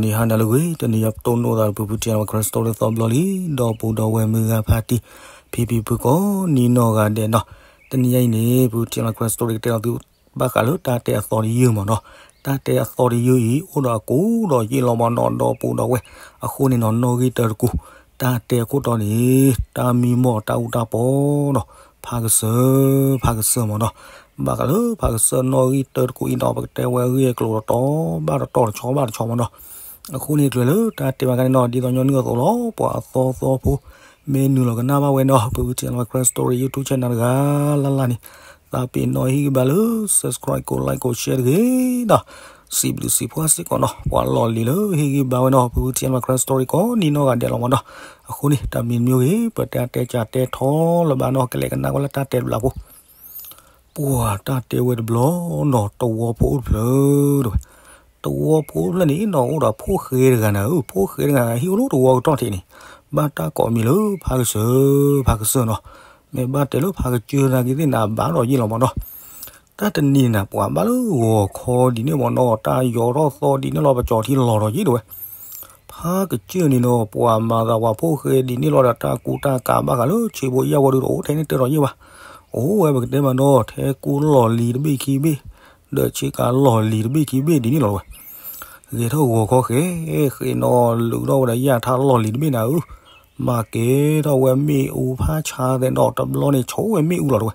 ဂီၤနံၤဟါနၤလၢအဂ့ၤ, တနံၤအံၤပတိၢ်နီၣ်သးဒီးဖုဖုထံလီၤ Karen Story သီဘျီလံ, ဒီပုၢ်ဒီဝဲၢ်မုၢ်ဂၤဖါတံၢ် ဖံဖံဖုကိးနီၢ်ဂၤဒဲးနီၤ, တနံၤအံၤန့ၣ် ဖုဖုထံလီၤ Karen Story ကတဲလီၤသု ဘၣ်ဃးလၢတၢ်တဲအသီတယုၢ်မ့ၢ်နီၤ, တၢ်တဲအသီတယုၢ်အံၤ အိၣ်ဒီးအကူဒီးယ့ၢ်လီၤမ့ၢ်နီၤ ဒီပုၢ်ဒီဝဲၢ်, အဃိန့ၣ်နီၤ နီၣ်ဂံၢ်တၢတကူၣ်, တၢ်တဲအခိၣ်တီန့ၣ် တၢ်မံမီၢ်တၢ်အူတၢ်ပီနီၤ, ဖးကစၢၢ်, ဖးကစၢၢ်မ့ၢ်နီၤ, ဘၣ်ဃးလၢဖးကစၢၢ်နီၣ်ဂံၢ်တၢတကူၣ်အံၤနီၤ ပကတဲဝဲအဂ့ၢ်အကျိၤတတီၤဘၣ်တတီၤ တဆီဘၣ်တဆီမ့ၢ်နီၤ, အဃိန့ၣ် တချုးလၢတၢ်တဲဘၣ်ခါန့ၣ်နီၤ ဒ်သိးညီနုၢ်အသိးလီၤ ပှၤအသီသီဖိ မ့ၢ်နုာ်လီၤကနၣ်ဘၣ်ဝဲနီၤ ဖုဖုထံလီၤ Karen Story YouTube channel တဂၤလၢ်လၢ်န့ၣ် သးပ့ၤနီၣ်ဟ့ၣ်ဂံၢ်ဘါလၢ subscribe ကိး like ကိး share တဂ့ၤနီၤ, စံးဘျုးစံးဖှိၣ်စ့ၢ်ကီးနီၤ ပှၤလီၢ်လံၤလၢဟ့ၣ်ဂံၢ်ဘါဝဲနီၤ ဖုဖုထံလီၤ Karen Story ကိးနီၢ်ဂၤဒဲးလီၤမ့ၢ်နီၤ, အဃိန့ၣ် တၢ်မံၤတမံၤဂ့ၤ ပတၢ်တဲကၢ်တဲထီလၢၤဘၣ်နီၤ ကလဲၤကနၣ်ကွၢ်လၢတၢ်တဲတဘျီဖိ ပှၤတၢ်တဲဝဲတဘျီနီၤ တဝီဖိအိၣ်တဖျၢၣ်တဲဝဲ, တဝီဖိအိၣ်တဖျၢၣ်န့ၣ်နီၤ အိၣ်ဒီးဖိၣ်ဃဲတဂၤနၤဧၢ, ဖိၣ်ဃဲတဂၤဟံၣ်အိၣ်လၢတဝီကတီၢ်ထံးန့ၣ်, ဘၣ်တၢ်ကိးမံၤလၢဖးကစၢၢ်, ဖးကစၢၢ်နီၤ, မ့ၢ်ဘၣ်တဲလၢဖးကစၢၢ်နာ်က့သ့ၣ်နၤဘၣ်ဒီးယ့ၢ်လီၤမ့ၢ်နီၤ, တၢ်တနံၤနၤ ပှၤဘၣ်လၢဂီၤခီဒ်န့ၣ်မ့ၢ်နီၤ တၢ်ယီၤထီၣ်သီဒ်န့ၣ်လီၤ ပကၠီၤထံလီၤဒီးယ့ၢ်တဲဝဲ ဖးကစၢၢ်န့ၣ်နီၤ ပှၤမၤသးပှၤဖိၣ်ဃဲဒ်န့ၣ်လီၤဒီးတၢ်ကူတၢ်ကၤဘၣ်ဃးလၢဆ့ဖိယာ်ဖိဒုးတအိၣ်ထဲန့ၣ်တဲဒီးယ့ၢ်ဘၣ်, အိၣ်ဝဲပကတဲမ့ၢ်နီၤ ထဲကူလီၢ်လံၤတဘ့ၣ်ခံဘ့ၣ်, ဒီးဆ့ကၤလီၢ်လံၤတဘ့ၣ်ခံဘ့ၣ်ဒ်န့ၣ်လီၤဝဲ, ဂဲၤထီၣ်ဂီၤခီဃဲ, ဃဲနီၤလုးထီၣ်ဝဲဒီးယၢ်ထါလီၢ်လံၤတဘ့ၣ်နၤဧၢ, မၤကဲထီၣ်ဝဲမ့ၣ်အူဖးဆါသဲးဒီးတဘျီန့ၣ် ဆိဝဲမ့ၣ်အူလီၤတဲဝဲ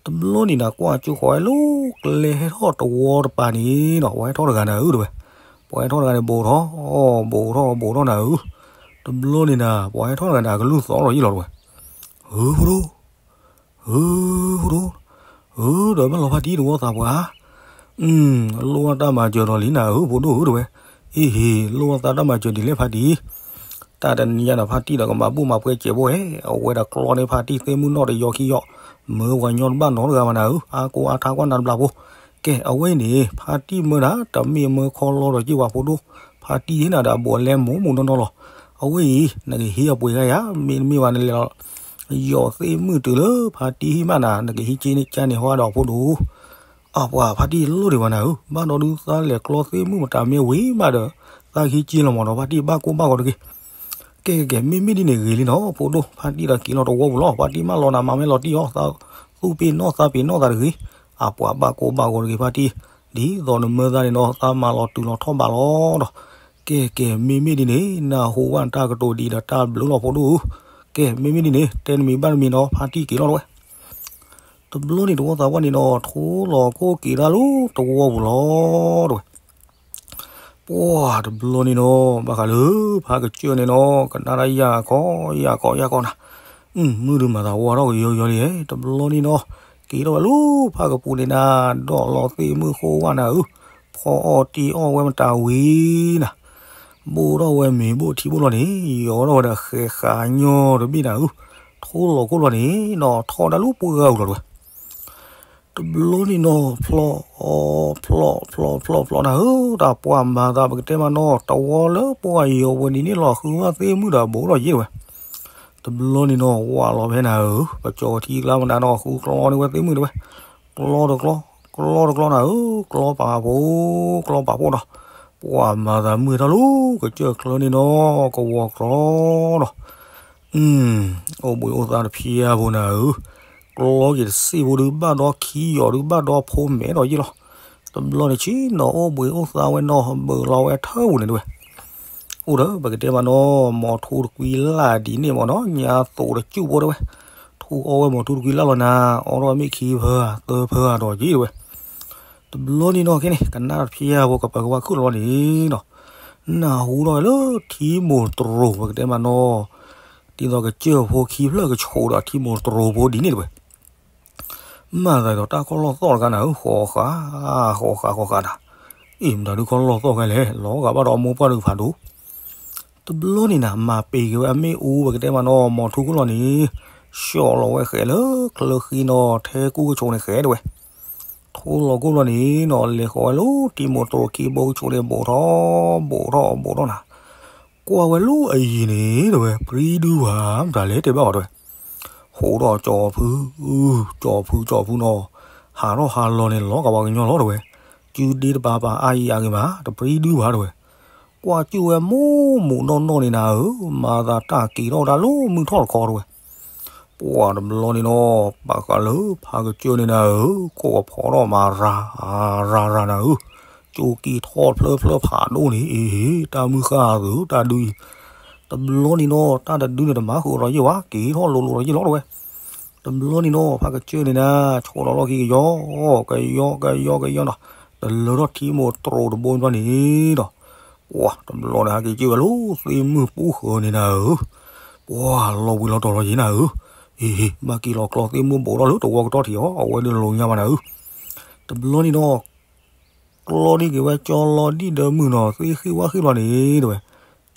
တဘျီန့ၣ်နၤ ကွၢ်ကၠိဃီဝဲလၢကျဲဟဲထီၣ်တဝီတပၤန့ၣ်နီၤ ပှၤဟဲထီၣ်တဂၤနၤဧၢတဲဝဲ, ပှၤဟဲထီၣ်တဂၤန့ၣ် ဘူးထီၣ်, ဘူးထီၣ် ဘူးထီၣ်နၤဧၢ, တဘျီန့ၣ်နၤ ပှၤဟဲထီၣ်တဂၤန့ၣ် အကလုၢ်သီလီၤယ့ၢ်လီၤတဲဝဲ, ဧၢ ဖိဒိၣ်, ဧၢ ဖိဒိၣ်, ဧၢ ဒီးမ့ၢ်လီၤဖါတံၢ်တဝီသးပှၢ် လိၣ်ဘၣ်တၢ်မၤစၢၤဒီးလံနၤဧၢ ဖိဒိၣ်ဧၢတဲဝဲ, အ့ဟ့ လိၣ်ဘၣ်သးတၢ်မၤစၢၤဒ်လဲၣ်ဖါတံၢ်, တၢ်တနံၤညါဒီးဖါတံၢ်ဒီးကမၤဘူၣ်မၤပှဲၤစဲးဖိဧဲ, အဝဲဒီးကျီန့ၢ်ဖါတံၢ်သ့ၣ်မုၣ်နီၢ်တယီခံယီ, မၢပှၤညီတဘၣ်နီတဂၤဘၣ်နၤဧၢ, အါကိးအါထါကွၢ်နၤတဘျီဖိ, ကဲ အဝဲအံၤန့ၣ် ဖါတံၢ်မၢနၤ တမ့ၢ်မၢခီလီဒီးယ့ၢ်ဝဲဖိဒိၣ်, ဖါတံၢ်ဟ့ၣ်နၤဒီးအဘူးအလဲမိၢ်မိၢ်နီၢ်နီၢ်လီၤ, အဝဲအံၤ နကဟံးအပှ့ၤဂၤယၤ မ့တမ့ၢ်ဘၣ်နလဲၤလီၤ ယီၤသ့ၣ်မုၣ်တုၤလၢဖါတံၢ်ဟံၣ်မးနၤ နကဟံးက့န့ၢ်ကၢန့ၣ်ဟီဒီးဖိဒိၣ်, အပှၤဖါတံၢ်လိၣ်ဒံးဘၣ်နၤဧၢ, ဘၣ်ဒီးဒုးသးလဲၤကျီသ့ၣ်မုၣ်မတၤမ့ၢ်ဝံၤဘၣ်ဒီး သးကဟံးက့လီၤမ့ၢ်နီၤ ဖါတံၢ်ဘၣ်ကိၢ်ဘၣ်ဂီၤတဂ့ၤ, ကဲကဲကဲ မ့မ့ၢ်ဒ်န့ၣ်ဂ့ၤလံနီၤ ဖိဒိၣ်, ဖါတံၢ်ဒီးက့ၤလီၤတဝီပူၤလီၤ, ဖါတံၢ်မၢလီၤနၤမၤမ့ၢ်လီၤတံၢ်အီၤ, သးသူၣ်ပ့ၤနီၣ်သးပ့ၤနီၣ်သးတဂ့ၤ, အပှၤဘၣ်ကိၢ်ဘၣ်ဂီၤတဂ့ၤဖါတံၢ်, ဒ်သိးနမၢသးန့ၣ်နီၤ သးမၤလီၤတုၤလီၤထီၣ်ဘးလီၤဒီး, ကဲကဲ မ့မ့ၢ်ဒ်န့ၣ် နၢ်ဟူဘၣ်တၢ်ကတိၤဒ်ဒီးတၢ်ဘျုးလီၤဖိဒိၣ်ဧၢ, ကဲ မ့မ့ၢ်ဒ်န့ၣ် တဲနမံၤဘၣ်နမံၤနီၤ ဖါတံၢ်က့ၤလီၤတဲဝဲ, တဘျီန့ၣ်တဝီသးပှၢ်န့ၣ်နီၤ ထိလီၤခိၣ်က့ၤတၢ်လၢတဝီပူၤလီၤတဲဝဲ ပှၤတဘျီန့ၣ်နီၤ ဘၣ်ဃးလၢ ဖးကစၢၢ်န့ၣ်နီၤ ကနၣ်တၢ်ယၢ်ကီယၢ်ကီယၢ်ကီနၤ, မုၢ်ဒုးမၤသးဝါထီၣ်ကယီယီလံ, တဘျီန့ၣ်နီၤ က့ၤထီၣ်ဝဲလၢဖးကပူၤန့ၣ်နၤ, ဒီးလီၤသ့ၣ်မုၣ်ဃိဝဲနၤဧၢ, ဖီအီၣ်တံၢ်အီၣ်ဝဲမတၤဝံၤနၤ, ဘိၣ်ထီၣ်ဝဲမ့ၤဘိၣ်ထံဘိၣ်လီၤန့ၣ် ယီၤထီၣ်ဝဲဒီးဃဲးဃာ်ညီတဘ့ၣ်နၤဧၢ, ထိလီၤခိၣ်လီၤန့ၣ်နီၤ ထီၣ်ဒၣ်လၢပှၢ်ဂၤအူၤလီၤတဲဝဲ တဘျီန့ၣ်နီၤ ဖျီၣ်အီၤ ဖျီၣ်ဖျီၣ်ဖျီၣ်ဖျီၣ်နၤဧၢ, တၢ်ပှၢ်မၤသးပကတဲမးနီၤ တဝီလၢပှၢ်ယီၤဝဲဒ်န့ၣ်လီၤ ဃုဝဲသ့ၣ်မုၣ်ဒီးဘူးထီၣ်ယ့ၢ်တဲဝဲ, တဘျီန့ၣ်နီၤ ဝးလီၤဖဲနၤဧၢ, ပကၠီၤထံကျါမတၤနီၤ ဃုကျီန့ၢ်ဝဲသ့ၣ်မုၣ်တဲဝဲ, ကျီတကျီ, ကျီတကျီနၤဧၢ, ကျီပာ်ဖိ, ကျီပာ်ဖိဒီး, ပှၢ်မၤသးမုၢ်ထီၣ်လၢကစၢၢ်ချၢန့ၣ်နီၤ ကဝီၤကျီဒီး အိၣ်ဘှံးအိၣ်သါတဖျၢၣ်ဖိနၤဧၢ, ကျီက့ၤတစ့ၢ်ဖိဒုးဘၣ်ဒီခံယီၤဒုးဘၣ်ဒီဖိမဲာ်ဒီးယ့ၢ်လီၤ, တဘျီန့ၣ်ဆ့ၣ်နီၤအိၣ်ဘှံးအိၣ်သါဝဲနီၤ ဘၢလီၤဝဲထၢပူၤန့ၣ်တဲဝဲ, အိၣ်ဒီးပကတဲမးနီၤ မီၤထူတကွံလၢ်ဒ်န့ၣ်မးနီၤ ညါသိးတစူၣ်ဖိတဲဝဲ, ထူအီဝဲမီၤထူတကွံလၢ်လီၤနၤ အီထီၣ်မ့ၢ်ခံဖၢအသၢဖၢအဒီးယ့ၢ်တဲဝဲ တဘျီန့ၣ်နီၤ ခဲန့ၣ် ကနၣ်တဖျၢၣ်ဖိကပၤကဝါခုၣ်လီၤန့ၣ်နီၤ, နၢ်ဟူထီၣ်လၢထံမိၢ်တရိၤ ပကတဲမးနီၤ, ဒ်သိးကစၢၢ်ဖိခံဖျၢၣ်ကဆိးဒီးထံမိၢ်တရိၤဖိဒ်န့ၣ်တဲဝဲ, မၤသးဒီးတၢ်ခီၣ်လီၢ်သီၣ်တခါနၤဧၢ, ဃီဃး, ဃီဃးဃီဃးနၤ, အ့ၣ် မတၤဒုးခီၣ်လီၢ်သီၣ်ခဲလဲၣ်, လီၤဂာ်ဘၣ်ဒီးအမိၢ်ပှၢ်ဒုးဖးဒိၣ် တဘျီန့ၣ်နၤ မၤပ့ၤက့ၤဝဲအမ့ၣ်အူ ပကတဲမးနီၤ မီၤထူခိၣ်လီၤန့ၣ်, ဆှီလီၤဝဲဃဲးလၢချၢဃံနီၤ ထဲကူကဆိးန့ၣ်ဃဲးတဲဝဲ, ထိလီၤခိၣ်လီၤန့ၣ်နီၤ လဲၤဃီၤဝဲလၢထံမိၢ်တရိၤခံဘိကဆိးန့ၣ် ဘူးထီၣ်, ဘူးထီၣ်, ဘူးထီၣ်နၤ, ကွၢ်ဝဲလၢအယံၤန့ၣ်တဲဝဲ ပြံဒူဘၣ် မတၤလဲၣ်တဲဘၣ်အီၤတဲဝဲ, ဟိးထီၣ်ကၠီၤဖု, ကၠီၤဖု ကၠီၤဖုနီၤ, ဟးထီၣ်ဟးလီၤန့ၣ် လီၤဂာ်ပှၤကညီလီၤတဲဝဲ, စုဒ့တပၤပၤအါယံၤအါဂ့ၤမး တပြံဒူဘၣ်တဲဝဲ, ကွၢ်စၢၢ်ဝဲမိၢ်မိၢ်နီၢ်နီၢ်န့ၣ်နၤဧၢ, မၤသးတၢ်က့ၤထီၣ်ဝဲဒၣ်လၢမုၢ်ထီၣ်တခီတဝဲ. ပှၤတဘျီန့ၣ်ဒီး ဘၣ်ဃးလၢဖးကစၢၢ်န့ၣ်နၤဧၢ, ကိၣ်ကဖီထီၣ်မၤရၤရၤရၤနၤဧၢ, ကၠိက့ၤထီၣ်ဖျၢၣ်ဖျၢၣ်ဖးဒိၣ်န့ၣ် အ့ဟ့ တၢ်မုၢ်ဃၢ်သုးတၢ်ဒုအံၤ. တဘျီန့ၣ်ဒီး တၢ်တဒုန့ၣ်တမၤဃုာ်ဒီးယ့ၢ်ဝဲ က့ၤထီၣ်လိၤလိၤဒီးယ့ၢ်လီၤတဝဲ. တဘျီန့ၣ်ဒီး ဖးကစၢၢ်န့ၣ်နၤ ဆီၣ်လီၤလီၢ်ခံကယီ ကယီကယီကယီနီၤ, တလၢထီၣ်ထံမိၢ်တြိၤတဘိဘျီန့ၣ်ဒီး ပှၤတဘျီန့ၣ် ဟဲက့ၤကၢၢ်ဝဲလၢသ့ၣ်မုၢ်ပူၤဃၢၤန့ၣ်နၤဧၢ, ပှၤလီၤဘှံးလီၤတီၤလီၤယ့ၢ်နၤဧၢ, အ့ဟ့ ဘၣ်က့ၤလီၤကျီသ့ၣ်မုၢ်ဘိးထီၣ်လၢတဝီကတီၢ်ထံးအီၤ အဝဲဒၣ်လိၤညါဘၣ်နၤဧၢ. တဘျီန့ၣ်ဒီး ကျီဒံက့ၤဝဲကၠီလီၤဒံၣ်ဒၢမုၢ်နီၤ သ့ၣ်ဃံၣ်ဝၣ်ဃံၣ်လီၤန့ၣ်တဝဲ,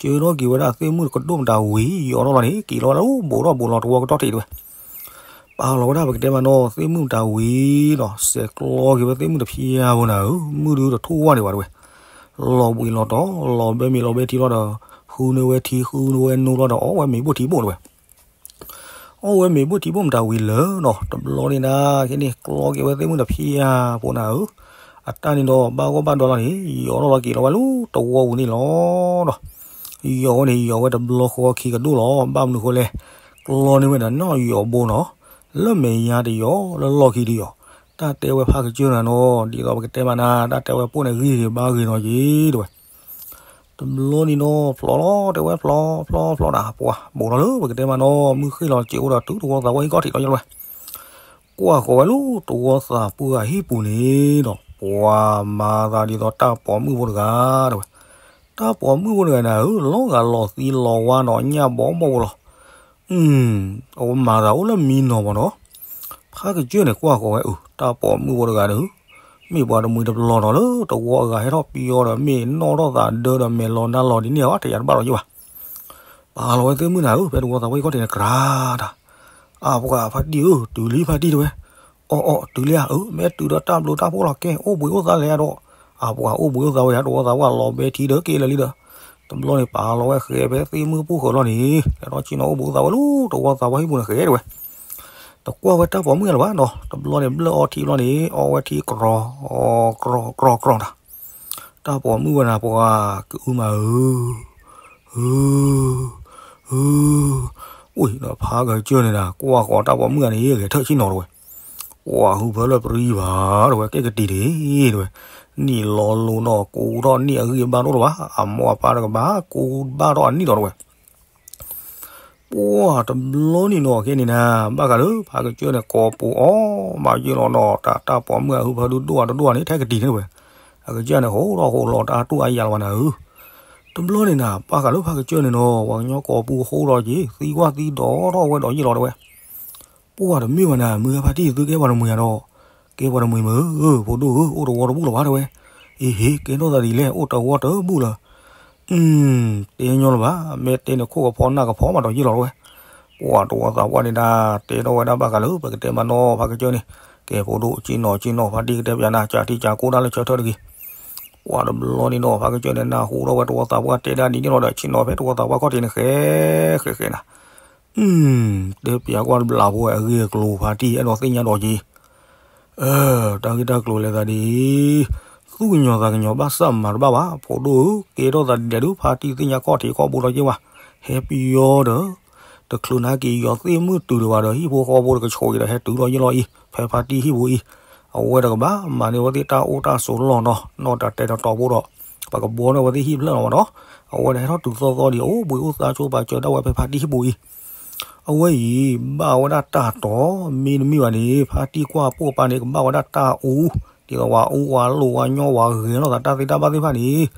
ကၢထီၣ်က့ၤဝဲဒၣ်သ့ၣ်မုၢ်ကဒိၣ်မတၤဝံၤ ယီၤထီၣ်လီၤန့ၣ် က့ၤလီၤဝဲဒၣ်လၢဘိးထီၣ်ဘိးလီၤတဝီကတီၢ်ထံးတဝဲ. ပာ်လီၤဝဲဒၣ်ပကတဲမးနီၤ သ့ၣ်မုၢ်မတၤဝံၤနီၤ စဲးကျီက့ၤဝဲသ့ၣ်မုၢ်တဖျါဖိနၤဧၢ, မုၢ်ဒုတထူၣ်ဝၣ်န့ၣ်ဘၣ်တဝဲ, လီၤဘှံးလီၤတီၤ လီၤဘဲမ့ၤလီၤဘဲထံလီၤဒီး ဃုန့ၢ်ဝဲထံဃုန့ၢ်ဝဲနိလီၤဒီး အီၣ်ဝဲမ့ၤဘိၣ်ထံဘိၣ်တဝဲ. အီၣ်ဝဲမ့ၤဘိၣ်ထံဘိၣ်မတၤဝံၤလၢာ်နီၤ တဘျီန့ၣ်နၤ ခဲန့ၣ် ကျီက့ၤဝဲသ့ၣ်မုၢ်တဖျါဖိနၤဧၢ, အတၢ်န့ၣ်ဒီးဘၣ်ဂီၢ်ဘၣ်ဒွါလီၤန့ၣ် ယီၤထီၣ်လီၤက့ၤလီၤဝဲလၢတဝီပူၤန့ၣ်လီၤဒီး ယီၤဝဲန့ၣ် ယီၤဝဲတဘျီဃီခံကဒိၣ်လီၤ. ဘၣ်မနုၤဃိလဲၣ်, ကျီန့ၢ်ဝဲဒီးနီၣ်ယီၤဘိနီၤ, လၢမဲာ်ညါတယီၤ လၢလီၢ်ခံတယီၤ, တၢ်တဲဝဲဖးကစၢၢ်နၤနီၤ ဒ်သိးပကတဲမးနၤ တၢ်တဲဝဲပိၢ်န့ၣ်ဂံၢ်ဂ့ၤဘါဂ့ၤနီၤက့ၤတဝဲ. တဘျီန့ၣ်နီၤ ဖျီလီၤတဲဝဲဖျီဖျီဖျီနၤ ပှၤဘိးထီၣ်လၢပကတဲမးနီၤ မုၢ်ဃ့ၢ်လီၤစဲးအိၣ်ဒီးတုၤတဝီသးပှၢ်ဟံၣ်ကီၢ်ထံးလီၤယလီၤဝဲ, ကွၢ်ဃီၤဝဲလၢတဝီသးပှၢ်ဟံၣ်ပူၤန့ၣ်ဒီး ပှၤမၤသးဒ်သိးတၢ်ပိာ်မုၣ်ဖိတဂၤတဝဲ, တၢ်ပိာ်မုၣ်ဖိတဂၤန့ၣ်ဧၢ လီၤဂာ်လီၤသံလီၤဝါနီၤ ညၣ်ဘီဘီဖိလီၤ. အဝဲမၤသးအိၣ်လၢမံနီၤမးနီၤ, ဖးကစၢၢ်န့ၣ်ကွၢ်ဃီၤဝဲအၢ တၢ်ပိာ်မုၣ်ဖိတဂၤန့ၣ် မ့ၢ်ပှၤတမှံၤတပျီၤနီၤ လၢတဝီအဂၤဟဲထီၣ်ပယီၤဒီး မ့ၢ်နီၢ်ထီၣ်သးဒၢဒီးမဲာ်လီၤနါလီၤဒ်န့ၣ်အီၤ တယၤတဘၣ်လီၤယ့ၢ်ဘၣ်. ပာ်လီၤဝဲသ့ၣ်မုၢ်နၤဧၢ ဖဲတဝီသးပှၢ်ဟံၣ်ကီၢ်ထံးန့ၣ် ကြၤတၢ်, အပှၤဖါတံၢ်ဧၢ တုၤလံဖါတံၢ်တဝဲ, အီၣ်အီၣ်တုၤလံဧါဧၢ မ့ၢ်တုၤဒီးတၢ်ဘျုးတၢ်ဖှိၣ်လီၤ ကဲအိၣ်ဘှံးအိၣ်သါလဲၣ်ဒီး, အပှၤအိၣ်ဘှံးအိၣ်သါဝဲယါ တဝီသးပှၢ်လီၤဘဲထံဒီးက့ၤလၢာ်လံဒီး, တဘျီန့ၣ်ပာ်လီၤဝဲဃဲၤဖဲသ့ၣ်မုၢ်ပူၤဃၢၤလီၤန့ၣ် လဲၤထီၣ်ဆ့ၣ်နီၤအိၣ်ဘှံးအိၣ်သါဝဲလၢတဝီသးပှၢ်ဟံၣ်ပူၤန့ၣ်ဃဲၤတဝဲ, တကွၢ်ဝဲတၢ်ပိာ်မုၣ်လၢၤဘၣ်နီၤ တဘျီန့ၣ်ဘျၢၣ်အီထံဘျီန့ၣ် အီဝဲထံကြီ ကြီကြီကြီတၢ်, တၢ်ပိာ်မုၣ်ဝဲနၤပှၤ ကအုမးဧၢ အၢ အၢ အိၣ်ဒီးဖးကစၢၢ်န့ၣ်နၤ ကွၢ်ဃီၤတၢ်ပိာ်မုၣ်ဂၤန့ၣ် ဂဲၤထၢၣ်ဆ့ၣ်နီၤတဝဲ, ပှၤဟုဖၢလၢပရံဘၣ်တဝဲ ကဲကတံၤတဂ့ၤတဝဲ, နံၣ်လီၤလိၤနီၤ ကူထီၣ်နံၣ်အဂံၢ်အဘါတအိၣ်တဘၣ် အမိၢ်အပၢ်တကဘၣ် ကူဘၣ်ထီၣ်အနံၣ်ဒီးတဝဲ ပှၤတဘျီန့ၣ်နီၤ ခဲန့ၣ်နၤ ဘၣ်ဃးလၢဖးကစၢၢ်န့ၣ် ကိးပူၤအီၣ်မးယ့ၢ်လီၤနီၤ တၢ်တၢ်ပိာ်မုၣ်အဟုဖၢဒုဒိၣ်အတဒိၣ်န့ၣ် ထဲကတံၤန့ၣ်ဝဲ, အကစၢ်န့ၣ် ဟိးထီၣ်ဟိးလီၤတၢ်တူၢ်အါယၤလီၤဘၣ်နၤဧၢ, တဘျီန့ၣ်နၤ ဘၣ်ဃးလၢဖးကစၢၢ်န့ၣ်နီၤ ပှၤကညီကိးပူၤဟိးထီၣ်က့ၤ သံကွၢ်သံဒိးထီၣ်ဝဲဒီးယ့ၢ်လီၤတဝဲ ပှၤတမ့ၢ်ဘၣ်နၤ မုၢ်ဂၤဖါတံၢ်သုကဲပှၤတမှံၤဧါဒီး, ကဲပှၤတမှံၤမ့ၢ်ဧၢ ဖိဒိၣ်ဧၢ အိၣ်တဝီတဘူၣ်လၢၤဘၣ်တဝဲ, အ့ဟ့ ကဲထီၣ်သးဒ်လဲၣ် အိၣ်တဝီတဘူၣ်လၢၤ, အု တဲညီလၢၤဘၣ် မ့ၢ်တဲန့ၣ်ခိၣ်ကဖီနၢ်ကဖီမးဒီးယ့ၢ်လီၤတဝဲ, ပှၤတဝီသးပှၢ်န့ၣ်ဒၣ် တဲထီၣ်ဝဲဒၣ်ဘၣ်ဃးလၢပကတဲမးနီၤ ဖးကစၢၢ်န့ၣ်, ကဲဖိဒိၣ် ဆ့ၣ်နီၤဆ့ၣ်နီၤ ဖါတံၢ်ကတဲပၠးနၤ ကၠးထံကၠးကိၢ်ဒၣ်လၢဆၢထၢၣ်တဂ့ၤ ပှၤတဘျီန့ၣ်နီၤ ဖးကစၢၢ်န့ၣ် နၢ်ဟူထီၣ်ဝဲတဝီသးပှၢ်တဲဒၣ်ဒ်န့ၣ်လီၤဒီး ဆ့ၣ်နီၤဖဲတဝီသးပှၢ်ခီၣ်ထံးန့ၣ် ဃဲ ဃဲ ဃဲနၤ, တဲပၠးကွၢ်တဘျးဖိဝဲအဂ့ၢ်အကျိၤ ဖါတံၢ်အဲၣ်ဒိးသ့ၣ်ညါဒီးက့ၤ, အၢ တၢ်ဂ့ၢ်တၢ်ကျိၤလဲၤသးဒ်အံၤ, သူၣ်ကညီၤသးကညီၤဘၣ်ဆၣ်မၤတဘၣ်ဘၣ် ဖိဒိၣ်ဧၢ, ကဲထီၣ်သးဒ်လဲၣ်ဒုး ဖါတံၢ်သ့ၣ်ညါခီၣ်ထံးခီၣ်ဘိဒီးက့ၤဝဲ, ဟဲပယီၤဒီး တချုးနာ်က့ၤယီၤသ့ၣ်မုၢ်တုၤဒံးဘၣ်ဒီး ဟံၣ်ဖိဃီဖိတကဆိးက့ၤဒီး ဟဲတုၤလီၤယ့ၢ်လီၤအံၤ ဖဲဖါတံၢ်ဟံၣ်ပူၤအံၤ, အဝဲတကဘၣ်မၤန့ၢ်ဝဲသ့ၣ်တၢ်အိၣ်တၢ်ဆိးလီၢ်နီၤ, နီၢ်တၢ်တဲတတီၤဖိဒီး ပကဘှီန့ၢ်ဝဲသ့ၣ်ဟံၣ်ဖျၢၣ်လီၤမးနီၤ, အဝဲန့ၣ်ဟဲထီၣ်တုၤသီသီဒံး အိၣ်ဘှံးအိၣ်သါဆိပာ်စၢၤဒၣ်ဝဲဖဲဖါတံၢ်ဟံၣ်ပူၤအံၤ အဝဲအံၤ ဘၣ်ဝဲဒၣ်တၢ်တီၤ မ့တမ့ၢ်ဘၣ်န့ၣ် ဖါတံၢ်ကွၢ်ပိၢ်ပၤန့ၣ် ကဘၣ်ဝဲဒၣ်တၢ်အူ, ဒ်သိးဝဲအူဝဲလိာ်ဝဲညီဝဲဂဲၤလိာ်သးတၢ်သ့တၢ်ဘၣ်သ့ၣ်တဖၣ်န့ၣ်,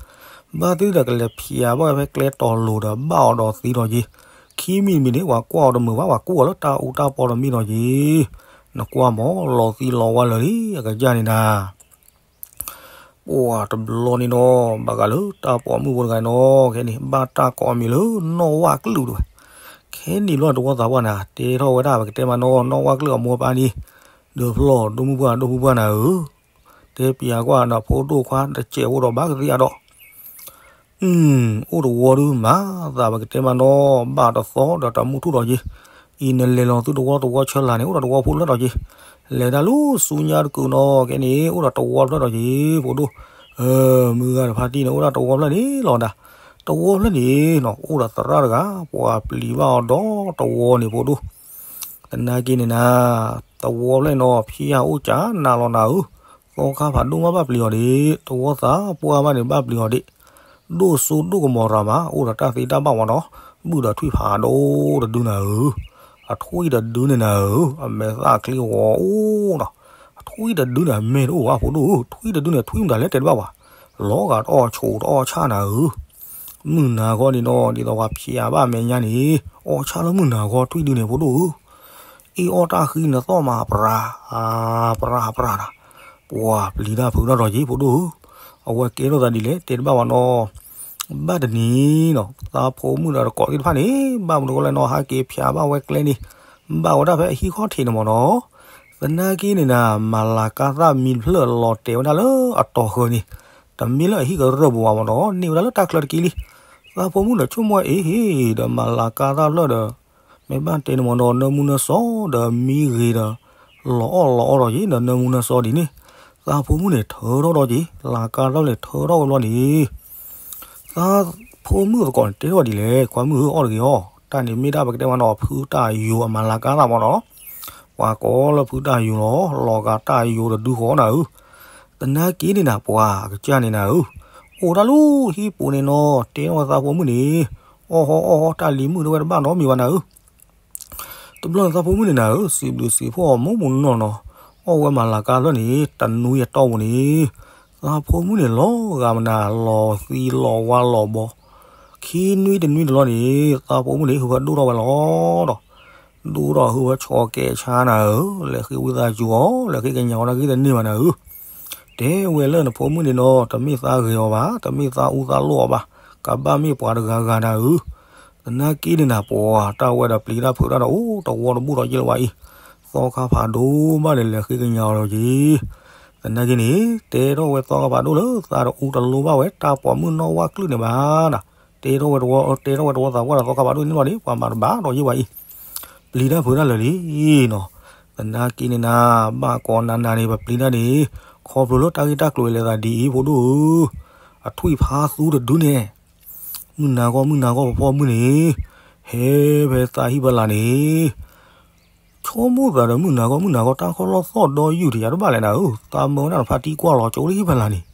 ဘၣ်သ့ၣ်ဒီးကလဲၤဖျဲးဘၣ်ဝဲဖဲကျဲတီၤလိၤဒီး ဘၣ်အီၤဒီးသံဒီးက့ၤ, ခံမံၤတမံၤန့ၣ် ပှၤကွၢ်အီၤတမုာ်ဘၣ် ပှၤကူၣ်အီၤလၢတၢ်အူတၢ်ပီတမံၤဒီးက့ၤ, နကွၢ်မး လီၤသံလီၤဝါလၢာ်လံ အကစၢ်န့ၣ်နၤ ပှၤတဘျီန့ၣ်ဒီး ဘၣ်ဃးလၢတၢ်ပိာ်မုၣ်ဖိတဂၤန့ၣ်နီၤ ခဲန့ၣ် ဘၣ်တၢ်ကိးအမံၤလၢနီၢ်ဝၣ်ကလုာ်တဝဲ, ခဲန့ၣ်ဘျီတဝီသးပှၢ်န့ၣ် တဲထီၣ်ဝဲဒၣ် ပကတဲမးနီၤ နီၢ်ဝၣ်ကလုာ်အမိၢ်အပၢ်န့ၣ်, ဒီးဖျီၣ် ဒိၣ်မုၣ်ပှၢ်ဒိၣ်မုၣ်ပှၢ်နၤဧၢ, တဲပျးကွၢ်နဖိဒိၣ်ခွါတစဲးအိၣ်ဒီးဘၣ်ကသ့အါဒီး အိၣ်တဝီဒုးမၤသးပကတဲမးနီၤ ဘၣ်တသီဒီးတမူထူၣ်ဒီးက့ၤ, အံၤနလဲၤလီၤသုတဝီတဝီဆၢလာ်န့ၣ် အိၣ်ဒီးတဝီဖိဖျၢၣ်ဒီးက့ၤ, လဲၤတၢ်လၢဆူညါတကုာ်နီၤ ခဲန့ၣ် အိၣ်ဒီးတဝီဖျၢၣ်ဒီးက့ၤ ဖိဒိၣ်, မုၢ်ဂၤတဖါတံၢ်န့ၣ် အိၣ်ဒၣ်တဝီဖျၢၣ်န့ၣ်လီၤဒၣ်, တဝီဖျၢၣ်န့ၣ်နီၤ အိၣ်ဒီးသရၣ်တဂၤ ပှၤပျံၤဘၣ်အီၤဒီးတဝီန့ၣ်ဖိဒိၣ်, သနာ်က့န့ၣ်နၤ, တဝီဖျၢၣ်နီၤ ဖျဲၣ်ဧါအိၣ်ကၢနၤလီၤနၤဧၢ, သီခါဖးဒိၣ်မးဘၣ်ပျံၤအီၤဒံး, တဝီသးပှၢ်ဘၣ်န့ၣ်ဘၣ်ပျံၤအီၤဒံး, ဒိၣ်စိဒိၣ်ကမီၤရၤမး အိၣ်ဒီးတၢ်သ့တၢ်ဘၣ်ဝဲနီၤ, ဘုၣ်ဒီးထွံၣ်ဖးဒိၣ်တဒုနၤဧၢ, အထွံၣ်တဒုန့ၣ်နၤဧၢ, အမဲာ်သၣ်ချံဂီၤအိၣ်နီၤ, အထွံၣ်တဒုန့ၣ် အမဲာ်တအိၣ်ဘၣ်ဖိဒိၣ်ဧၢ, ထွံၣ်တဒုန့ၣ် ထွံၣ်မတၤလဲၣ်တဲတဘၣ်ဝဲ, လီၤဂာ်တအီၣ်ဆိးတအီၣ်ဆၣ်နၤဧၢ, မုၢ်နၤဂီၢ်န့ၣ်နီၤ ဒ်သိးပှၤဖျဲးဘၣ်အမဲာ်ညါန့ၣ် အီၣ်ဆၣ်လၢမုၢ်နၤဂီၢ်ထွံၣ်ဒုန့ၣ်ဖိဒိၣ်ဧၢ, အ့ၣ်အီၣ်တၢ်ဃံနသီၣ်မး ပြၤ ပြၤပြၤနၤ, ပှၤပျံၤတၢ်ဖုးတၢ်ဒီးက့ၤဖိဒိၣ်ဧၢ, အဝဲကဲထီၣ်သးဒ်လဲၣ်တဲတဘၣ်ဝဲနီၤ, ဘၣ်တနံၤနီၤ သးဖိမုၣ်ဒီးတကိးသ့ၣ်တဖၣ်န့ၣ် ဘၣ်မနုၤဃိလဲၣ်နီၤ ဟဲက့ၤဖျဲးဘၣ်ဝဲကျဲန့ၣ်, ဘၣ်ဝဲဒၣ်ဖဲအဟံၣ်ခီၣ်ထံးန့ၣ်မ့ၢ်နီၤ, သနာ်က့န့ၣ်နၤ မၤလၤကါသၣ်မံတဖျၢၣ်လီၤတဲာ်ဝဲဒၣ်လၢအတီၤဃၢၤန့ၣ်, တမ့ၢ်လၢအဟံၣ်ကရၢၢ်ပူၤဘၣ်မ့ၢ်နီၤ န့ၢ်ဝဲဒၣ်လၢတၢ်ချၢတက့ၢ်လံ, သးဖိမုၣ်ဒီးဆိကမိၣ်အ့ဟ့ၣ်ဒီးမၤလၤကါသၣ်ဖျၢၣ်ဒီး မ့ၢ်ဘၣ်တဲန့ၣ်မ့ၢ်နီၤ နၢမူနၢဆှီဒီးမံဂ့ၤဒီး လီၤအီၣ်လီၤအီဒီးက့ၤဒီးနၢမူနၢဆှီဒ်န့ၣ်, သးဖိမုၣ်န့ၣ်ထၢထီၣ်ဒီးက့ၤ လၤကါသၣ်ဖျၢၣ်န့ၣ်ထၢထီၣ်ဝဲဘျီန့ၣ် သးဖိမုၣ်သကိးန့ၣ်တဲထီၣ်ဒ်လဲၣ် ကွၢ်မုၣ်ဧၢအီၣ်တဂ့ၤအီၤ, တၢ်န့ၣ်မ့ၢ်ဒၣ်ပကတဲမ့ၢ်နီၤ ဖုတၢ်ယိၤအမၤလၤကါသၣ်မ့ၢ်နီၤ, ပှၤကိးလၢဖုတၢ်ယိၤလီၤ လီၤဂာ်တၢ်ယိၤတဒုဃီနၤဧၢ, သနာ်က့န့ၣ်နၤ ပှၤအကစၢ်န့ၣ်နၤဧၢ, အိၣ်တၢ်လၢဟံၣ်ပူၤန့ၣ်နီၤ တဲထီၣ်ဝဲသးဖိမုၣ်န့ၣ်, အီၣ်ဟီအီၣ်ဟီတၢ်လံၤမုၣ်တဝဲတဘၣ်နီတမံၤဘၣ်နၤဧၢ တဘျီန့ၣ်သးဖိမုၣ်န့ၣ်နၤဧၢ, စံးဘျုးစံးဖှိၣ်အီၤမိၢ်မိၢ်နီၢ်နီၢ်, အီၣ်ဝဲမၤလၤကါသၣ်ဖျၢၣ်န့ၣ် တနွံအတီၢ်ပူၤန့ၣ်, သးဖိမုၣ်န့ၣ်လီၤဂာ်မနုၤ လီၤသံလီၤဝါလီၤဘီ, ခံနွံတနွံတဘျီန့ၣ် သးဖိမုၣ်န့ၣ် ဟုဖၢဒိၣ်ထီၣ်ဝဲလီၤဒီး, ဒိၣ်ထီၣ်ဟုဖၢဆီကဲးဆါနၤဧၢ, လဲၤဃ့ဝံသးစူၤအီၤ လဲၤဃ့ကညးအီၤတၢ်ဂ့ၢ်တန့ၢ်ဘၣ်နၤဧၢ တဲဝဲလၢနဖိမုၣ်န့ၣ်နီၤ တမ့ၢ်သးဂဲၤအီၤဘၣ် တမ့ၢ်သးအူသးလိၣ်အီၤဘၣ်, ကဘၣ်မ့ၢ်ပှၤတဂၤဂၤနၤဧၢ, သနာ်က့န့ၣ်နၤ ပှၤတၢ်ဝဲဒီးပျံၤတၢ်ဖုးတၢ်ဒီးအိၣ်တဝီတဘူၣ်ဒီးယဲၢ်လၢၤဝဲအံၤ, သီခါဖးဒိၣ်ဘၣ်ဒီးလဲၤဃ့ကညးအီၤဒီးက့ၤ, သနာ်က့န့ၣ် တဲထီၣ်ဝဲသီခါဖးဒိၣ်လၢသးတအူတလိဘၣ်ဝဲတၢ်ပိာ်မုၣ်နီၣ်ဝၣ်ကျုာ်န့ၣ်ဘၣ်နၤ, တဲထီၣ်ဝဲတဝီ တဲထီၣ်ဝဲတဝီသးပှၢ်ဒီးသီခါဖးဒိၣ်န့ၣ်လီၤန့ၣ် ပှၤမၤတဘၣ်ဒီးယဲၢ်ဝဲအံၤ ပျံၤတၢ်ဖုးတၢ်လၢာ်လံနီၤ, သနာ်က့န့ၣ်နၤ ဘၣ်ကိးနၤနၤန့ၣ် ပပျံၤတၢ်န့ၣ် ခီဖျိလၢတၢ်ဂ့ၢ်တၢ်ကျိၤလဲၤသးဒ်အံၤဖိဒိၣ်ဧၢ, အထွံၣ်ဖးသူတဒုန့ၣ်, မုၢ်နၤဂီၢ်မုၢ်နၤဂီၢ်ပဖီမုၢ်န့ၣ်, ဟဲဖဲသးဟံၣ်ဖီလာ်န့ၣ် ဆိကမိၣ်သးဒီးမုၢ်နၤဂီၢ်မုၢ်နၤဂီၢ်တၢ်ခီၣ်လီၢ်သီၣ်ဒီယူၢ်တယၤတဘၣ်လဲၣ်နၤဧၢ, သးမၢဝဲဒၣ်တဖၣ်တံၢ်ကွၢ်လီၤကၠိလၢဟံၣ်ဖီလာ်န့ၣ်,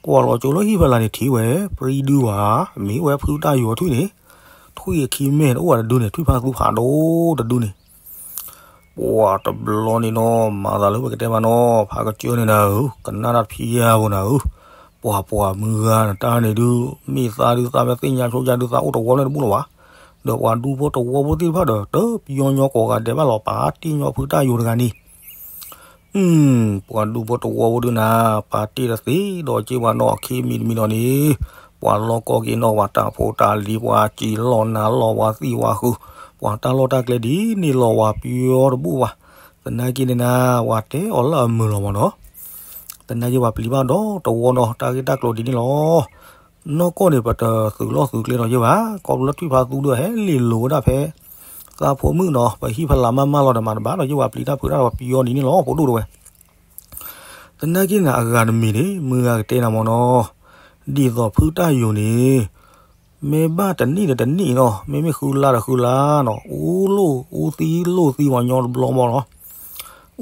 ကွၢ်လီၤကၠိလၢဟံၣ်ဖီလာ်န့ၣ်ထံၣ်ဝဲ, ပြံဒုဝဲ, မ့ၢ်ဝဲဖုတၢ်ယိၤထွံၣ်န့ၣ်, ထွံၣ်အခံမဲာ်တအိၣ်ဝဲတဒုန့ၣ် ထွံၣ်ဖးသူဖးဒိၣ်တဒုန့ၣ် ပှၤတဘျီန့ၣ်နီၤ မၤသးလၢပကတဲမးနီၤ ဖးကစၢၢ်န့ၣ်နၤဧၢ, ကနၣ်တၢ်ဖံးယါပူၤနၤဧၢ, ပှၤပှၤမုၢ်ဂၤနတၢ်န့ၣ်ဒုး မ့ၢ်သးဒုးသးမ့ၢ်သ့ၣ်ညါဆိယါဒုးသးအိၣ်တဝီလၢတဘူၣ်လၢၤဘၣ်, ဒီးပှၤဒူဖိတဝီဖိသ့ၣ်တဖၣ်ဒီး တပျီညီကိးဂၤဒဲးဘၣ်လီၤ ပာ်တ့ၢ်ညီဖုတၢ်ယိၤတဂၤန့ၣ် ပှၤဒူဖိတဝီဖိဒုးနၤ ပာ်တ့ၢ်တသ့ဒီးက့ၤပှၤနီၣ်ခံမံၤတမံၤနီၤန့ၣ်, ပှၤလီၢ်ကီၢ်က့ၤနီၣ် ပှၤတၢ်ဖိတၢ်လံၤ ပှၤစံၣ်လီၢ်နၤလီၢ် ပှၤသံၣ်ပှၤဃုာ်, ပှၤတၢ်လီၢ်တၢ်ကျဲဒ်န့ၣ်လီၤ ပှၤပျီတဘူၣ်ဘၣ်, သနာ်က့န့ၣ်နၤ ပှၤတဲအီၤလၢအမုာ်လီၤမးနီၤ, သနာ်က့ပှၤပျံၤဘၣ်ဒီးတဝီနီၤ တၢ်ဂ့ၢ်တၢ်ကျိၤဒ်န့ၣ်လီၤ. နီၢ်ကီၢ်န့ၣ် ပတသုးလီၢ်သုးကျဲဒီးယဲၢ်ဘၣ်, ခီဖျိလၢထွံၣ်ဖးသူဒီးဟဲလ့ၣ်လိၤဝဲဒၣ်ဖဲ သးဖိမုၣ်နီၤ ပဟံၣ်ဖီလာ်မးမးလီၤဒီးမၤတဘၣ်ဒီးယဲၢ်ပှၤပျံၤတၢ်ဖုးတၢ်ဒီးပှၤပျီဒ်န့ၣ်လီၤ ဖိဒိၣ်တဝဲ သနာ်က့န့ၣ် အဂၤတမံၤန့ၣ် မုၢ်ဂၤကတဲနၤမ့ၢ်နီၤ, ဒ်သိးဖုတၢ်ယိၤန့ၣ် မ့ၢ်ဘၣ်တနံၣ်ဒီးတနံၣ်နီၤ မ့မ့ၢ်ဃုလါဒီးဃုလါနီၤ အူလိၣ် အူသံလိၣ်သံပှၤညီတဘျီဘျီနီၤ,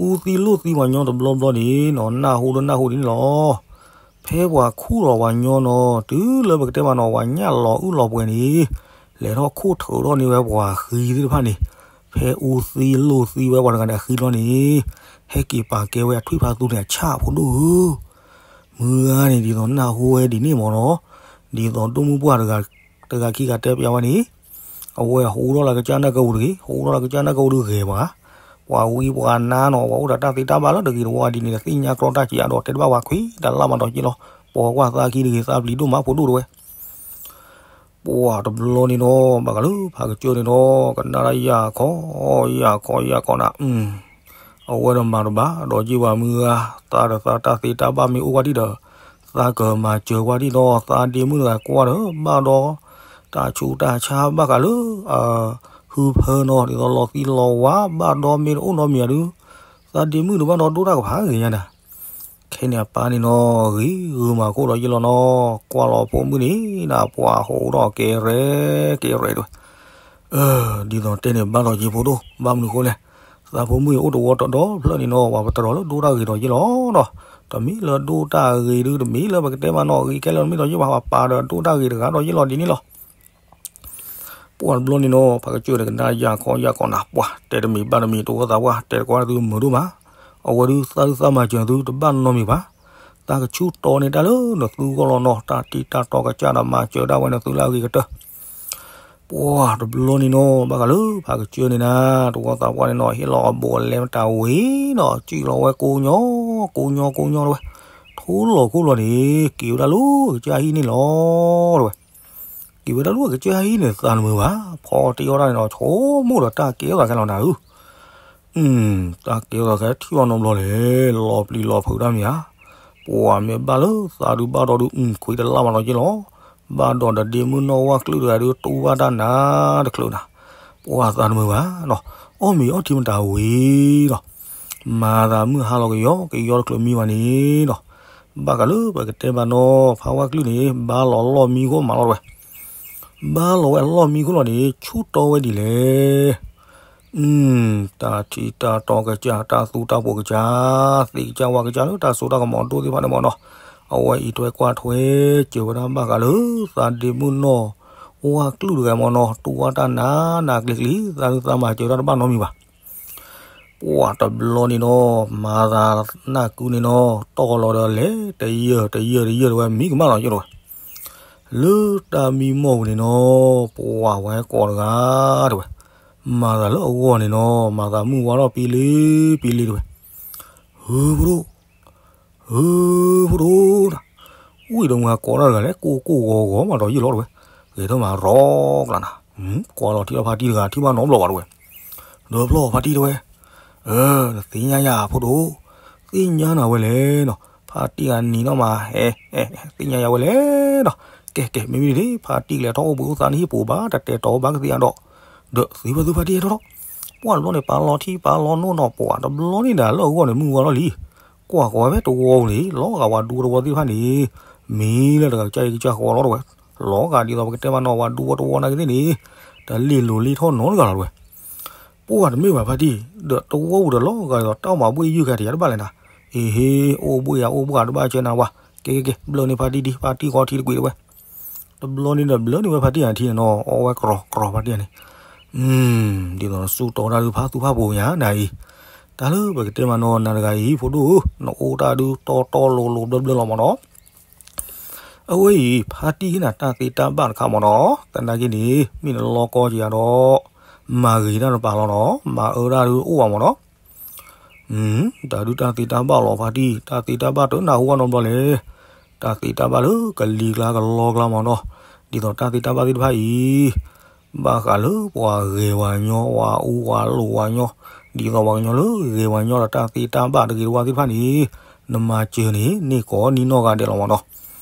အူသံလိၣ်သံပှၤညီတဘျီဘျီန့ၣ်နီၤ နၢ်ဟူဒီးနၢ်ဟူဒ်န့ၣ်လီၤ. ဖဲပှၤခူၣ်လီၤပှၤညီနီၤ တုၤလၢပကတဲမးနီၤ ပှၤညၣ်လီၤအုၣ်လီၤပှဲၤန့ၣ် လဲၤထီၣ်ခူၣ်ထုးထီၣ်န့ၢ်ဝဲပှၤဃံသ့ၣ်တဖၣ်န့ၣ်, ဖဲအူသံလိၣ်သံဝဲပှၤတဂၤန့ၣ်အဃံလီၤန့ၣ်, ဟဲက့ၤပာ်ကဲဝဲအထွံၣ်ဖးသူန့ၣ် အဆၣ်ဖိဒိၣ်ဧၢ, မုၢ်ဂၤန့ၣ် ဒ်သိးနၢ်ဟူဝဲဒ်န့ၣ်မ့ၢ်နီၤ, ဒ်သိးဒိၣ်မုၢ်ပှၢ်တဂၤခံဂၤတဲပျးဝဲန့ၣ်, အဝဲဟူထီၣ်လၢကစၢ်နၢ်ကဝူၤတဂ့ၤ, ဟူထီၣ်လၢကစၢ်နၢ်ကဝူၤတဂ့ၤဘၣ်, ပှၤဝံပှၤနါနီၤ ပှၤအိၣ်ဒီးတၢ်သ့တၢ်ဘၣ်လၢတဂ့ၤတဝါဒ်န့ၣ် သ့ၣ်ညါကြီတၢ်စံးအါဒီးတဲတဘၣ်ဝဲခွံတလၢ်မးဒီးက့လီၤ, ပိာ်ကွၢ်သးခံတဂ့ၤ သးပျံၤဒိၣ်မးဖိဒိၣ်တဝဲ ပှၤတဘျီန့ၣ်ဒီး ဘၣ်ဃးလၢဖးကစၢၢ်န့ၣ်ဒီး ကနၣ်တၢ်ယၢ်ခီ ယၢ်ခီ ယၢ်ခီနၤ, အဝဲဒီးမၤတဘၣ်ဒီးယ့ၢ်ဝၤမုၢ်ဂၤ သးဒီးသးတၢ်သ့တၢ်ဘၣ်မ့ၢ်အိၣ်ကွၢ်ဒံးဒီး သးကမၤစၢၤကွၢ်ဒံးဒီး သးဒ့မုၣ်တဂၤကွၢ်ဒီး ဘၣ်ဒီး တၢ်ဆူးတၢ်ဆါဘၣ်ဃးလၢ အ ဟုဖၢနီၤ ဒ်သိးလီၤသံလီၤဝါ ဘၣ်ဒီးမ့ၢ်တအိၣ်နီတမံၤဒုး သးဒ့မုၣ်တဘၣ်ဒီးဒိၣ်တၢ်ကဖးဂ့ၤညါနၤ ခဲန့ၣ်အပၢ်န့ၣ်နီၤ ဂ့ၤဂုာ်မၤခိၣ်ဒီးယ့ၢ်လီၤနီၤ, ကွၢ်လီၤဖိမုၣ်န့ၣ် နပှၤဟိးဒီးကဲရဲၣ်ကဲရဲၣ်တဲဝဲ, ဒ်သိးတဲန့ၣ်ဘၣ်ဒီးယ့ၢ်ဖိဒိၣ် ဘၣ်မနုၤဃိလဲၣ်, သးဖိမုၣ်အိၣ်တဝီတဒီဖျၢၣ်န့ၣ်နီၤ ပှၤပတြီၤလၢဒိၣ်တၢ်ဂ့ၤဒီးယ့ၢ်လီၤနီၤ, တမ့ၢ်လၢဒိၣ်တၢ်ဂ့ၤဒု တမ့ၢ်လၢပကတဲမးနီၤ ဂ့ၤခဲလၢာ်တမ့ၢ်ဒီးယ့ၢ်ဘၣ် ပှၤပာ်ဒီးဒိၣ်တၢ်ဂ့ၤတဂၤဒီးယ့ၢ်လီၤဒ်န့ၣ်လီၤ. ပှၢ်တဘျီန့ၣ်နီၤ ဖးကစၢၢ်တကနၣ်ယၢ်ခီယၢ်ခီနၤ ပှၢ်တဲတမံၤဘၣ်တမံၤ တဝီသးပှၢ် တဲတကွၢ်သုမုာ်ဒိၣ်မး, အဝဲဒုးသးဒုးသးမၤစၢၤသုတဘၣ်နီတမံၤဘၣ်, သးကဆူၣ်တီန့ၢ်တၢ်လၢနသုဂီၢ်လီၤနီၤ တၢ်တံၢ်တၢ်တီကစၢ်ဒီးမၤစၢၤဒၣ်ဝဲနသုလၢအဂ့ၤကတၢၢ် ပှၢ်တဘျီန့ၣ်နီၤ ဘၣ်ဃးလၢဖးကစၢၢ်န့ၣ်နၤ တဝီသးပှၢ်န့ၣ်နီၤ ဟ့ၣ်လီၤအဘူးအလဲမတၤဝံၤနီၤ စံၣ်လီၤဝဲကိးညီ ကိးညီကိးညီတဝဲ, ထိလီၤခိၣ်လီၤန့ၣ် က့ၤဝဲဒၣ်လၢကစၢ်ဟံၣ်န့ၣ်လီၤတဝဲ, က့ၤဝဲဒၣ်လၢကစၢ်ဟံၣ်န့ၣ်သးတမုာ်ဘၣ်, ဖီတ့ၢ်အီၣ်တၢ်န့ၣ်ဒီး ဆိကမိၣ်ဒီးတၢ်ကဲထီၣ်သးခဲလီၤနၤဧၢ တၢ်ကဲထီၣ်သးခဲထံၣ်အီၤနီတဘျီလဲၣ်, လီၤပျံၤလီၤဖုးတၢ်မ့ၢ်ဧါ, ပှၢ်မ့ၢ်ဘၣ်လၢသးဒုးဘၣ်ဒီးဒုး ခွံတလၢ်မးနီၤက့လီၤ, ဘၣ်ဒီးဒီးဒ့မုၣ်နီၢ်ဝၢ်ကျုၢ်တဂၤဒုး တူၢ်ဘၣ်တၢ်နၤတချုးနၤ, ပှၢ်သးတမုာ်ဘၣ်နီၤ, အီၣ်မ့ၤအီထံမတၤဝံၤဒီး မၤသးမုၢ်ဟါလီၤကယီကယီတချုးမံဝဲန့ၣ်ဒီး ဘၣ်ဃးလၢပကတဲဘၣ်နီၤ ဖးဝၢ်ကျုၢ်န့ၣ် ဘါလီၤလီၢ်မံခိၣ်မးလီၤတဝဲ, ဘါလီၤဝဲအလီၢ်မံခိၣ်လီၤန့ၣ် ဆူၣ်တီဝဲဒ်လဲၣ် တၢ်ထံၣ်တၢ်တီကစၢ် တၢ်သူတၢ်ပိာ်ကစၢ် သ့ၣ်ကစၢ်ဝၣ်ကစၢ်လၢတၢ်စိတၢ်ကမီၤဒိၣ်သ့ၣ်တဖၣ်န့ၣ်မးနီၤ, အဝဲအံၤထွဲကွၢ်ထွဲစၢၤဝဲဒၣ်ဘၣ်ဃးလၢ သးဒ့မုၣ်နီၢ်ဝၢ်ကျုၢ်တဂၤမးနီၤ တူၢ်ဝဲတၢ်နးနးကျံၤကျံၤ သးဒုးသးမၤစၢၤတၢ်တဘၣ်နီတမံၤဘၣ် ပှၢ်တဘျီန့ၣ်နီၤ မၤသးနၢ်ကုန့ၣ်နီၤ တီၢ်လီၤဒီးလဲၤတယၢၢ်တယၢၢ်တယၢၢ်တဝဲ မံကမၣ်လီၤယိၣ်တဝဲ, လၢတၢ်မံမီၢ်ပူၤန့ၣ်နီၤ ပှၢ်ဝဲကိးတဂၤတဝဲ, မၤသးလၢအဂီၢ်န့ၣ်နီၤ မၤသးမုၢ်ဝါထီၣ်ပံလ့ပံလ့တဝဲ, ဟုဖိဒိၣ် ဟုဖိဒိၣ်တၢ်, ဝံၣ်ဒီးမုၢ်ဟါကိးတၢ်တဂၤလဲၣ် ကိၢ်ကိၢ်ဂီၤဂီၤမးဒီးယိၣ်လီၤတဝဲ, ဂဲၤထီၣ်မးရီကျါနၤ, ကွၢ်လီၤထံၣ်ဒီးဖါတံၢ်တဂၤ ထံၣ်ဘၣ်နီတဘျီဘၣ်တဝဲ, ဒီးဖျီၣ်ဖါတံၢ်တဝဲ, နသ့ၣ်ညါယၤဖိဒိၣ်, သ့ၣ်ညါနၤဝဲလဲၣ်နီၤ, ဖါတံၢ်ဂၤနံၤနီၣ်မး ဟဲ သ့ၣ်ညါယၤဝဲလဲၣ်နီၤ, ကဲကဲ မ့မ့ၢ်ဒ်န့ၣ် ဖါတံၢ်ကလဲၤထီၣ်အိၣ်ဘှံးအိၣ်သါန့ၣ်ဟံၣ်ပူၤဘၣ် တတဲာ်တီၤဘၣ်ကသ့အဒီး, ဒီးသ့ဖဲသုဖါတံၢ်ဟဲထီၣ်ထီၣ်, ပှၢ်တဘျီန့ၣ် ပာ်လီၤထံပာ်လီၤနိၣ်နီၤ ပှၢ်တဘျီန့ၣ်ဒၣ်လၢအဂီၢ်န့ၣ် မုၢ်ဝါထီၣ်လံ ကွၢ်ဃီၤဝဲတဝီပူၤန့ၣ် လီၤဂာ်ဝဲဒူဝဲတဝီသ့ၣ်တဖၣ်န့ၣ်, မ့ၢ်လၢတဂၤကစၢ်အံၤကစၢ်ဃီလီၤတဝဲ, လီၤဂာ်ဒ်သိးပကတဲမးနီၤ ဝဲဒူဝဲတဝီနာ်က့သ့ၣ်န့ၣ်, တလ့ၣ်လိၤလ့ၣ်ထီၣ်နီတဂၤလီၤတဝဲ, ပှၢ်တမ့ၢ်ဘၣ်ဖါတံၢ်, ဒီးတဝီပူၤဒီးလီၤဂာ်ဒ်သိးတၢ်မၤဘှ့ၣ်ယုၢ်ခဲတယၤတဘၣ်လဲၣ်နၤ, အ့ဟ့ အိၣ်ဘှ့ၣ်ယၤအိၣ်ဘှ့ၣ်တဘၣ်ကဲနၤဝါ, ကဲကဲကဲ ဘျၢန့ၢ်ဖါတံၢ်ဒံး ဖါတံၢ်ဃီထံတကွံာ်တဝဲ တဘျီန့ၣ်ဒီးဘျၢန့ၢ်ဝဲဖါတံၢ်ဂၤထံန့ၣ်နီၤ အီဝဲကြီကြီဖါတံၢ်ဂၤန့ၣ်, ဒ်သိးနစူၢ်တီတၢ်ဒုးဖးသူၣ်ဖးပိၤညါနၤအံၤ, တၢ်လၢပကတဲမးနီၤ နၤတဂၤအံၤ ဖိဒိၣ်ဧၢ, နအိၣ်တၢ်ဒုးတီတီလိၤလိၤဘျၢဘျၢလီၤမးနီၤ, အဝဲအံၤ ဖါတံၢ်ဟ့ၣ်နၤတၢ်သ့တၢ်ဘၣ်တခါမးနီၤ, သနာ်က့န့ၣ် မ့ၢ်နလီကီက့ၤယၤဒီး မၤဂ့ၤတၢ်တပၤလီၤနီၤ, မၤအၢတၢ်ဒုးအိၣ်ဘၣ်မးနီၤ တၢ်ဒုးတၢ်သ့တၢ်ဘၣ်လီၤဖါတံၢ်, တၢ်သ့တၢ်ဘၣ်တနၢ်ဟူဘၣ်နီတဘျီလဲၣ်, တၢ်သ့တၢ်ဘၣ်လၢကလံၤကျါကလီကျါမးနီၤ, ဒ်သိးတၢ်သ့တၢ်ဘၣ်သ့ၣ်တဖၣ်အံၤ, ဘၣ်ဃးလၢပှၤဂဲၤပှၤညီ ပှၤအူပှၤလိာ်ပှၤညီ, ဒ်သိးပှၤကညီလၢဂဲၤပှၤညီဒီးတၢ်သ့တၢ်ဘၣ်တဂ့ၤတဝါသ့ၣ်တဖၣ်န့ၣ်, နမၤစၢၤန့ၣ် န့ၢ်ကိးနံၤနီၢ်ဂၤဒဲးလီၤမးနီၤ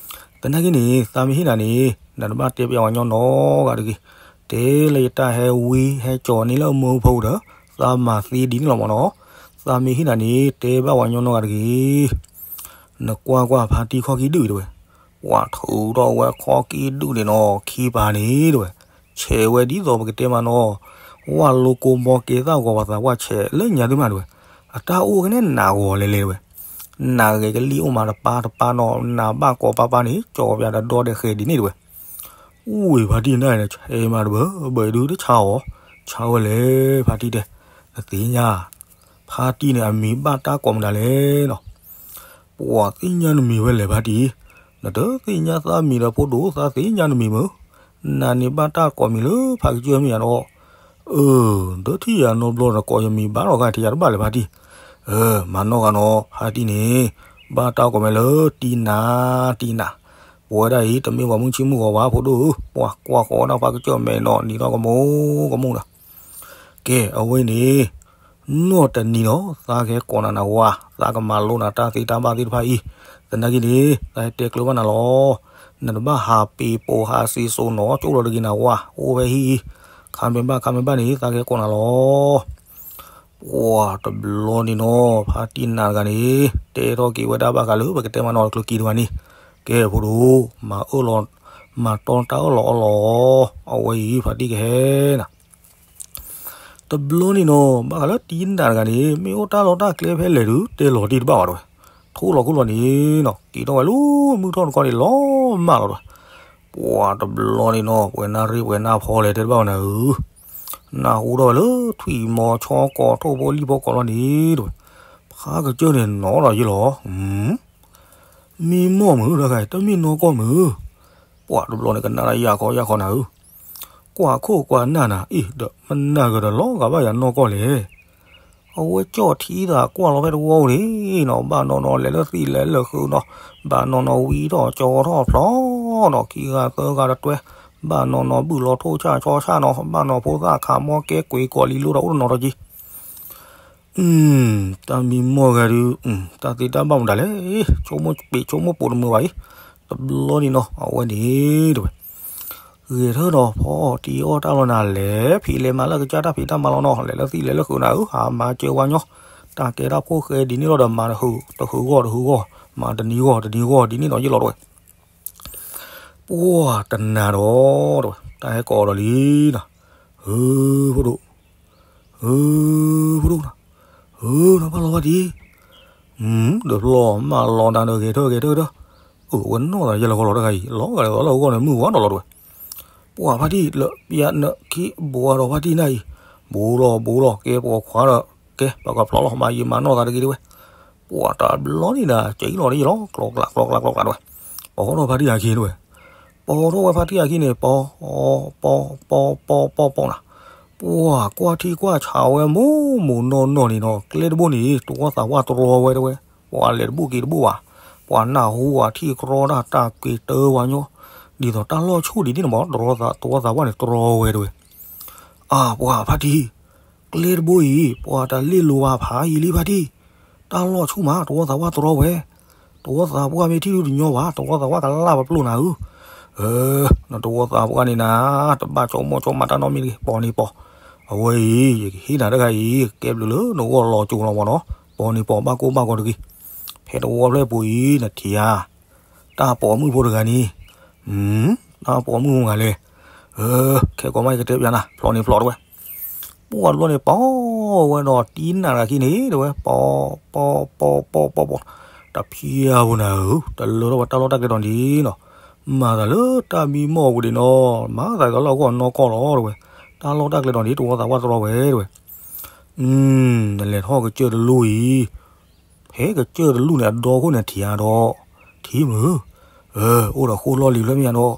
သနာ်က့န့ၣ် သးမ့ၢ်ဟ့ၣ်နၤန့ၣ် နတဘၣ်တဲပျးပှၤညီနီတဂၤတဂ့ၤ, တဲလၢယတၢ်ဟဲဝံဟဲကၠီၤန့ၢ်လၢမူဖိဒီး သးမၤသ့ဒ်န့ၣ်လီၤမးနီၤ, သးမ့ၢ်ဟ့ၣ်နၤန့ၣ် တဲဘၣ်ပှၤညီနီတဂၤတဂ့ၤ, နကွၢ်ကွၢ်ဖါတံၢ်ခီၣ်ကံၣ်ဒုၣ်တဝဲ, ပှၤထုးထီၣ်ဝဲခီၣ်ကံၣ်ဒုၣ်န့ၣ်နီၤ ခံပၤန့ၣ်တဝဲ, ဆဲးဝဲဒ်သိးပကတဲမးနီၤ, ဝၣ်လိကိမိၢ်ကဲသၣ်ဂီၤပှၤသးပှၢ်ဆဲးလၢညါသ့ၣ်မးတဝဲ, အတၢ်အိၣ်ကနဲၣ်နးဂီၤလဲၤလဲၤတဝဲ နဂဲၤကလံၣ်အိၣ်မးတပၤတပၤနီၤ, နဘၣ်ကိးပၢ်ပၢ်န့ၣ် ကၠီပျးတဒီဒဲးဃဲၤဒ်န့ၣ်တဝဲ, ဝ့ၢ်ဖါတံၢ်နၢ်န့ၣ် ဆဲးမးတဘၢဘၢဒုးတဆါအီၤ, ဆါဝဲလဲၣ် ဖါတံၢ်တဲ, နသ့ၣ်ညါ, ဖါတံၢ်န့ၣ်အမံၤဘၣ်တၢ်ကိးမတၤလဲၣ်နီၤ, ပှၤသ့ၣ်ညါနမံၤဝဲလဲၣ်ဖါတံၢ်, နတသ့ၣ်ညါသးမံၤဒီးဖိဒိၣ် သးသ့ၣ်ညါနမံၤမုၢ်, နန့ၣ်ဘၣ်တၢ်ကိးမံၤလၢဖါကစၢၢ်မ့ၢ်ယၤဒီး အၢ, ဒီးထံၣ်ယၤနီတဘျီဒီးကိးယမံၤဘၣ်လီၤဂာ်ထံယၤတဘၣ်လဲၣ်ဖါတံၢ်, အၢ, မၤနီၢ်ဂၤနီၤ ဖါတံၢ်န့ၣ်, ဘၣ်တၢ်ကိးမဲာ်လၢတံနၤ, တံနၤ, ပဝဲဒၣ်အံၤ တမ့ၢ်ပှၤမုၢ်ဆ့ၣ်မုၢ်ဂီၤဘၣ်ဖိဒိၣ်ဧၢ, ပှၤကွၢ်ဃီၤဝဲဒၣ်ဖါကစၢၢ်မဲာ်နီၤ နံၤထီၣ်ကမူကမူဒီး, ကဲ အဝဲန့ၣ် နီၢ်တနံၤနီၤ သးကဟဲကိးနၤနဝၤ, သးကမၤလိနၤတၢ်သ့တၢ်ဘၣ်သ့ၣ်တဖၣ်အံၤ, သနာ်က့န့ၣ် သးဟဲတဲကျၢၤဘၣ်နၤလီၤ. နတဘၣ်ဟးပ့ၤပိာ်ဟးစံးစိၤနီၤ ကၠိလီၤတဂ့ၤနဝၤ, အိၣ်ဖဲဟံၣ်အံၤ, ခါမ့ၢ်ဘၣ်ခါမ့ၢ်ဘၣ်န့ၣ် သးကဟဲကိးနၤလီၤ. ပှၢ်တဘျီန့ၣ်နီၤ ဖါတံၢ်နးတဂၤန့ၣ် တဲထီၣ်က့ၤဝဲဒၣ်ဘၣ်ဃးလၢပကတဲမးနီၤတချုးက့ၤတဂၤန့ၣ်, ကဲဖိဒိၣ်, မၤအၢၣ်လီၤ, မၤတီတၢ်အၢၣ်လီၤအီလီၤ, အဝဲအံၤဖါတံၢ်ကဟဲနၤ တဘျီန့ၣ်နီၤ ဘၣ်ဃးလၢတံၢ်နးတဂၤန့ၣ် မ့ၢ်အိၣ်တၢ်လီၢ်တၢ်ကျဲဖဲလဲၣ်ဒုး တဲလီၤတံၢ်တဘၣ်ဘၣ်တဲဝဲ, ထိၣ်လီၤခိၣ်လီၤန့ၣ်နီၤ က့ၤထီၣ်ဝဲလၢမုၢ်ထီၣ်တခီန့ၣ် လီၤမၢ်လီၤတဲဝဲ, ပှၢ်တဘျီန့ၣ်နီၤ ပှဲၤနၢ်ရ့ပှဲၤနၢ်ဖီလဲၣ်တဲတဘၣ်ဘၣ်နၤဧၢ, နၢ်ဟူထီၣ်ဝဲလၢထွံၣ်မီၤဆီကီၢ်ထိၣ်ဖိလံၣ်ဖိကိးလီၤန့ၣ်တဲဝဲ, ဖါကစၢၢ်န့ၣ်နီၤဒီးယ့ၢ်လီၤ မံမီၢ်မုၢ်တဂၤအံၤ တမ့ၢ်နီၢ်ကီၢ်မုၢ်, ပှၢ်တဘျီန့ၣ်ကနၣ်တၢ်ယၢ်ခီယၢ်ခီနၤဧၢ, ကွၢ်ခိၣ်ကွၢ်နၢ်နၤအံၤဒီး မနၢ်ကဒီးလီၤဂာ်ဘၣ်ယၤနီၢ်ကီၢ်လဲၣ်, အဝဲကၠီၣ်ထံသးကွၢ်လီၤဖဲတဝီဧိၤန့ၣ်နီၤ ဘၣ်နီၤနီၤလဲၤလၢသံၣ်လဲၤလၢဃုာ်နီၤ ဘၣ်နီၤနီၤဝံထီၣ်ကၠီထီၣ်ဖျီနီၤ ခံဂၤသၢဂၤတတွဲ, ဘၣ်နီၤနီၤဘုၣ်လီၤထိၣ်ဆၣ်ဆီဆၣ်နီၤ ဘၣ်နီၤဖိသၣ်ခးမီကဲကွံာ်ကီးလံလိၣ်ဒီးအိၣ်တနီၤဒီးက့ၤ တၢ်မံမီၢ်ဂၤဒုး တၢ်သ့တၢ်ဘၣ်မတၤလဲၣ်, ဆိကမိၣ်ပ့ၤဆိကမိၣ်ပိာ်တမုာ်ဘၣ်အံၤ, တဘျီန့ၣ်နီၤ အဝဲန့ၣ်တဲဝဲ, ဂဲၤထၢၣ်ဒီးဖီအီၣ်တံၤအီၣ်တၢ်လီၤနၤ လဲၤဖံးလဲၤမၤလၢကစၢ်တၢ်ဖံးတၢ်မၤလီၤနီၤ လဲၤလၢသံၣ်လဲၤလၢဃုာ်နၤဧၢ ဟးမၤစၢၤဝဲညီ, တၢ်ကဲတၢ်ဖိဃဲဒ်န့ၣ်လီၤဒီး မၤတဟုးတဟုးဂီၢ်တဟုးဂီၢ်, မၤတနံၤဂီၢ်တနံၤဂီၢ်ဒ်န့ၣ်နီၤယ့ၢ်လီၤတဲဝဲ ပှၢ်တနၤဒီးတဲဝဲ တၢ်ဟဲကိးဒီးလံနီၤ, ဧၢ ဖိဒိၣ်, ဧၢ ဖိဒိၣ်နီၤ, ဧၢ နဘၣ်လီၤဖါတံၢ်, ဒီးဖျီမၢ်လီၤနၤဒီးဂဲၤထၢၣ်ဂဲၤထၢၣ်ဒီး, အဝဲနီၢ်သးယဲၢ်လီၤဃီလီၤတဂၤအံၤ လီၤဂာ်ဒီးလၢအဂီၢ်န့ၣ် မုၢ်ဝါဒီးလီၤတဲဝဲ, ပှၢ်ဖါတံၢ်လၢပျၢၤနၢခံဘိးဒီးဖါတံၢ်နၤအံၤ, ဘိးလီၤဘိးလီၤ ကဲပှၤခွါဒီး, ကဲပကဖျီလီၤ မၤယံာ်မၤနီၢ်သးတဂ့ၤတဲဝဲ, ပှၢ်တဘျီန့ၣ်နၤ ကၠံလီၤဒ်ယ့ၢ်လီၤ ကျီကျးကျီကျးကျီကျးတဲဝဲ, ပီထီၣ်ဖါတံၢ်အခံတဲဝဲ, ပီထီၣ်ဝဲဖါတံၢ်အခံန့ၣ် ပီ, ပီ, ပီ, ပီ, ပီ, ပီနၤ, ပှၢ်ကွၢ်ထံကွၢ်ဆးဝဲမိၢ်မိၢ်နီၢ်နီၢ်န့ၣ်နီၤ ကျဲတဘိန့ၣ် တဝီသးဝါတရီဝဲတဲဝဲ, ပှၢ်လဲၤတဘူၣ်က့ၤတဘူၣ်ဘၣ်, ပှၢ်နၢ်ဟူဝဲထံၣ်ကြီတၢ်တၢ်က့ၤတၢဝဲညီ, ဒ်သိးတၢ်လီၢ်ဆူၣ်ဒ်န့ၣ်မး တဝီသးဝါန့ၣ်တရီဝဲတဲဝဲ, အၢ ပှၢ်ဖါတံၢ်, ကျဲတဘိအံၤ ပှၤတလ့ၣ်လိၤဘၣ်ဖးယံာ်လံဖါတံၢ်, တၢ်လီၢ်ဆူၣ်မး တဝီသးဝါတရီဝဲ, တဝီသးပှၢ်မ့ၢ်ထံၣ်ဒုတညီဘၣ် တဝီသးပှၢ်ကလၢ်ပပျိၢ်နၤဧၢ, နတဝီသးပှၢ်န့ၣ်နၤ တဘၣ်ကၠီမိၢ်ကၠီမးတၢ်နီတမံၤတဂ့ၤ ပိာ်န့ၢ်ပိာ်, အဝဲအံၤ ယကဟ့ၣ်နၤတဂၤအံၤ ကဲဘျုးလၢနဂီၢ်လီၤကၠိလီၤမးနီၤ ပိာ်န့ၢ်ပိာ်ဘၣ်ကိၢ်ဘၣ်ဂီၤတဂ့ၤ, ဖဲတဝီဖျၢၣ်ပူၤအံၤ နထံၣ်ဧါ တၢ်ပိာ်မုၣ်ဖိတဂၤန့ၣ်, တၢ်ပိာ်မုၣ်မဂၤလဲၣ်, ခဲကိးမးယကတဲပျးနၤ ဖျီန့ၣ်ဖျီတဲဝဲ, ပှၢ်တဘျီန့ၣ် ပီဝဲဒီးတံၢ်နးတဂၤခံန့ၣ်တဲဝဲ ပီ, ပီ, ပီ, ပီ, ပီ, ပီ, တဖျါဝဲနၤဧၢ တလၢထီၣ်ဝဲတၢ်လီၢ်တၢ်ကျဲဒီးန့ၣ်နီၤ, မၤသးလၢတၢ်မံမီၢ်ဝဲဒၣ်နီၤ မၤသးလၢအဂီၢ်နီၢ်ကီၢ်လီၤတဲဝဲ, တၢ်လီၢ်တၢ်ကျဲဒီးန့ၣ် တဝီသးပှၢ်တရီဝဲတဲဝဲ, နလဲၤထီၣ်ကစၢၢ်တလူၢ်အံၤ ဖဲကစၢၢ်တလူၢ်န့ၣ် အဒီခိၣ်န့ၣ်ထံၣ်ဧါဒီး, ထံၣ်မုၢ်, အိၣ်ဒီးဃိၣ်လီၢ်လံၤဖျၢၣ်မ့ၢ်ဧါဒီး, အိၣ်ဒီးဃိၣ်လီၢ်လံၤဖျၢၣ်, ဃိၣ်လီၢ်လံၤဖျၢၣ်န့ၣ်, သနာ်က့ဃိၣ်ဖျၢၣ်နီၤ ခိၣ်တအိၣ်ဘၣ်ကဲဒၣ်, ဃိၣ်တိၤဃိၣ်လီၢ်လံၤတိၤ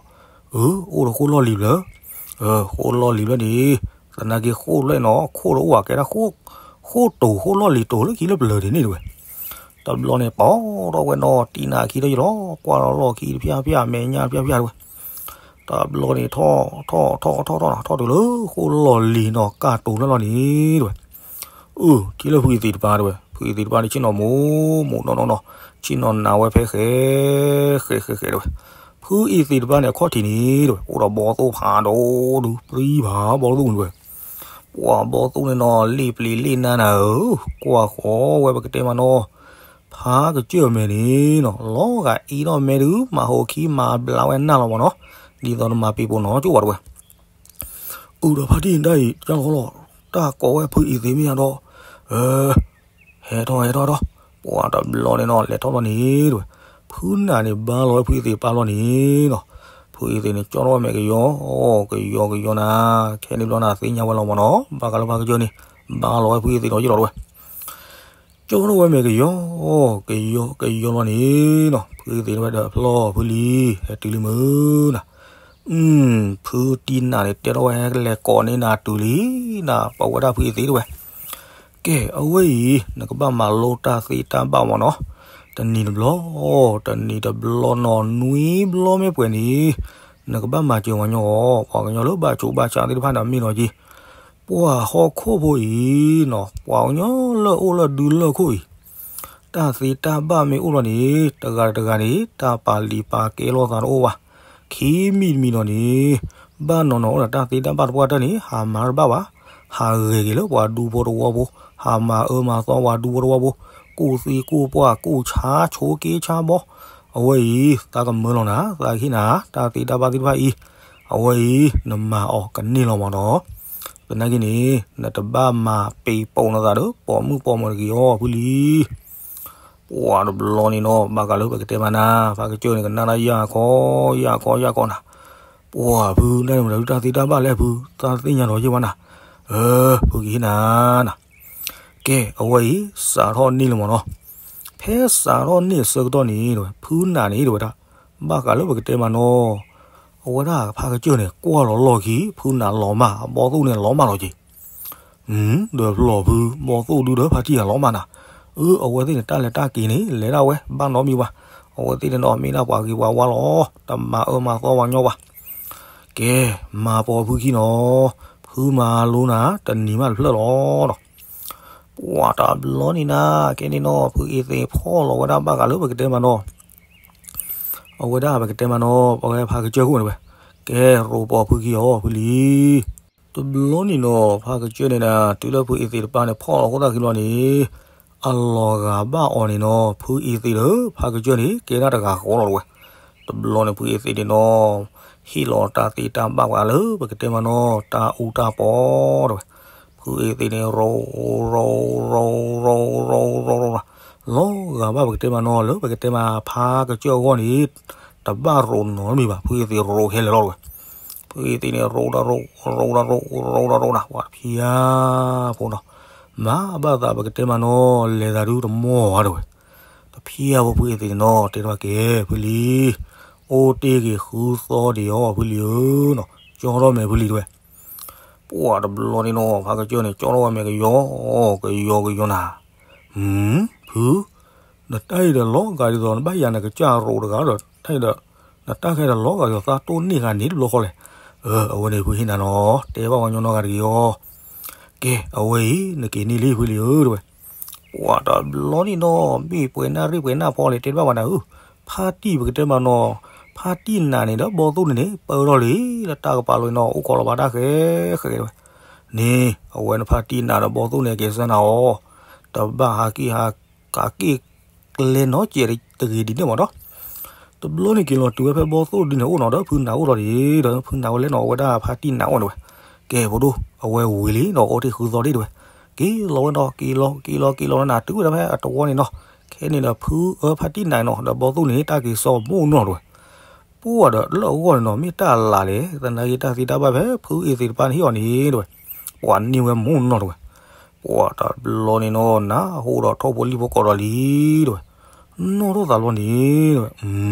လၢခံလၢပျၢၤဒ်န့ၣ်တဲဝဲ, တဘျီန့ၣ် ပီထီၣ်ဝဲနီၤ တံၢ်နးခံဒီးယလီၤ ကွၢ်လီၤလီၢ်ခံတဖျၢၣ်ဖျၢၣ် မဲာ်ညါတဖျၢၣ်ဖျၢၣ်တဲဝဲ, တဘျီန့ၣ်ထီၣ်, ထီၣ်, ထီၣ်, ထီၣ်, ထီၣ်, ထီၣ်တုၤလၢဃိၣ်လီၢ်လံၤနီၤ ကၢ်တိၤလၢလီၤန့ၣ်တဲဝဲ အၢ ထံၣ်လၢဖုအံၤသ့ၣ်တဖၣ်တဲဝဲ, ဖုအံၤသ့ၣ်တဖၣ်န့ၣ် ဆ့ၣ်နီၤမိၢ်မိၢ်နီၢ်နီၢ်နီၤ, ဆ့ၣ်နီၤနးဝဲဖဲဃဲ, ဃဲဃဲဃဲတဲဝဲ, ဖုအံၤသ့ၣ်တဖၣ်န့ၣ် အခီၣ်ထံးန့ၣ်တဲဝဲ အိၣ်ဒီးဘီသိၣ်ဖးဒိၣ်ဒုး ပြံဖးဘီသိၣ်တဲဝဲ, ပှၢ်ဘီသိၣ်န့ၣ်နီၤ လ့ၣ်ပျံၤလ့ၣ်နါနၤဧၢ, ကွၢ်ဃီဝဲပကတဲမးနီၤ, ဖးကစၢၢ်မဲာ်န့ၣ်နီၤ လီၤဂာ်အံၤထီၣ်မဲာ်ဒုး မၤဟိးခံမၤဘျါဝဲနၢ်လီၤမးနီၤ, ဒ်သိးနမၤပ့ၤပိာ်နီၤကၠိဘၣ်တဲဝဲ အိၣ်ဒီးဖါတံၢ်တၢ်အံၤ ကၢ်လီၤလီၤ, တၢ်ကိးဝဲဖုအံၤသ့ၣ်မ့ၢ်ယါဒီး, ဟဲထီၣ်ဟဲထီၣ်ထီၣ်, ပှၢ်တဘျီန့ၣ်နီၤ လဲၤထီၣ်လီၤန့ၣ်တဲဝဲ, ဖုနးန့ၣ်ဘါလီၤဝဲဖုအံၤသ့ၣ်ပာ်လီၤန့ၣ်နီၤ, ဖုအံၤသ့ၣ်န့ၣ် ကၠီထီၣ်ဝဲမဲာ်ကယီ, ကယီကယီနၤ, ခဲန့ၣ်ဘျီနၤသ့ၣ်ညါဝဲလီၤမးနီၤ, ဘၣ်ဃးလၢဖးကစၢၢ်န့ၣ်, ဘါလီၤဝဲဖုအံၤသ့ၣ်ဒီးယ့ၢ်လီၤတဲဝဲ ကၠီထီၣ်ဝဲမဲာ်ကယီ, ကယီကယီလီၤန့ၣ်နီၤ, ဖုအံၤသ့ၣ်တဲဝဲဒီးဖျီဖုလံၤ, ဟဲတုၤလံမုၢ်နၤ, ဖုတံၢ်နးန့ၣ် တဲထီၣ်ဝဲဟဲလဲၤကိးန့ၢ်နၤတုၤလံနၤ, ပဝဲဒၣ်ဖုအံၤသ့ၣ်တဲဝဲ, ကဲအဝဲအံၤ နကဘၣ်မၤလိတၢ်သ့တၢ်ဘၣ်မးနီၤ, တနံၤတဘျီ, တနံၤတဘျီနီၤ နွံဘျီမ့ၢ်ပှဲၤန့ၣ်, နကဘၣ်မၤစၢၤဝဲညီ, ပှၤကညီလၢဘၣ်ဆိးဘၣ်ဆါသ့ၣ်တဖၣ်န့ၣ် မ့ၢ်နီၤက့ၤ ပှၤဟီၣ်ခိၣ်ဖိအံၤနီၤ, ပှၤကညီလၢအိၣ်လၢဒုလၢၢ်ခိၣ်အံၤ, တၢ်သ့တၢ်ဘၣ်မ့ၢ်အိၣ်လီၤန့ၣ် တဂၤတဂၤန့ၣ် တၢ်ပာ်လံာ်ပာ်ကဲလိာ်သးတအိၣ်ဘၣ်. ခံမံၤတမံၤဒီးန့ၣ် ဘၣ်နီၢ်နီၢ်အိၣ်ဒီးတၢ်သ့တၢ်ဘၣ်တပှၢ်တၢၢ်န့ၣ် ဟးမၤတဘၣ်ဘၣ်. ဟးဂဲၤက့ၤလၢပှၤဒူဖိတဝီဖိ, ဟးမၤအၢမၤသီပှၤဒူဖိတဝီဖိ, ကူၣ်သံကူၣ်ပှၢ်ကူၣ်ဆါဆိက့ဆါဘီ, အဝဲအံၤ သးကမၢလီၤနၤ, သးကဟ့ၣ်နၤ တၢ်သ့တၢ်ဘၣ်သ့ၣ်တဖၣ်အံၤ, အဝဲအံၤ နမၤအီၤကန့ၢ်လီၤမးနီၤ. သနာ်က့န့ၣ် နတဘၣ်မၤပ့ၤပိာ်နသးဒီး ပိာ်မုၣ်ပိာ်မၢၤတဂ့ၤအီၤ ဖုလံၤ. ပှၤတဘျီန့ၣ်နီၤ ဘၣ်ဃးလၢပကတဲမးနၤ, ဖးကစၢၢ်န့ၣ် ကနၣ်တၢ်ယၢ်ခီယၢ်ခီယၢ်ခီနၤ. ပှၤဖု နမၤတၢ်သ့တၢ်ဘၣ်လဲၣ်ဖု, သးသ့ၣ်ညါဒီးယဲၢ်ဝဲနၤ. အၢ ဖုကဟ့ၣ်နၤနၤ. ကဲ အဝဲအံၤ စးထီၣ်န့ၢ်လၢၤမးနီၤ. ဖဲစးထီၣ်န့ၢ်အဆၢကတီၢ်န့ၣ် ဖုနၤန့ၣ် တဲဝဲဒၣ်, ဘၣ်ဃးလၢပကတဲမးနီၤ, အဝဲဒၣ်ဖးကစၢၢ်န့ၣ် ကွၢ်လီၤလီၢ်ခံ ဖုနၤလီၤမၢ်, ဘီသိၣ်န့ၣ်လီၤမၢ်လီၤက့ၤ. ဒီးဖျီၣ်ဖု ဘီသိၣ်ဒုဒီးဖါတံၢ်အလီၤမၢ်နၤ. အၢ အဝဲသ့ၣ်န့ၣ် တၢ်လဲၤတၢ်က့ၤန့ၣ် လဲၤဒၣ်ဝဲ ဘၣ်နီတမံၤဘၣ်. အဝဲသ့ၣ်န့ၣ်နီၤ မ့ၢ်ဒၣ်ပှၤဂ့ၤပှၤဝါလီၤ, တမၤအၢမၤသီပှၤညီဘၣ်. ကဲ မၤပိာ်ဖုခံနီၤ, ဖုမၤလိနၤ တနံၤမးတဖျၢၣ်လီၤနီၤ. ပှၤတဘျီန့ၣ်နၤ ကဲန့ၣ်နီၤ ဖုအ့သ့းဖီၣ်လီၤဝဲဒၣ်ဘၣ်ဃးလၢပကတဲမးနီၤ. အဝဲဒၣ်ပကတဲမးနီၤ အဝဲဖးကစၢၢ်ခိၣ်န့ၣ်ဝဲ, ကဲ ရိၤပိာ်ဖုခံအီၤ ဖုလံၤ. တဘျီန့ၣ်နီၤ ဖးကစၢၢ်န့ၣ်နၤ တုၤလၢဖုအ့သ့းတပၢ်န့ၣ် ဖီၣ်လီၤအဃိသတးခံဘျီန့ၣ် အလီၤဂာ်ဘၣ်အီၤန့ၣ်နီၤ ဖုအ့သ့းဒီးဖးကစၢၢ်န့ၣ် ကဲဒၣ်တဂၤဃီလီၤတဝဲ. တဘျီန့ၣ် ဖုအ့သ့းန့ၣ်နီၤ ဟ့ၣ်လီၤတၢ်သ့တၢ်ဘၣ်ပှၤလၢပကတဲမးနီၤ တၢ်အူတၢ်ပီတဝဲ. ဖုအ့သ့းန့ၣ် ရိၤ ရိၤ ရိၤ ရိၤ ရိၤ ရိၤ ရိၤ လီၤဂာ်ဘၣ်ပကတဲမးနီၤ လၢပကတဲမးဖးကစၢၢ်အဂီၢ်န့ၣ် တဘၣ်ရိၤနီတမံၤဘၣ် ဖုအ့သ့းရိၤခဲလၢာ်လီၤတဝဲ. ဖုအ့သ့းန့ၣ် ရိၤတၢ်ရိၤ ရိၤတၢ်ရိၤ ရိၤတၢ်ရိၤနၤ ပှၤတဖျါဖိနီၤ မၤဘၣ်သးပကတဲမးနီၤ လဲၤသးဒုတမီၢ်ဝဲတဝဲ. တဖျါဖိဖုအ့သ့းန့ၣ်နီၤ တဲတဘၣ်ကဲ ဖုလံၤ အိၣ်တ့ၢ်ဂ့ၤဃုသီဒံးအီၤ ဖုလံၤဧၢနီၤ ကၠီထီၣ်မဲာ်ဖုလံၤတဝဲ. ပှၤတဘျီန့ၣ်နီၤ ဖးကစၢၢ်န့ၣ် ကၠီထီၣ်ဝဲမဲာ်ကယီ ကယီကယီနၤ. ဖု နတၢ်အံၤဒီးလီၤဂာ်ဒ်သိး နဘၣ်ယၤနကစၢ်ရိၤတဂၤဒီး တၢ်အံၤဒီး နတၢ်ခဲဒီးလီၤဂာ်ဒ်သိး သးတိၢ်န့ၢ်ဂၤန့ၣ်တဘျီဃီလဲၣ်. အၢ အဝဲန့ၣ်ဖုဟ့ၣ်နၤနီၤ တဲဘၣ်ပှၤကညီနီတဂၤတဂ့ၤအီၤ. ကဲ အဝဲအံၤ နက့ၤန့ၢ်လံဖုလံၤဧၢတဝဲ. ပှၤတဘျီန့ၣ်နီၤ ဘ့ၣ်ပှဲၤနၢ်ရ့ၣ်ပှဲၤနၢ်ဖီလဲၣ် တဲတဘၣ်ပှၤနၤဧၢ. ဖါတံၢ်ပကတဲမးနီၤ ဖါတံၢ်နးန့ၣ်ဒီးဘီသိၣ်န့ၣ်န့ၣ် ပၢထီၣ်လံ လၢတၢ်ကပၤလီၤနီၤ အိၣ်ခိးလီၤဘၣ်တၢ်ဃဲဃဲတဝဲ. န့ၣ် အဝဲန့ၣ်ဖါတံၢ်နးဒီးဘီသိၣ်န့ၣ် ကဲစၢနၤအီၤ တဘၣ်ဟးက့ၢ်ဟးက့ၢ်ကျဲနီတစဲးတဂ့ၤဒ်န့ၣ်မးနီၤ. တဘျီန့ၣ်က့ၤလီၤတုၤဝဲဖဲဘီသိၣ်ဒ်န့ၣ်အိၣ်နီၤဒီး ဖုနးအိၣ်လီၤဒံးဒီး ဖုနးဝဲလဲၣ်နီၤ အဝဲဒၣ်ဖါတံၢ်နးအိၣ်န့ၣ်ဝဲ. ကဲဖိဒိၣ် အဝဲဝံၤလံနီၤ အိၣ်တ့ၢ်ဃုသီဒံးတဝဲ. က့ၤလီၤဝဲနီၤ က့ၤလီၤ က့ၤလီၤ က့ၤလီၤနၤ တုၤဝဲဒၣ်ဖဲအတဝီန့ၣ်နီၤ. ခဲန့ၣ်ဒီးဖုအၢဖါတံၢ်နးနီၤ ဒီးဘီသိၣ်န့ၣ် တၢ်က့ၤစီၤမိၢ်နီၤတဝဲ. ပှၤဒီးလၢအဂီၢ်န့ၣ်နီၤ မ့ၢ်တၢ်လၢ်လဲၣ် သနာ်က့တၢ်သ့တၢ်ဘၣ်ဖဲဖုအ့သ့းတပၢ်န့ၣ်ဟ့ၣ်အီၤန့ၣ်တဝဲ. ပှၤန့ၢ်ဝဲမိၢ်နီၤတဝဲ. ပှၤတဘျီန့ၣ်နီၤ နၢ်ဟူဒီးထိၣ်ဖိလံၣ်ဖိကိးဒီးလံတဝဲ. နီၣ်ထီၣ်သးဘျီန့ၣ်တဝဲ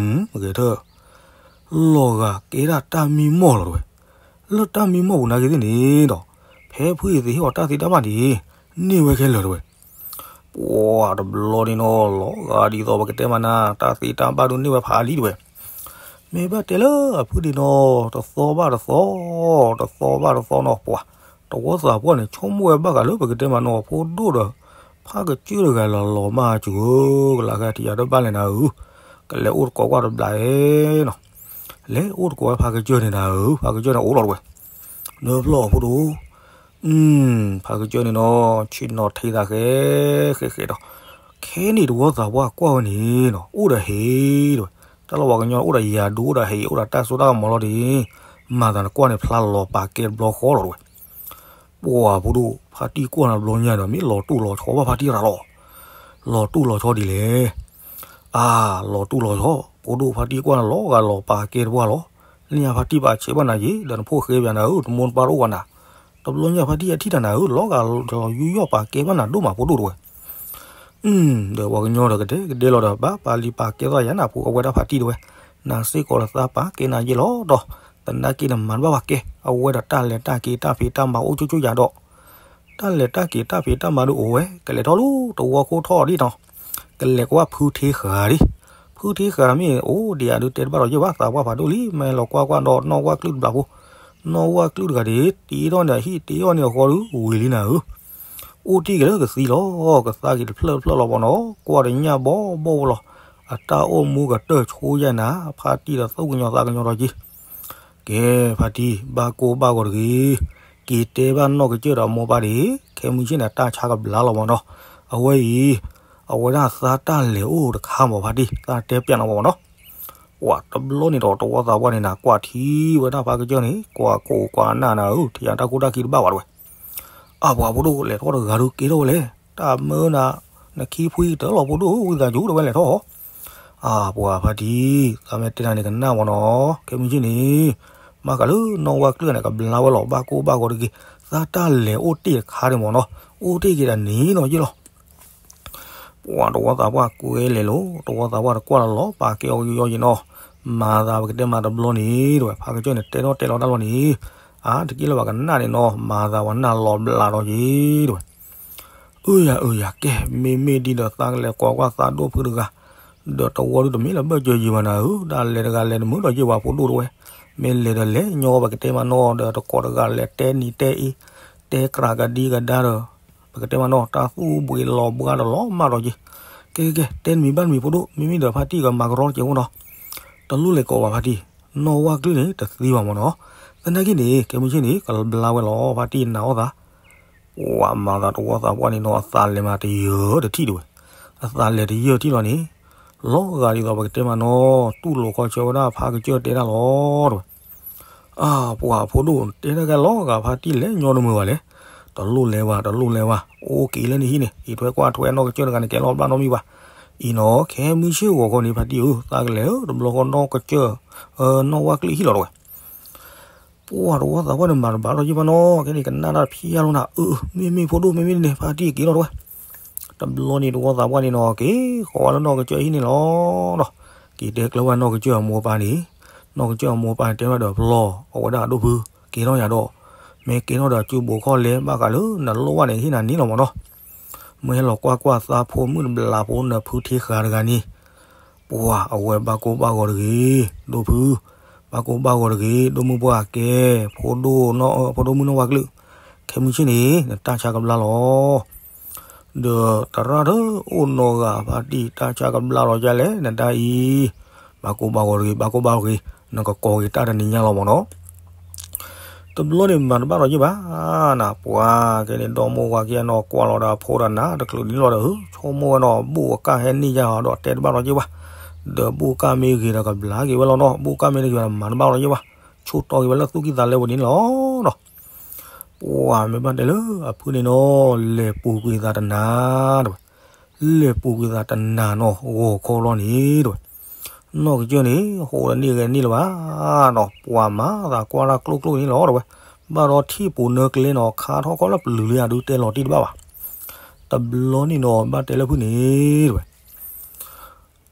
ဂဲၤထၢၣ် လီၤဂာ်ကဲဒၣ်တၢ်မံမီၢ်လီၤတဝဲ. လၢတၢ်မံမီၢ်ပူၤနာ်က့သ့ၣ်န့ၣ်ဒီး ဖဲဖုအ့သ့းဟ့ၣ်အီၤတၢ်သ့တၢ်ဘၣ်န့ၣ် န့ၢ်ဝဲခဲလၢာ်တဝဲ. ပှၤတဘျီန့ၣ်နီၤ လီၤဂာ်ဒ်သိးပကတဲမးနၤ တၢ်သ့တၢ်ဘၣ်ဒုးန့ၢ်ဝဲဖးလံတဝဲ. မ့ၢ်ဘၣ်တဲလၢအဖုန့ၣ်နီၤ တသီဘၣ်တသီ တသီဘၣ်တသီနီၤ ပှၤ တဝီသးပှၢ်န့ၣ် ဆိကမိၣ်ဝဲဘၣ်ဃးလၢပကတဲမးနီၤ ဖိဒိၣ်ဒီး ဖးကစၢၢ်တဂၤလီၤလီၤမၢ်စၢၤဧၢ ကလၤကထံးယၤဒၢဘၣ်လဲၣ်နၤဧၢ, ကလဲၤအိၣ်တကိးကွၢ်တဘျီဧဲနီၤ, လဲၤအိၣ်တကိးဝဲဖးကစၢၢ်န့ၣ်နၤဧၢ, ဖးကစၢၢ်န့ၣ်အိၣ်လီၤတဝဲ, နဖျီၣ်ဖိဒိၣ် ဖးကစၢၢ်န့ၣ်နီၤ ဆ့ၣ်နီၤထံသးဃဲဃဲဃဲဒီး ခဲန့ၣ်တဝီသးပှၢ်ကွၢ်ဝဲန့ၣ်နီၤ အိၣ်ဒီးဟံၣ်တဝဲ, တၢ်လီၢ်ပှၤကညီအိၣ်ဒီးယၤဒိၣ်အိၣ်ဒီးဟံၣ် အိၣ်ဒီးတၢ်စိတၢ်ကမီၤလီၤဒ်, မၤသးနကွၢ်န့ၣ် ဖျါလီၤပာ်ကဲတဘျီဃီလီၤတဝဲ. ပှၤဖိဒိၣ် ဖါတံၢ်ကွၢ်နၤတဘျီညါဒီး မ့ၢ်လီၤတူၢ်လီၤဆီဘၣ်ဖါတံၢ်ရၤလီၤ, လီၤတူၢ်လီၤဆီဒ်လဲၣ်, အါ လီၤတူၢ်လီၤဆီ, ဖိဒိၣ်ဖါတံၢ်ကွၢ်နၤ လီၤဂာ်လီၤပာ်ကဲတပှၢ်လီၤ, လၢညါဖါတံၢ်ဘၣ်ဆဲးဘၣ်နၤယ့ၣ် ဒီးနဖိၣ်ဃဲပၠးနၤဧၢ တမိၢ်တပၢ်တအိၣ်ဘၣ်နၤ, တဘျီညါဖါတံၢ်အထံၣ်တၢ်နၤဧၢ လီၤဂာ်လီၤယူးယီၣ်ပာ်ကဲဘၣ်နၤဒိၣ်မးဖိဒိၣ်တဝဲ. ဒီးပှၤကညီဒီးကဒဲကဒဲလီၤဒီး ဘၣ်ပာ်လံပာ်ကဲသီယၤနၤဖိအဝဲဒၣ်ဖါတံၢ်တဝဲ, နၤစ့ၢ်ကီးဒီးသးပာ်ကဲနၤယ့ၣ်လီၤဒီး, သနာ်က့နမၤတဘၣ်ပာ်ကဲ, အဝဲဒီးတၢ်လဲၤတၢ်က့ၤတၢ်ဖံးတၢ်မၤအိၣ်ကၠိကၠိယၤဒီး, တၢ်လဲၤတၢ်က့ၤတၢ်ဖံးတၢ်မၤဒုးအိၣ်ဝဲ ကလဲၤထီၣ်လၢတဝီခိၣ်ထီၣ်ဒ်နီၤ, ကလဲၤကွၢ်ဖုထ့ဃာ်ဒ်, ဖုထ့ဃာ်မ့ၢ်အိၣ်ဒံးအဒုးတဲတဘၣ်ဒီးယဲၢ်ဘၣ်သးပှၢ်ဖးဒိၣ်လံ မ့ၢ်လီၤကွၢ်ကွၢ်ဒီးနီၢ်ဝၣ်ကလုၢ်တဘျီဖိ, နီၢ်ဝၣ်ကလုၢ်တဂၤဒ် တ့ထီၣ်န့ၣ်ဟံၣ်တ့ထီၣ်န့ၣ်အဃီဒုးဝံၤလံနၤဧၢ အိၣ်တ့ၢ်က့ၤလၢကသံလီၤ, ကသါက့ၤတဖျၢၣ်တဖျၢၣ်လီၤဘီနီၤ, ကွၢ်တညၣ်ဘီဘီဖိလီၤ, အတၢ်အိၣ်မူကတၢၢ်ဆိယဲၢ်နၤ, ဖါတံၢ်ဒီးသူၣ်ကညီၤသးကညီၤဒီးက့ၤ, ကဲ ဖါတံၢ် ဘၣ်ကိၢ်ဘၣ်ဂီၤတဂ့ၤ, က့ၤတဲဘၣ်နီၢ်ကစၢၢ်ဒီးအမိၢ်ပၢ်ဒီး ခဲမုၢ်ဆ့ၣ်န့ၣ် တၢ်ဆါကဘျါလီၤမၢ်နီၤ. အဝဲအံၤ အဝဲဒၣ်သးတၢ်လဲၤအိၣ်တခါမၢ်ဖါတံၢ် သးတဲပျးနီၤမၢ်နီၤ. ပှၤတဘျီန့ၣ်ဒီးတဝီသးပှၢ်န့ၣ်နၤ ကွၢ်ထံဝဲဒၣ်ဖါကစၢၢ်န့ၣ် ကွၢ်ကိၢ်ကွၢ်နၢ်နၤဧၢ ထံၣ်ယၤတၢ်ခိၣ်တၢ်ခံတဘၣ်ဘၣ်တဝဲ. အၢ ပှၤဖိဒိၣ်လဲၤထီၣ်တဂၤဒုးက့ၤထီၣ်ဝဲလဲၣ် တၢ်မၢနၤ နခံဖှံတၢ်လီၤဖိဒိၣ်ဧၢ ဝံသးစူၤတဝဲလဲၤထီၣ် အၢ ပှၤဖါတံၢ် သးမ့ၢ်တဲနၤန့ၣ်ကနၣ်မၢ်နီၤ ခဲမုၢ်ဆ့ၣ်န့ၣ် ဘၣ်ဃးလၢနီၢ်ဝၢ်ကျၢၢ်န့ၣ် ကဘျါဝဲလီၤ ဘၣ်ကိၢ်ဘၣ်ဂီၤတဂ့ၤ သးတၢ်လဲၤအိၣ်တ့ၢ်တခါန့ၣ်မၢ်နီၤ အိၣ်တ့ၢ်က့ၤဒီးန့ၣ်နီၤယ့ၢ်လီၤ. ပှၤတဝီသးပှၢ်ကွဲလဲၤလိၤ တဝီသးပှၢ်တကွၢ်လီၤလီၤ ပာ်ကဲအီၤကယီက့ၤနီၤ မၤသးပကတဲမၤတဘျီန့ၣ် တဝဲ ဖါကစၢၢ်န့ၣ် တဲထီၣ်တဲလီၤတၢ်လီၤန့ၣ် အါ တက့ၢ်လၢၤဘၣ်ကနၣ်န့ၣ်နီၤ မၤသးပှၤနၢ်လီၤဘျးထီၣ်က့ၤ တဝဲ အၢယၤအၢယၤ ကဲ မ့မ့ၢ်ဒ်ဒီးသးကလဲၤကိးကွၢ်သးဒိၣ်ဖုတဂၤ ဒီးတဝီဒုးတမ့ၢ်လၢဘၢၣ်စၢၤယံၤဘၣ်နၤဧၢ ဒၣ်လဲၤတဂၤလဲၤတမုာ်ဒီးယ့ၢ်ပှၤဖိဒိၣ်တဝဲ မ့ၢ်လဲၤဒီးလဲၤညီပကတဲမၤနီၤ ဒီးတကိးတဂၤလဲၤတဲနံၤတဲအ့ တဲကြးကဒံကဒါဒီး ပကတဲမၤနီၤ တၢ်သူၣ်ဘှံးလီၤဘှါဒီးလီၤမၢ်ဒီးက့ၤ ကဲကဲကဲ တဲနမံၤဘၣ်နမံၤဖိဒိၣ် မ့မ့ၢ်ဒီးဖါတံၢ်ကမၤကရီတကဲးဖိနီၤ တလိၣ်လဲၤကိးဘၣ်ဖါတံၢ် နီၢ်ဝၢ်ကျၢၢ်န့ၣ် တသံဘၣ်မၢ်နီၤ သနာ်က့န့ၣ် ခဲမုၢ်ဆ့ၣ်န့ၣ် ကဘျါဝဲလီၤ ဖါတံၢ်နၤအီၣ်သး ပှၤမၤသးတဝီသးပှၢ်န့ၣ်နီၤ အသးလဲၤမးတယၢၢ်တထံၣ်တဝဲ အသးလဲၤတယၢၢ်ထံၣ်လီၤန့ၣ် လီၤဂာ်ဒ်သိးပကတဲမၤနီၤ တူၢ်လိာ်ခီဆၢဝဲဒၣ်ဖါကစၢၢ်တဲဒၣ်လီၤတဝဲ အၢ ပှၤဖိဒိၣ်တဲတၢ်ကဲလီၤဂာ်ဖါတံၢ်လဲၤညီတမုာ်ဘၣ်လဲၣ် တလိၣ်လဲၤဘၣ် တလိၣ်လဲၤဘၣ် အိၣ်က့ၤလၢနဟံၣ်န့ၣ် အံးထွဲကွၢ်ထွဲနီၢ်ကစၢၢ်တဂၤန့ၣ် ကဲလီၤဘျါနီတမံၤဘၣ် အံၤနီၤ ခဲမုၢ်ဆ့ၣ်ဂီၤခီန့ၣ် ဖါတံၢ်ဧၢ သးကလဲၤဧၢ တဘျီဃီနီၢ်ကစၢၢ် နီၢ်ဝၢ်ကျၢၢ်ဟံၣ်လီၤတဝဲ ပှၤတဝီသးပှၢ်န့ၣ် မၤတဘၣ်ထီၣ်ယ့ၢ်ဘၣ်နီၤ ကဲန့ၣ်ကနၣ်တၢ်ဖျါလိာ်နၤ အၢ မ့မ့ၢ်ဖိဒိၣ် မ့မ့ၢ်န့ၣ် ဖါတံၢ်က့ၤလီၤတဝဲ တဘျီန့ၣ်တဝီသးပှၢ်န့ၣ်နီၤ က့ၤဃီၤဝဲလၢနီၢ်ကစၢၢ်ဟံၣ်န့ၣ်လီၤနီၤ က့ၤတဲကျၢၤဝဲနီၢ်ကစၢၢ်အမိၢ်အပၢ်န့ၣ် နီၢ်ကစၢၢ်အမိၢ်အပၢ်န့ၣ် တဲဝဲဒီးပျီ အဝဲဒၣ်အဒိၣ်ဖု က့ၤထီၣ်ယၤဒီး မ့ၢ်က့ၤထီၣ်ဒီးစုဘိးခီၣ်လဲၣ် ဘၣ်ဃးလၢနလိၣ်ဘၣ်န့ၣ် ဟ့ၣ်နၤန့ၣ်လီၤမၢ်နီၤ မ့ၢ်ဟဲလီၤကွၢ်ကွၢ်သးဖိမုၣ်တဘျးဖိ နဖုထံဃာ်တဂၤန့ၣ် ပှၤအဝဲဘၣ်ကိၢ်ဘၣ်ဂီၤတဂ့ၤ ဒိၣ်ဖု ဘၣ်ကိၢ်ဘၣ်ဂီၤတဂ့ၤ ဒိၣ်မုၣ်ပှၢ်ကဲ ဖိဒိၣ် ဖိဒိၣ်မုၣ်နီၢ်ဝၢ်ကျၢၢ် ခဲမုၢ်ဆ့ၣ်န့ၣ် နတၢ်ဆါကဘျါလီၤ ဒီးတရၣ်တအိၣ်နီတဂၤ ဖါတံၢ်တၢ်ဆါကဘျါလီၤဒ်လဲၣ် နတၢ်အံၤ ဘၣ်ကိၢ်ဘၣ်ဂီၤတဂ့ၤ ဘၣ်ကိၢ်ဘၣ်ဂီၤတဂ့ၤ နကကိးက့ၤတၢ်တနံၤညါလီၤမၢ်နီၤ တဘျီန့ၣ်မၤတဘၣ်လီၤယ့ၢ်ဘၣ် နပှၤကဲန့ၣ် ဒီမိၢ်ဝၤခံဂၤနီၤ ကွၢ်လီၤဒီးဖိဒီးနၤတချုးန့ၣ်လီၤဒီး ဆိကမိၣ်ဝဲနီၤ ဘူၣ်အကၢ်ဟဲန့ၢ်ယၤဒီးတဲတဘၣ်လီၤယ့ၢ်ဘၣ် ဒီးဘူၣ်ကၢ်မ့ၢ်ဂ့ၤဒီးကဘျါက့ၤဝဲလီၤနီၤ ဘူၣ်ကၢ်မ့ၢ်တဂ့ၤဒီးမၤတဘၣ်လီၤယ့ၢ်ဘၣ် ဆိတီၢ်က့ၤဝဲလၢသူၣ်ကံၢ်သးလဲပူၤန့ၣ်လီၤနီၤ ပှၤမ့ၢ်ဘၣ်တဲလၢအဖုန့ၣ်နီၤ လဲၤပူၤကွံာ်သးတနၤတဝဲ လဲၤပူၤကွံာ်သးတနၤနီၤ ဂီၤခီလီၤန့ၣ်တဝဲ နီၢ်ကစၢၢ်န့ၣ် ဟိးဒီးန့ၢ်ဂဲၤန့ၢ်လၢၤဘၣ်နီၤ ပှၤမၤသးကွၢ်တၢ်ကျိၣ်ကျိၣ်န့ၣ်လီၤတဝဲ ဘၣ်ဒီးထံၣ်ပူၤနၢကျဲနီၤ ခါထီၣ်ခီလၢပျုၤလၢအဒုးတဲလီၤတံၢ်တဘၣ်ဘၣ် တဘျီန့ၣ်နီၤ ဘၣ်တဲလၢဖုန့ၣ်တဝဲ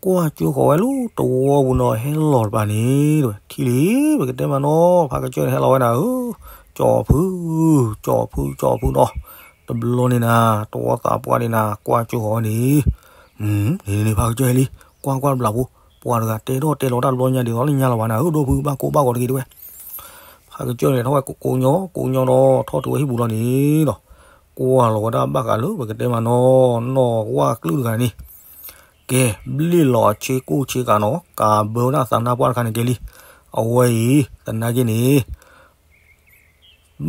ကွၢ်ကၠိဃီၤဝဲလၢတဝီပူၤနီၤ ဟဲလီၤတပၤန့ၣ်တဝဲ ထံၣ်လံ ပကတဲမးနီၤ ဖါကစၢၢ်န့ၣ်ဟဲလီၤဝဲနၤဧၢ ကၠီဖု ကၠီဖု ကၠီဖုနီၤ တဘျီန့ၣ်နၤ တဝီသးပှၢ်န့ၣ်နၤ ကွၢ်ကၠိဃီၤဝဲန့ၣ် န့ၣ်န့ၣ် ဖါကစၢၢ်ဟဲလံ ကွၢ်ကွၢ်တဘျီဖိ ပှၤတဂၤတဲထီၣ်တဲလီၤတၢ်တဘျီညါဒ်သိးလၢညါလီၤဘၣ်နၤဧၢ ဒိၣ်ဖု ဘၣ်ကိၢ်ဘၣ်ဂီၤတဂ့ၤတဝဲ ဖါကစၢၢ်န့ၣ်ထီၣ်ဝဲကိးညီ ကိးညီဒီး ထီၣ်တုၤဝဲဟံၣ်ပူၤလီၤန့ၣ်နီၤ ကွၢ်လီၤဝဲဒၣ်ဘၣ်ဃးလၢပကတဲမးနီၤ နီၢ်ဝၣ်ကျုၣ်တဂၤန့ၣ် ကဲ ဘျ့ၣ်လီၤအဆ့ကိၣ်ဆ့ကၤနီၤ ကးဘၢဝဲဒၣ်သးနါပှၢ်တခါန့ၣ်ကဲလံ အဝဲအံၤ သနာ်က့န့ၣ်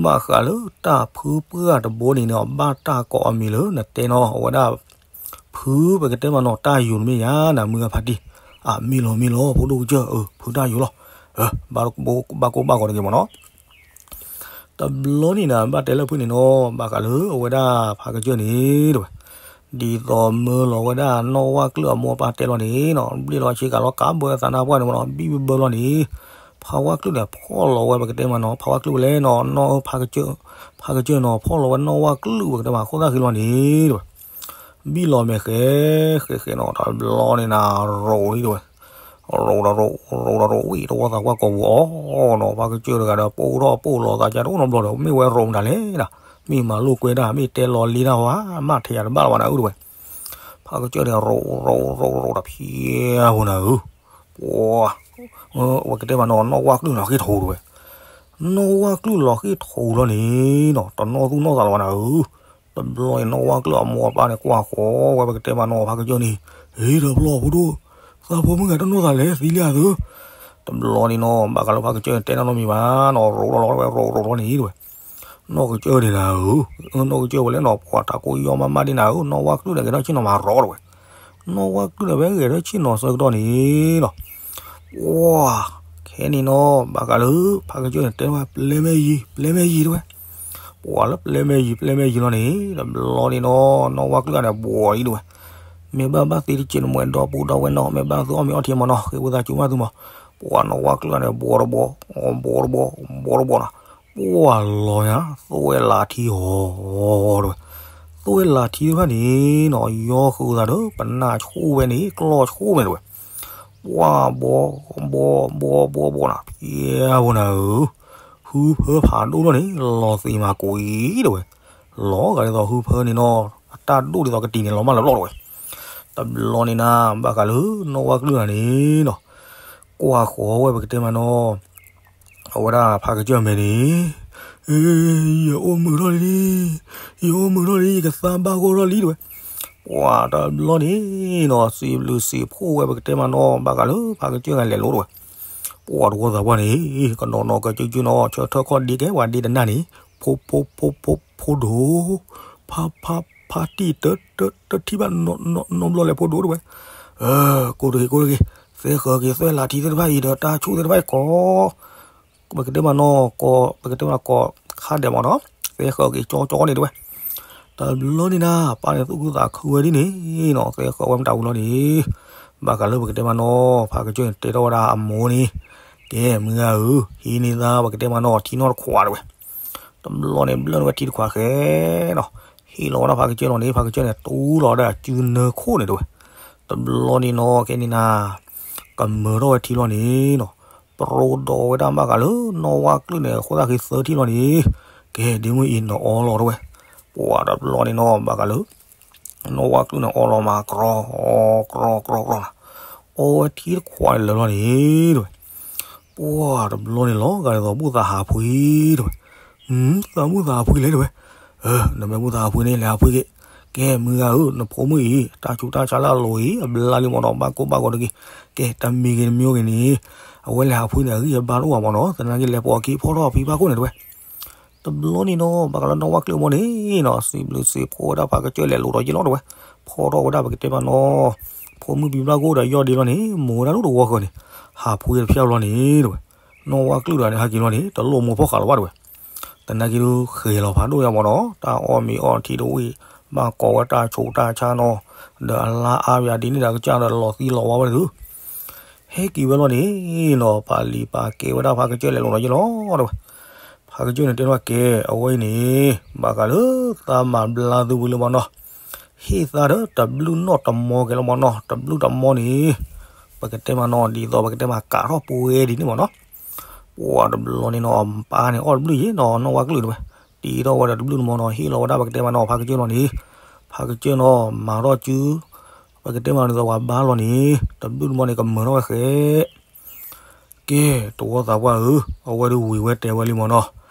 ဘၣ်ဃးလၢတၢ်ဖုပှၢ်တဘိန့ၣ်နီၤ ဘၣ်တၢ်ကိးအမံၤလၢနတဲနီၤ အဝဲဒၣ် ဖုပကတဲမးနီၤ တၢ်ယိၤတမ့ၢ်ယါ နမုၢ်ဂၤဖါတံၢ် အမ့ၢ်လီၤမ့ၢ်လီၤ ဖိဒိၣ်ကစၢၢ် အၢ ဖုတၢ်ယိၤလီၤ ဘၣ်ကိၢ်ဘၣ်ဂီၤတဂ့ၤမးနီၤ တဘျီန့ၣ်နၤ ဘၣ်တဲလၢဖုန့ၣ်နီၤ ဘၣ်ဃးလၢအဝဲဒၣ်ဖါကစၢၢ်န့ၣ်တဝဲ ဒ်သိးမၢလီၤဝဲဒၣ်နီၢ်ဝၣ်ကျုၣ်အမိၢ်အပၢ်တဲလီၤန့ၣ်နီၤ ဘျ့ၣ်လီၤဆ့ကၤလီၤ ကးဘၢသးနါပှၢ်န့ၣ်မးနီၤ ဘံၣ်ဘၢလီၤန့ၣ် ဖါဝၣ်ကျုၣ်န့ၣ် ဖီၣ်လီၤဝဲပကတဲမးနီၤ ဖါဝၣ်ကျုၣ်ဝဲလဲၣ်နီၤ နီၢ်ဖါကစၢၢ် ဖါကစၢၢ်နီၤ ဖီၣ်လီၤဝဲနီၢ်ဝၣ်ကျုၣ်ပကတဲမး ခိၣ်သၣ်ဃံလီၤန့ၣ်တဝဲ ဘံၣ်လီၤမဲာ်ဃဲ ဃဲဃဲနီၤ တဘျီန့ၣ်နၤ ရိးလံတဝဲ ရိးဒီးရိး ရိးဒီးရိး ဝံၣ်တဝီသးကွၢ်ကိးပူၤအီၤနီၤ ဖါကစၢၢ်တဂၤဒီး ပိၢ်ထီၣ်ပိၢ်လီၤသးကၢတအိၣ်နီတဘျီဒီး မ့ၢ်ဝဲရိးမတၤလဲၣ်ဒၣ် မ့ၢ်မၤလိာ်ကွဲတၢ် မ့ၢ်တဲလီၤလံတၢ်ဝဲ မ့ၢ်ထဲယၤတဘၣ်လၢၤဘၣ်နၤဧၢတဝဲ ဖါကစၢၢ်န့ၣ် ရိးရိးရိးရိးဒီးဖျဲဖိနၤဧၢ ပှၤ ဝဲကတဲမးနီၤ နီၢ်ဝၣ်ကျုၣ်လီၤဃ့ၢ်ထီၣ်တဝဲ နီၢ်ဝၣ်ကျုၣ်လီၤဃ့ၢ်ထီၣ်လီၤန့ၣ်နီၤ တနီၣ်သူၣ်နီၣ်သးလၢၤဘၣ်နၤဧၢ တဘျီန့ၣ် နီၢ်ဝၣ်ကျုၣ်အမိၢ်အပၢ်န့ၣ် ကွၢ်ဃီၤဝဲပကတဲမးနီၤ ဖါကစၢၢ်န့ၣ် ဟ့ၣ်ဒီးပျီဖိဒိၣ် သးဖိမုၣ်ဂၤတနီၣ်သးလဲၣ် သံလံဧါသု တဘျီန့ၣ်နီၤ ဘၣ်ဃးလၢဖါကစၢၢ်န့ၣ် တဲတၢ်နီတမံၤဘၣ်နီၤ ရိးလီၤလီၤဝဲ ရိးရိးလီၤန့ၣ်တဝဲ နီၢ်ကစၢၢ်ဒံးနၤဧၢ, နီၢ်ကစၢၢ်ဝဲလၢနီၤ ပှၤတၢ်ကိးယီၢ်မးမးဒံးနၤဧၢ, နီၢ်ဝါကျုၢ်န့ၣ် ဂဲၤထီၣ်ဆ့ၣ်နီၤမၤရီတဝဲ, နီၢ်ဝါကျုၢ်န့ၣ် ဝဲဂဲၤထီၣ်ဆ့ၣ်နီၤဆၢကတီၢ်န့ၣ်နီၤ, ပှၤ ခဲန့ၣ်နီၤ ဘၣ်ဃးလၢ ဖးကစၢၢ်န့ၣ် တဲဝဲ ပျဲမ့ၢ်ယံၤ ပျဲမ့ၢ်ယံၤတဝဲ, ပှၤလၢပျဲမ့ၢ်ယံၤ ပျဲမ့ၢ်ယံၤလီၤန့ၣ် တဘျီန့ၣ်နီၤ နီၢ်ဝါကျုၢ်န့ၣ် ဘှီးလံတဝဲ, မ့ၢ်ဘၣ်ဘၣ်သ့တစဲးနမွဲဒီပုၢ်ဒီဝဲၢ်နီၤ မ့ၢ်ဘၣ်သုအီၣ်မ့ၤအီထံမးနီၤ ဃ့ဝံသးစူၤမးသုမး, ပှၤနီၢ်ဝါကျုၢ်န့ၣ် ဘှီးတဘှီး ဘှီးတဘှီး ဘှီးတဘှီးနီၤ, ပှၤလီၤညါ သွဲၣ်လးထံအီၤတဝဲ, သွဲၣ်လးထံတဖၣ်န့ၣ်နီၤ ယီဃုာ်သးဒီး ပနၢ်ဆိၣ်ဝဲန့ၣ် ကျီၢ်ဆိၣ်ဝဲတဝဲ, ပှၤဘှီး ဘှီး ဘှီး ဘှီး ဘှီးနီၤ ပျဲဝဲနၤဧၢ, ဟုဖၢဖးဒိၣ်ထီၣ်န့ၣ် လီၤသ့ၣ်မးကိးအံၤတဝဲ, လီၤဂာ်ဒ်သိးဟုဖၢန့ၣ်နီၤ အတၢ်ဒိၣ်ဒ်သိးကတံာ်န့ၣ် လီၤမးလၢလီၢ်တဝဲ, တဘျီန့ၣ်နၤ ဘၣ်ဃးလၢ နီၢ်ဝါကျုၢ်နၤန့ၣ်နီၤ, ကွၢ်ဃီၤဝဲပကတဲမးနီၤ အဝဲဒၣ်ဖးကစၢၢ်မဲာ်န့ၣ်, ယအိၣ်မုာ်ထီၣ်လံ, ယအိၣ်မုာ်ထီၣ်လံ ယကသါဘၣ်ဂီၢ်ထီၣ်လံတဝဲ, ပှၤတဘျီန့ၣ်နီၤ စံးဘျုးစံးဖှိၣ်ဝဲပကတဲမးနီၤ ဘၣ်ဃးလၢဖးကစၢၢ်ဂၤလဲၤလိၤတဝဲ, ပှၤတဝီသးပှၢ်န့ၣ် ကနီၤနီၤကၠုကၠုနီၤ ဆၢထၢၣ်ခီၣ်ဒ့ကဲဝဲဒ့တနၢ်န့ၣ်, ဖိ ဖိ ဖိ ဖိ ဖိဒိၣ်, ဖါ ဖါ ဖါတံၢ်တ တ တထံၣ်ဘၣ်နီတဘျီလဲၣ်ဖိဒိၣ်တဝဲ, ကိးတဂ့ၤ ကိးတဂ့ၤ, သဲဃၢၤက့ၤသွဲၣ်လးထံသ့ၣ်တဖၣ်အံၤဒီးတၢ်ဆိၣ်သ့ၣ်တဖၣ်အံၤကိး ပကတဲမးနီၤ ကိး ပကတဲမးကိးခါဒဲးမးနီၤ, သဲဃၢၤက့ၤကၠီကၠီန့ၣ်တဝဲ, တဘျီန့ၣ်နၤ ပၢ်န့ၣ်သူၣ်ခုသးခုဝဲဒ်န့ၣ်နီၤ သဲဃၢၤဝဲမတၤဝံၤလီၤန့ၣ်, ဘၣ်ဃးလၢပကတဲမးနီၤ ဖးကစၢၢ်န့ၣ်တဲထီၣ်ဝဲဒၣ်အမိၢ်န့ၣ်, ကဲမုၢ်ဂၤဧၢ ဟံးန့ၢ်သးပကတဲမးနီၤ ထံနီၢ်တခွးတဝဲ, တဘျီန့ၣ်ဘျၢၣ်န့ၢ်ဝဲထံတခွးဃဲနီၤ, ဟ့ၣ်လီၤဝဲဒၣ်ဖးကစၢၢ်လီၤန့ၣ် ဖးကစၢၢ်န့ၣ် တူလီၤဝဲဒၣ်စုနၢခိၣ်န့ၣ်တဝဲ, တဘျီန့ၣ်နီၤ ကဲန့ၣ်နၤ ကမၢထီၣ်ဝဲထံလီၤန့ၣ်နီၤ, ပရိဒီးဝဲဒၣ်ဘၣ်ဃးလၢနီၢ်ဝါကျုၢ်န့ၣ် အဃိသတးက့ၤသၢထံၣ်လီၤန့ၣ်, ကဲဒ့မုၢ်အံၤနအီလီၤတဝဲ, ပှၤတဘျီန့ၣ်နီၤ ဘၣ်ဃးလၢ နီၢ်ဝါကျုၢ်န့ၣ်အီလီၤမး ကြီ ကြီ ကြီ ကြီနီၤ, အီဝဲထံတခွးန့ၣ်လၢာ်လီၤန့ၣ်တဝဲ, ပှၤတဘျီန့ၣ်လီၤဂာ်ဒ်သိးဘူၣ်သးဟးဖှံတဝဲ, သးဘူၣ်သးဟးဖှံလဲၣ်တဝဲ, နမ့ၢ်ဘူၣ်သးဟးဖှံန့ၣ် လဲၤဟးဖှံက့ၤ, ကဲမုၢ်ဂၤဧၢ နဖိမုၣ်အံၤ တၢ်ဆူးတၢ်ဆါလၢအလိၤအံၤ အဘျါလံမးနီၤ ဘၣ်ကိၢ်ဘၣ်ဂီၤတဂ့ၤ, ကဲတမံၤဂ့ၤတမံၤဂ့ၤန့ၣ်, အဝဲလဲၤဟးဖှံန့ၣ် အဂံၢ်အဘါတအိၣ်ဘၣ်မးနီၤ သနာ်က့လဲၤပိာ်အခံဖီထီၣ်အဖံဘၣ်ခိၣ်န့ၣ်တဝဲ တဘျီန့ၣ်နီၤ ဘၣ်ဃးလၢနီၢ်ဝါကျုၢ်အမိၢ်န့ၣ်နီၤ စံးဘျုးစံးဖှိၣ်ဝဲဒၣ်ဖးကစၢၢ်လဲၤလိၤဒီးယ့ၢ်လီၤတဝဲ, ဖီထီၣ်ဝဲဒၣ်ပကတဲမးနီၤ, ဖိမုၣ်ဖံဘၣ်ခိၣ်ဒီးယီၢ်ဒ့လီၤန့ၣ် မိၢ်ဝဲဒၣ်လၢတဝီဃၢၤန့ၣ်, ဟးဖှံတဖျၢၣ်လီၤန့ၣ်တဝဲ, နီၢ်ဝါကျုၢ်ဒီးန့ၣ်ဟဲက့ၤလီၤန့ၣ် တလိၣ်မိၢ်ဖီၣ်ဃာ်လီၤဘၣ်တဝဲ, သနာ်က့ဒုးဃဲၤလီၤဖးဒိၣ်ယါမးနီၤ တၢ်အီၣ်မ့ၤအီထံတဝံၣ်, ဘၣ်ကိးဝဲတၢ်ဆူးတၢ်ဆါနီၤ, ဒီးအလါအါပယၤဒ်န့ၣ်ဒီးကစၢ်ဒီးလီၤသံလီၤဝါဝဲဒုး ဟဲက့ၤဝဲလီၤန့ၣ်နီၤ ပာ်လံၤပာ်ကဲဝဲဒၣ်ဖးကစၢၢ်လဲၤလိၤဒီးယ့ၢ်လီၤတဝဲ, ဖးကစၢၢ်န့ၣ်တဲထီၣ်ကဲ အဝဲအံၤန့ၣ် ဘၣ်ဃးလၢသးမၤဘျါသုဝံၤလၢမးနီၤ, ဟ့ၣ်သးဒီးတဘျုးနီၣ်တမီကဲလီၤမးနီၤ တဘျုးတမီန့ၣ်, ပကတဲမးနီၤ ဒ်သိးပကတဲမးကးထီၣ်ပှဲၤဒ်န့ၣ်မးနီၤ, ပှၤတဘျီန့ၣ်နီၤ ပၢ်န့ၣ်အီၣ်တဘျုးယ့ၢ်နီၤ နီၢ်ဝါကျုၢ်တဝဲ, တ့ထီၣ်ဝဲဒီးတဘျုးတမီနီၤ ဟ့ၣ်လီၤဝဲဒၣ်ပကတဲမးနီၤ ဖးကစၢၢ်နီၤန့ၣ်, ဖးကစၢၢ်နီၤ မၤထီၣ်စု ပကတဲမးန့ၣ်သိးပှၤဘါလီၤန့ၣ် တဘျုးတမီန့ၣ် ကမၢထီၣ်ဝဲဃဲ ကဲ တဝီသးပှၢ်ဧၢ, အဝဲဒုးဝံၤဝဲတဲဝဲလံမးနီၤ,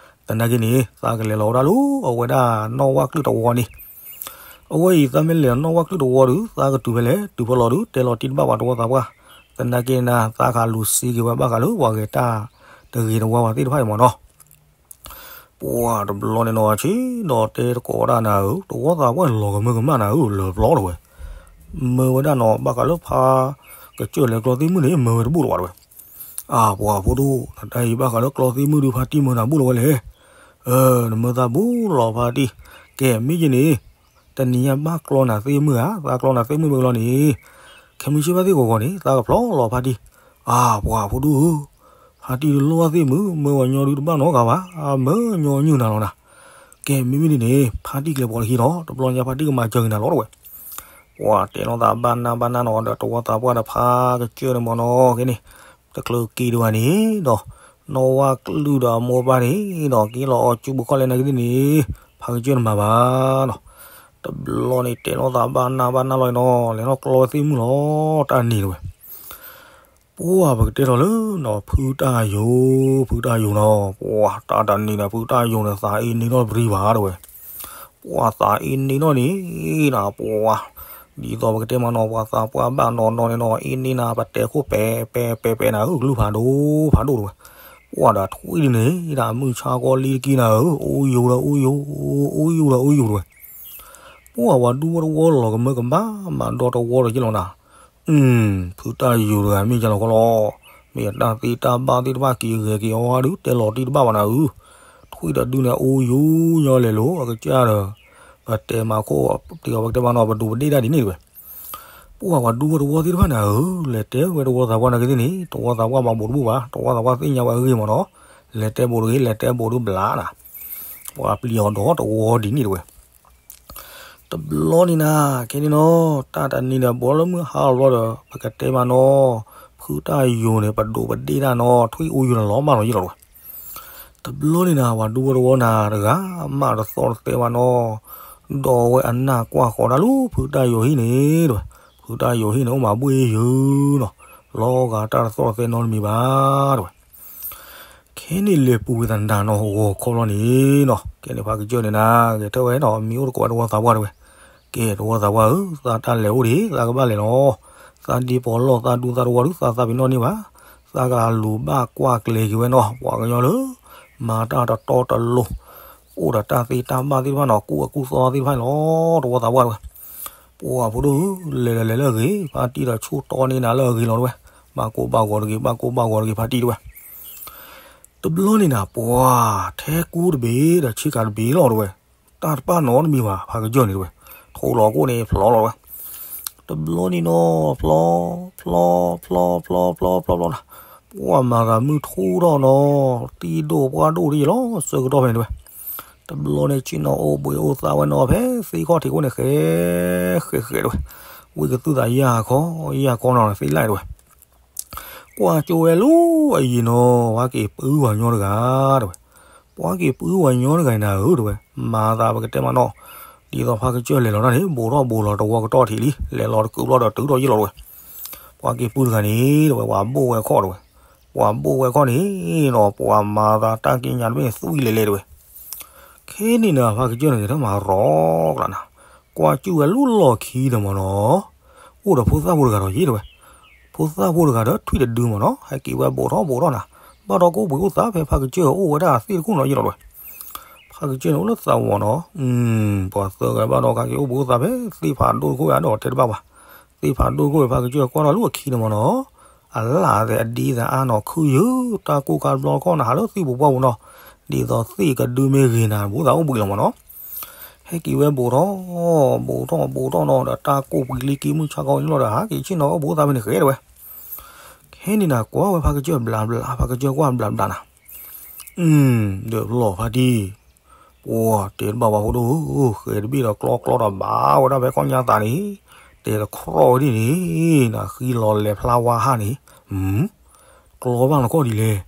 သနာ်က့န့ၣ် သးကလဲၤလီၤဝဲဒၣ်လၢ အဝဲဒၣ်နီၢ်ဝါကျုၢ်တဝီန့ၣ်, အဝဲအံၤသးမ့ၢ်လဲၤနီၢ်ဝါကျုၢ်တဝီဒုး သးကတုၤဖဲလဲၣ် တုၤဖဲလီၤဒုး တဲလီၤတံၢ်တဘၣ်ပှၤတဝီသးပှၢ်, သနာ်က့န့ၣ် သးကလူၤစ့က့ၤဝဲဘၣ်ဃးလၢပှၤဂဲၤတၢ်တဂ့ၤတဝါဝဲသ့ၣ်တဖၣ်အံၤမးနီၤ ပှၤတဘျီန့ၣ်နီၤ ဆ့ဒီးတဲတကိးဝဲဒၣ်နၤဧၢ, တဝီသးပှၢ်လီၤကမၢကမၣ်နၤဧၢ လၢာ်ပျီတဝဲ, မၢဝဲဒၣ်နီၤ ဘၣ်ဃးလၢဖးကစၢၢ်လဲၤကျီသ့ၣ်မုၣ်န့ၣ် မၢဝဲတဘူၣ်လီၤဝဲတဝဲ, အၢ ပှၤဖိဒိၣ် နတၢ်အံၤဘၣ်ဃးလၢကျီသ့ၣ်မုၣ်ဒုး ဖါတံၢ်မၢနၤဘူၣ်လီၤဝဲလဲၣ်, အၢ နမၢသးဘူၣ်လီၤဖါတံၢ်, ကဲမ့ၢ်ယဲန့ၣ် တနံၤညါဘၣ်ကျီနၤသ့ၣ်မုၣ်ဧါ, သးကျီနၤသ့ၣ်မုၣ်မ့ၢ်ကလီၤန့ၣ်, ခဲမုၢ်ဆ့ၣ်ဘၣ်သ့ၣ်ဂီၤဂီၤန့ၣ် သးကဖျီလီၤဖါတံၢ်, အၢ ပှၤဖိဒိၣ်ဧၢ, ဖါတံၢ်ဒုးလိၣ်ဘၣ်သ့ၣ်မုၣ် မၢဝဲညီဒုးတဘၣ်နီတဂၤဘၣ်, အမၢညီနုၢ်နၤလီၤနၤ, ကဲမ့မ့ၢ်ဒ်န့ၣ် ဖါတံၢ်ကျဲၤပိာ်လၢခံလီၤ တဘျီညါဖါတံၢ်ကမၤစၢၤက့ၤနၤလီၤတဝဲ, ပှၤတဲလိာ်သးဘၣ်နၢ်ဘၣ်နၢ်နီၤ ဒီးတဝီသးပှၢ်ဒီးဖးကစၢၢ်န့ၣ်မ့ၢ်နီၤ ကဲန့ၣ် တချုးက့ၤဒံးဘၣ်န့ၣ်ဒီး နီၢ်ဝါကျုၢ်ဒီးအမိၢ်ပၢ်န့ၣ်ဒီး က့ၤလီၤအီၣ်ကူဘုခီၣ်လဲၣ်နာ်က့သ့ၣ်န့ၣ် ဖးကစၢၢ်န့ၣ်မၤဘၣ်နီၤ, တဘျီန့ၣ်တဲလိာ်သးဘၣ်နၢ်ဘၣ်နၢ်လီၤနီၤ လဲၤထီၣ်ကျီဝဲသ့ၣ်မုၣ်လီၤ တၢ်နံၤတဝဲ ပှၤပကတဲထီၣ်လၢနီၤ ဖုတၢ်ယိာ် ဖုတၢ်ယိာ်နီၤ ပှၤတၢ်တနံၤဒီး ဖုတၢ်ယိာ်န့ၣ် သးအ့န့ၢ်ထီၣ်ပရံဘၣ်တဝဲ, ပှၤသးအ့န့ၢ်ထီၣ်န့ၣ်နီၤ ပှၤ ဒ်သိးပကတဲမးနီၤ ပှၤသးပှၢ်ဘၣ်နီၤနီၤန့ၣ်နီၤ အ့န့ၢ်နၤ ပတဲခိၣ်ပဲပဲပဲပဲနၤဧၢ ကလုၢ်ဖးဒိၣ်ဖးဒိၣ်တဝဲ, ပှၢ်ဒီးထွံၣ်ဒုန့ၣ် ဒၣ်မုၢ်ဆါကီလံတကံနၤဧၢ, အိၣ်ယိာ်ဒီးအိၣ်ယိာ်, အိၣ်ယိာ်ဒီးအိၣ်ယိာ်တဝဲ. ပှၢ်ဝၤဒူဖိတဝီလီၤကမၢကမၣ် မၤဒီတဝီဒီးယ့ၢ်လီၤနၤ. ဖုတၢ်ယိာ်တဂၤမ့ၢ်ကလီၤခီလီၤ, မ့ၢ်အတၢ်သ့တၢ်ဘၣ်သ့ၣ်တဖၣ်က့ၤဂဲၤက့ၤအီၤဒု တဲလီၤတံၢ်တဘၣ်ဘၣ်နၤဧၢ. ထွံၣ်ဒီးဒုန့ၣ် အိၣ်ယိာ်ညီလဲၤလိၤ အကစၢ်ဒီး ပတဲမၤခိၣ် ပတဲအီၤ ပကတဲမၤနီၤ ပဒိးပဒ့ၣ်တၢ်ဒ်န့ၣ်တဝဲ. ပှၢ်ဝၤဒူဖိတဝီသ့ၣ်တဖၣ်န့ၣ်ဧၢ, လဲၤတဲဝဲတဝီသးပှၢ်နာ်က့သ့ၣ်န့ၣ် တဝီသးပှၢ်မၤဘူးတဘူၣ်ဘၣ်, တဝီသးပှၢ်သ့ၣ်ညါဝဲအဂ့ၢ်မးနီၤ, လဲၤတဲဘူးတဂ့ၤ, လဲၤတဲဘူးဒုဘျးနၤ, ပှၢ်ပျံၤအီၤဒီးတဝီဒ်န့ၣ်တဝဲ. တဘျီန့ၣ်နၤ ခဲန့ၣ်နီၤ တၢ်တနံၤဒီး ဘီလၢမုၢ်ဟါလီၤဘျီဒီး ပကတဲမၤနီၤ ဖုတၢ်ယိာ်န့ၣ် ပဒိးပဒ့ၣ်တၢ်နီၤ ထွံၣ်အိၣ်ယိာ်န့ၣ်လီၤမၢ်လီၤယ့ၢ်လီၤတဝဲ. တဘျီန့ၣ်နၤ ပှၤဒူဖိတဝီနၤတဂၤမးတသီၣ်တသဲဘၣ်နီၤ, ဒီးဝဲအနၢ်ကွၢ်ဃီၤတၢ်လၢဖုတၢ်ယိာ်ဟံၣ်န့ၣ်တဝဲ, ဖုတၢ်ယိာ်ဟံၣ်န့ၣ် အိၣ်မးဘှ့ၣ်ယုာ်နီၤ, လီၤဂာ်တၢ်တသီၣ်တသဲနီတမံၤဘၣ်တဝဲ. ခဲန့ၣ်လဲၤပူၤဝဲသနၤနီၤ ဂီၤခီလီၤန့ၣ်နီၤ, ကဲန့ၣ်ဖးကစၢၢ်န့ၣ်နၤ ဂဲၤထၢၣ်ဝဲနီၤ မံၤအိၣ်တကိးဝဲတဝီသးပှၢ်တဝဲ, ကဲတဝီသးပှၢ်ဧၢ သးတၢ်လဲၤအိၣ်ဒံး သးကဘၣ်လဲၤလီၤ, သးဒ့ပီၤလီၢ်သးဒူသးတဝီဒု သးသးပ့ၤနီၣ်န့ၢ်ဘၣ်, သးကလူၤဘၣ်ကွၢ်ကျဲၤက့ၤဝဲနီၤ ပှၤကညီလၢ မၤတၢ်တတီတလိၤ အိၣ်ဒီးတၢ်သ့တၢ်ဘၣ်သ့ၣ်တဖၣ်နီၤ ကူၣ်အကူၣ်သီသ့ၣ်တဖၣ်န့ၣ်လီၤ တဝီသးပှၢ်တဝဲ. ပှၤဖိဒိၣ်ဧၢ လဲၤဒီးလဲၤလၢအဂ့ၤ ဖါတံၢ်ဒီးဆူၣ်တီန့ၢ်နၤလၢအဂ့ၤလီၤတဝဲ, ဘၣ်ကိၢ်ဘၣ်ဂီၤတဂ့ၤ ဘၣ်ကိၢ်ဘၣ်ဂီၤတဂ့ၤ ဖါတံၢ်တဝဲ. တဘျီန့ၣ်နၤ ပှၤထဲကူတဘ့ၣ်ဒီးဆ့ကၤတဘ့ၣ်လီၤတဝဲ, တၢ်တပာ်နီတမံၤဘၣ် ဖးကစၢၢ်န့ၣ်တဝဲ, ထိလီၤကိၣ်န့ၣ်ဖျီလီၤတဝဲ. တဘျီန့ၣ်နီၤ ဖျီ ဖျီ ဖျီ ဖျီ ဖျီ ဖျီ ဖျီ ဖျီနၤ, ပှၤမၤသးမုၢ်ထူၣ်ထီၣ်နီၤ တံၢ်ဒိၣ်ပှၢ်ဒိၣ်ဒ်ယလီၤ ဆၢကတီၢ်ဖဲန့ၣ်တဝဲ. တဘျီန့ၣ် ဆ့ၣ်နီၤအိၣ်ဘှံးအိၣ်သးဝဲနီၤ ဖဲသ့ၣ်ခီၣ်ထံးခိၣ်န့ၣ် ဃဲ ဃဲ ဃဲတဝဲ, ဝံသးစူၤသးယၢ်ခီ ယၢ်ခီနီၤ သ့ၣ်လဲၣ်တဝဲ. ကွၢ်ကၠိဝဲလၢအယံၤနီၤ ပှၤက့ၤပုၢ်ဝဲညီတဂၤတဝဲ, ပှၤက့ၤပုၢ်ဝဲညီတဂၤန့ၣ်ဧၢတဝဲ, မၤသးပကတဲမးနီၤ, ဒ်သိးဖးကစၢၢ်လဲၤလီၤတၢ်န့ၣ် ဘူးထီၣ်ဘူးလီၤတဝီကတီၢ်ထံးလံ, လဲၤလီၤတကုးဘျီဒီးတုၤထီၣ်ယ့ၢ်လီၤတဝဲ. ပှၤက့ၤပုၢ်တဂၤန့ၣ်တဝဲ ပှၤဘိၣ်ဝဲခီၣ်တဝဲ, ပှၤဘိၣ်ဝဲခီၣ်န့ၣ်နီၤ ပှၤမၤသးတၢ်ကံးညာ်တဘ့ၣ်န့ၣ် သွံၣ်လဲၤလဲၤတဝဲ. ခဲန့ၣ်နၤ ဖးကစၢၢ်န့ၣ် ဂဲၤထၢၣ်မၤရီကျါနၤ, ကွၢ်ကၠူၣ်ဝဲလၢလီၢ်ခံဒီးမးနီၤ, အိၣ်ဒီးဖိသၣ်ဖိတဂၤဒီးယ့ၢ်တဝဲ, ဖိသၣ်ဖိတဂၤဒီးထွံၣ်တဒုမးနီၤ ဟဲက့ၤဝဲဘူးထီၣ်ဘူးထီၣ်နၤ, ဘၣ်ဒီးကအိၣ်ဘှံးအိၣ်သးဖဲဖးကစၢၢ်အိၣ်ဝဲဒၣ်သ့ၣ်တခိၣ်နီၤယ့ၢ်လီၤတဝဲ. ဖးကစၢၢ်န့ၣ်အိၣ်လၢသးဝီနီၤ, ပှၤသၢဂၤဘၣ်ဒီးကက့ၤအိၣ်ဘှံးအိၣ်သးဖဲသ့ၣ်ဖးဒိၣ်တခိၣ်ဝဲဒီးတဲတဘၣ်ဘၣ်, သ့ၣ်ဖးဒိၣ်တခိၣ်ဝဲဖးကစၢၢ်ကွၢ်ထီၣ်လၢအခံန့ၣ်မးနီၤ အလၢ်သဲးအဒံသဲးအါနီၤ ခုယုၢ် တၢ်ကိၢ်ခါတဘျီတခီၣ်နၤ ဟးလၢသံၣ်ပူၤပှၢ်ပူၤနီၤ, ဒ်သိးသ့ၣ်ကဒုမ့ၢ်ဂ့ၤနၤ ဘူးသးအိၣ်ဘှံးလီၤမးနီၤ. ဟဲက့ၤဝဲဘူးထီၣ် ဘူးထီၣ်ဘူးထီၣ်နီၤ ဒီးတၢ်ကိၢ်ပှံၤလံက့ၤမုၢ်ဆါခီဝဲန့ၣ်လီၤဒီး ဟးက့ၤဆ့ၣ်နီၤအိၣ်ဘူးသးဖဲန့ၣ်ဃဲတဝဲ. ခဲန့ၣ်နၤ ကွၢ်ဝဲဖးကစၢၢ်ဘျးဘျး ဖးကစၢၢ်ကွၢ်ဘျးဘျးနၤ ဒီးလီၤဖါတံၢ်, ပှၤတဲတဘၣ်ပှၤဖိဒိၣ်ဧၢ, ဃဲတဘ့ၣ်ဒီးကျီကျီဒီးဘၣ်ဝဲဒၣ်ဖဲခီၣ်ညါသးန့ၣ်, တဲတခီဝဲဒ်န့ၣ်, နဃံလီၤလဲၤဖျါဝါဟၣ်န့ၣ်, ကျီဘၣ်လီၤခီၣ်ဒ်လဲၣ်,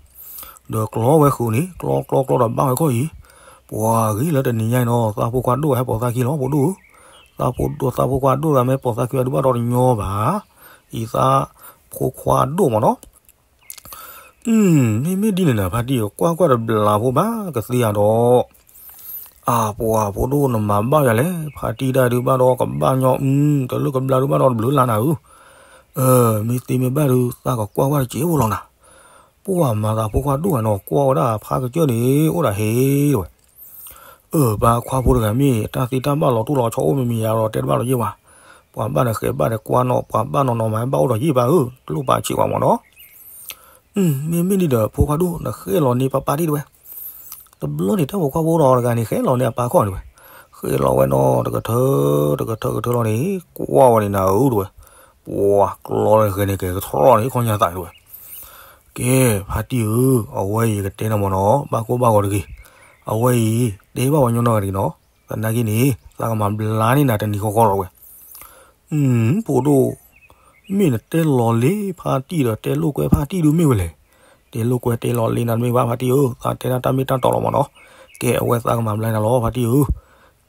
ဒီးကျီဝဲဃုာ်န့ၣ် ကျီကျီကျီဒီးဘၣ်ဝဲခီၣ်အံၤ, ပှၤဂ့ၤလၢတနံၤညါအံၤနီၤ သးဖိခွါဒိၣ်ဟဲပိာ်သးခံလီၤ ဖိဒိၣ်ဧၢ, သးဖိဒိၣ်သးဖိခွါဒိၣ်သးမ့ၢ်ပိာ်သးခံအဒုးဘၣ်ဒီးတညီဘၣ်, အံၤသးဖိခွါဒိၣ်မးနီၤ မ့မ့ၢ်ဒ်န့ၣ်နၤ ဖါတံၢ်ဧၢ ကွၢ်ကွၢ်တဘျးဖိဘၣ်ကသ့ဧါဒီး, အပှၤဖိဒိၣ်နမၤဘၣ်ယၤလဲၣ်, ဖါတံၢ်တၢ်ဒုးဘၣ်ဒီးကဘၣ်ညီ, တလၢကဘျါဒုးဘၣ်ဒီးတဘျုးလါနၤဧၢ, မ့ၢ်သ့မ့ၢ်ဘၣ်ဒုး သးကကွၢ်ကွၢ်တစဲးဖိလီၤနၤ, ပှၤမၤသးဖိခွါဒိၣ်ဂၤနီၤ ကွၢ်ဝဲဒၣ်ဖးကစၢၢ်န့ၣ် အိၣ်ဒၣ်ဟ့ဝဲ အၢ ပှၤခွါဖိတဂၤမ့ၢ်တၢ်သ့တၢ်ဘၣ်လီၤတူၢ်လီၤဆီအိၣ်မံၤမံၤယၤဒီးတဲတဘၣ်လီၤယ့ၢ်ဘၣ်, ပှၤဘၣ်ဒီးဃဲဘၣ်ဒီးကွၢ်နီၣ် ပှၤဘၣ်နီၢ်နီၢ်မးဘၣ်အိၣ်ဒီးယ့ၢ်ဘၣ်ဧၢ, တလိၣ်ပာ်ဆံးကွၢ်မးနီၤ, မ့မ့ၢ်ဒ်ဒီးဖိခွါဒိၣ်နဃဲလီၤန့ၢ်ပၢ်ပၢ်တံၢ်တဝဲ, တဘျီန့ၣ် တၢ်ဖိခွါဖိဒီးတဂၤန့ၣ် ဃဲလီၤန့ၢ်အပၢ်ခီၣ်န့ၣ်ဝဲ, ဃဲလီၤဝဲနီၤ တကထၢ တကထၢကထၢလီၤန့ၣ် ကွၢ်ဝဲန့ၣ်နၤဧၢတဝဲ, ပှၤကျီဃဲန့ၣ်ကဲကထီၣ်န့ၣ်ခီၣ်ညါသးန့ၣ်တဝဲ ကဲ ဖါတံၢ်ဧၢ, အဝဲအံၤကတဲနၤမးနီၤ ဘၣ်ကိၢ်ဘၣ်ဂီၤတဂ့ၤ, အဝဲအံၤ တဲဘၣ်ပှၤညီနီၢ်ဂၤတဂ့ၤနီၤ, သနာ်က့န့ၣ် သးကမၤဘျါန့ၢ်နၤတနံၤဃီဃီလီၤဝဲ, ဖိဒိၣ်, မ့ၢ်နတဲလီၤလံဖါတံၢ်ဒီးတဲလိာ်ကွဲဖါတံၢ်ဒုးမ့ၢ်ဝဲလဲၣ်, တဲလိာ်ကွဲတဲလီၤလံနၤတမ့ၢ်ဘၣ်ဖါတံၢ်ဧၢ, သးတဲဒၣ်တၢ်မ့ၢ်တၢ်တီလီၤမးနီၤ, ကဲ အဝဲသးကမၤဘျါနၤလီၤဖါတံၢ်ဧၢ,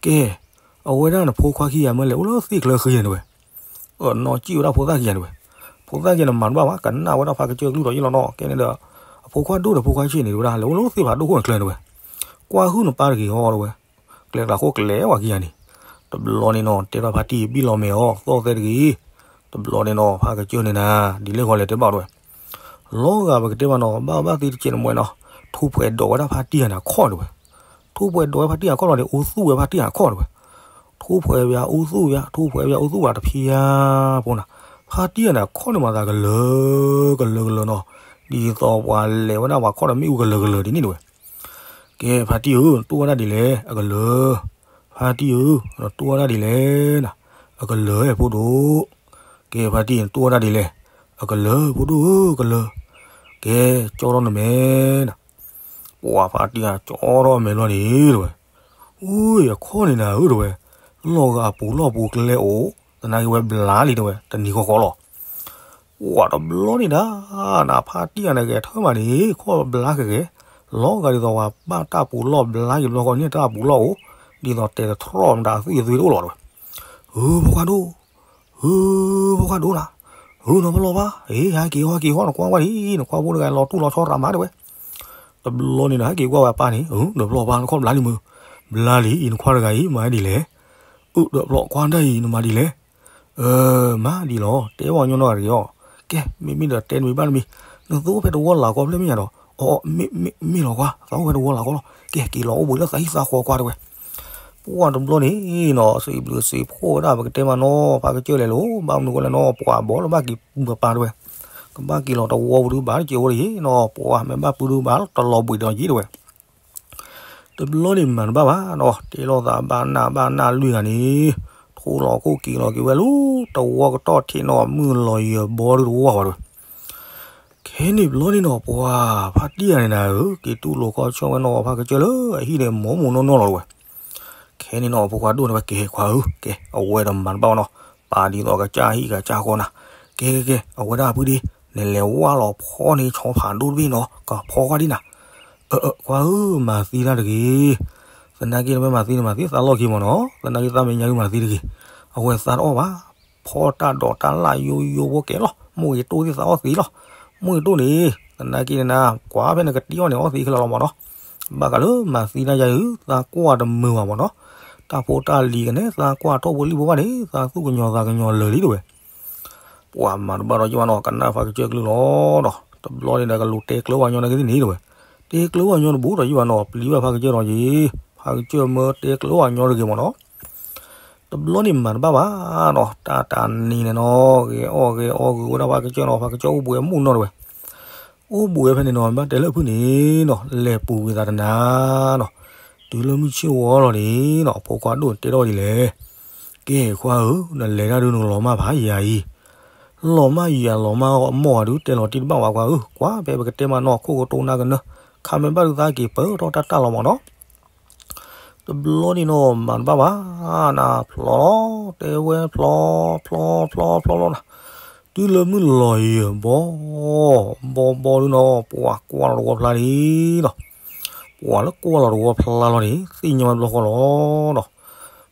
ကဲ, အဝဲဒၣ်နဖိခွါခံဂၤမ့ၢ်လဲၣ် အိၣ်လၢသ့ၣ်ချၢဃံန့ၣ်တဝဲ အနီၢ်ကံၣ်ဝဲဒၣ်ဖိသၣ်ခံဂၤန့ၣ်ဝဲ, ဖိသၣ်ခံဂၤန့ၣ်မၤတဘၣ်ဘၣ် ကနၣ်ဝဲဒၣ်ဖးကစၢၢ်ကလုၢ်ဒီးယ့ၢ်လီၤနီၤ ကဲန့ၣ်ဒီး, အဖိခွါဒိၣ်ဒီးဖိခွါဆံးန့ၣ်ဝဲဒၣ် လဲၤအိၣ်လၢသ့ၣ်ဖးဒိၣ်ခိၣ်န့ၣ်ချၢန့ၣ်ဝဲ, ကွၢ်ဟုၣ်နပၢ်တဂ့ၤဟီတဝဲ, ကျဲကျးခိၣ်ကျဲဝဲခံဂၤန့ၣ်, တဘျီန့ၣ်နီၤ တဲဘၣ်ဖါတံၢ်ဘံၣ်လီၤမဲာ်အီၤ သီၣ်သဲတဂ့ၤ, တဘျီန့ၣ်နီၤ ဖးကစၢၢ်န့ၣ်နၤ ဒ်လဲၣ်ဃီလဲၣ်တဲဘၣ်ဝဲ လီၤဂာ်ပကတဲဘၣ်နီၤ ဘၣ်ဘၣ်သ့တကဲးနမွဲနီၤ, ထိၣ်ဖှဲးဒိးဝဲဒၣ်ဖါတံၢ်ဂၤန့ၣ်အခီၣ်တဲဝဲ, ထိၣ်ဖှဲးဒိးဝဲဖါတံၢ်ဂၤအခီၣ်လီၤန့ၣ် အိၣ်သူၣ်ဝဲဖါတံၢ်ဂၤအခီၣ်တဲဝဲ, ထိၣ်ဖှဲးဝဲအိၣ်သူၣ်ဝဲ ထိၣ်ဖှဲးဝဲအိၣ်သူၣ်ဝဲတဖံယါဖိနၤ, ဖါတံၢ်ဂၤန့ၣ်အခီၣ်န့ၣ်မၤသးကလၢၤ ကလၢၤကလၢၤနီၤ, ဒ်သိးပှၤလဲၤဝဲဒၣ်ပှၤခီၣ်ဒီးမ့ၣ်အူကလၢၤကလၢၤဒ်န့ၣ်တဲဝဲ. ကဲ ဖါတံၢ်ဧၢ နတူၢ်ဝဲဒၣ်ဒ်လဲၣ် အကလၢၤ, ဖါတံၢ်ဧၢ နတူၢ်ဝဲဒၣ်ဒ်လဲၣ်နၤ, အကလၢၤဖိဒိၣ်, ကဲ ဖါတံၢ် နတူၢ်ဝဲဒၣ်ဒ်လဲၣ်, အကလၢၤဖိဒိၣ်ဧၢ ကလၢၤ, ကဲ ကၠီထီၣ်နမဲနၤ, ပှၤဖါတံၢ်ဂၤကၠီထီၣ်အမဲလီၤန့ၣ်တဲဝဲ, အိ အခီၣ်န့ၣ်နၤဧၢတဲဝဲ, လီၢ်ဂၤအပူၤလီၢ်ပူၤကျဲအိၣ်, သနာ်က့ဝဲဘျါလံတဲဝဲ တနံၤဃီဃီလီၤ. ပှၤတဘျီန့ၣ်ဒၣ် နဖါတံၢ်ဂၤန့ၣ်ဂဲၤထၢၣ်မးန့ၣ် ခီၣ်ဘျါကဂဲၤ, လီၤဂာ်ဒ်သိးပှၤဘၣ်တၢ်ပူၤလီၢ်ဘျါက့ၤဘျီဃီန့ၣ်တၢ်ပူၤလီၢ်အိၣ်, ဒ်သိးတဲာ်တထီၣ်မတၤအသွံၣ်အသွံၣ်တအိၣ်လီၤတဲဝဲ. ဧၢ ဖိခွါဒိၣ်, ဧၢ ဖိခွါဒိၣ်နၤ, ဧၢ နီၢ်ပလီၢ်ဘၣ်, အ့ ဟဲက့ၤဟဲက့ၤဟီ နကွၢ်ဝဲဒၣ်အံၤ နခွါဖိတဂၤလီၤတူၢ်လီၤဆီရၤမးတဲဝဲ. တဘျီန့ၣ်ဒီး ဟဲက့ၤကွၢ်ဝဲအပၢ်န့ၣ်, ဧၢ ဒီးပျီၢ်ပၢ် နခီၣ်ဘျါလံမုၢ်, ဘျါလံအံၤ နခွါတဂၤအံၤ မၤဒ်လဲၣ်. အၢ ဒီးပျီၢ် ကွၢ်ဒၣ်အံၤ နမၤဒ်လဲၣ်. အၢ မၤဒ်လီၤ တဲဝဲညီနုၢ်ဂၤတဂ့ၤအီၤ. ကဲ မ့မ့ၢ်ဒီးတဲနမံၤဘၣ်နမံၤ, နသိၣ်ဖဲတဝီလၢ်ကီဖျၢၣ်မ့ၢ်ညါဒီး, အီ မ့ၢ်လီၤကွၢ် သးအိၣ်ဖဲတဝီလၢ်ကီလီၤ. ကဲ က့ၤလီၤအိၣ်ဘှံးလၢသးဟံၣ်သးဃီကွၢ်တဲဝဲ. ပှၢ်တဘျီန့ၣ်နီၤ စံးဘျုးစံးဖှိၣ်ဝဲဒၣ်ပကတဲမးနီၤ ဖါကစၢၢ်လဲၤလိၤ ဘၣ်မနုၤဃိလဲၣ်နီၤ ပှၢ်ဘီလၢဘၣ်က့ၤပူၤပပၢ်တဲဝဲ, ကဘၣ်က့ၤလီၤတဝီပူၤဒုးဘၣ်တစဲးဝဲတဂ့ၤနီၤ ပှၢ်မ့ၢ်ဘၣ်ပုၢ်ဒုးဘၣ်တလီၤဘှံးဒီးယံၤတဲဝဲ. တဘျီန့ၣ်မၤတဘၣ်ဘၣ်နီၤ တဲလိာ်သးဘၣ်နးဘၣ်နးလွံၢ်ဂၤန့ၣ်, ထိၣ်လီၤခိၣ်က့ၤလီၤက့ၤဝဲလၢ တဝီကတီၢ်ထံးနီၤ မုၢ်လီၤယၢၤဘီဒုးတဝီဃီတဲဝဲ. ခဲန့ၣ်ဘျီန့ၣ်နီၤ ပှၢ်ဖါတံၢ်ဂၤန့ၣ်နၤဧၢ က့ၤတူၢ်လိာ်ခီဆၢဝဲနီၤ ဖါကစၢၢ်လၢအဟံၣ်န့ၣ် မိၢ်မိၢ်နီၢ်နီၢ်လီၤတဲဝဲ. ခဲန့ၣ်နီၤ ဖိခွါဒိၣ်န့ၣ်ဝဲ ကဲခွါဧၢ ကဲ အဝဲဒီးမၤတဘၣ်ဘၣ်နီၤ ပာ်ဒ်သိးကစၢ်ဟံၣ်ကစၢ်ဃီနၤ, ကဲကဲကဲ အဝဲဒၣ်ဖုဒ့ နလဲၤဝါလီၤဖီန့ၢ်ဆီဖးဒိၣ်တဘ့ၣ်နီၤ ကဖီဃီဒံနၤ, အၢ အၢ ခွါဧၢ မၤသံတၢ်တဂ့ၤ, သနာ်က့နမ့ၢ်မၤသံန့ၣ် မၤသံသးလီၢ်ခံမးနီၤ သနာ်က့သးမဲာ်ညါကမၤသံတဂ့ၤ, အဝဲသးတအီၣ်ဘၣ် ဖီတၢ်ဒိးတၢ်လၣ်ယိယိဖိကဲလီၤ မိၢ်ဂ့ၤတိၢ်သ့ၣ်သးအီၣ်သံလီၤ, မိၢ်ဂ့ၤတိၢ်န့ၣ် သနာ်က့န့ၣ်နၤ ကွၢ်ဖဲနကတံၢ်အီၣ်န့ၣ်အီၣ်သံခဲလၢာ်လီၤမးနီၤ, ဘၣ်ဃးလၢမၤသံတၢ်ယၤအံၤ သးကွၢ်တမုာ်ဘၣ်မးနီၤ, တၢ်ဖိတၢ်လံၤကန့ၣ် သးကွၢ်ထိၣ်ဖိလံၣ်ဖိဘၣ်န့ၣ် သးသူၣ်ကညီၤသးကညီၤလၢာ်လံတဲဝဲ. ပှၢ်မၤတဘၣ်ဒီးယဘၣ်နီၤ ကနၣ်ဖါကစၢၢ်ကလုၢ်လီၤဒီး တဘျီန့ၣ်ဒီးကလူၤတဲကျၢၤဝဲညီနက့ၤသ့ၣ်န့ၣ်တဲဝဲ, တဲကျၢၤဝဲညီတဘိဒီးယဘၣ်နီၤ ပျံၤဘၣ်ဖါကစၢၢ်ဒီးယံၤ, ဖါကစၢၢ်မၢတဲကျၢၤဝဲညီတဂ့ၤမးနီၤ တဘျီန့ၣ်မၤတဘၣ်ဘၣ်နီၤ တၢ်တနံၤန့ၣ်နီၤ ဂဲၤအီၣ်ဂဲၤအီဂုၤဝဲဒၣ်ဖါကစၢၢ်နီၤ ဖါကစၢၢ်အိၣ်ဘှံးအမူၢ်နီၢ်တဲဝဲ, အိၣ်ဘှံးဖဲန့ၣ်နီၤ ဘၣ်တဲလၢဖုန့ၣ်နီၤ လဲၤပူၤကွံာ်သးတနၤနီၤ, တုၤလၢမုၢ်ဆ့ၣ်ဝီလီၤန့ၣ်နီၤ ဖိခွါဒိၣ်န့ၣ်တဲထီၣ်ဝဲဒ်လဲၣ်, ကဲခွါဧၢ နလဲၤတၢ်ဒုးနလီၤမၢ်ဖးယၤအံၤ လီၤမၢ်ယၤလီၤမၢ်အီၣ်မီၢ်ဂၤဒုး တဲလီၤတံၢ်တဘၣ်ဝဲခွါဧၢ ကွၢ်ဖဲပကတဲမးနီၤ ခိၣ်ကတိၤနၢ်ကနၢ ခါမ့ၢ်ဘၣ်ဒုးသးက့ၤပၢၢ်ထီၣ်တၢ်တၢ်လီၤမးနီၤ, တဘျီန့ၣ်နီၤ မၤတဘၣ်ဘၣ်နၤ ဖျီလီၤ တဲဝဲဖျီ ဖျီ ဖျီ ဖျီလီၤနၤ, တုၤလၢမုၢ်လီၤယၢၤဘီ ဘီဘီဒုးနီၤ ပှၤကွၢ်လီၤတဝီဖျါလံနီၤ, ပှၤလၢကွၢ်လီၤတဝီဖျါလီၤန့ၣ် သ့ၣ်ညါဝဲတဘျီဃီလီၤနီၤ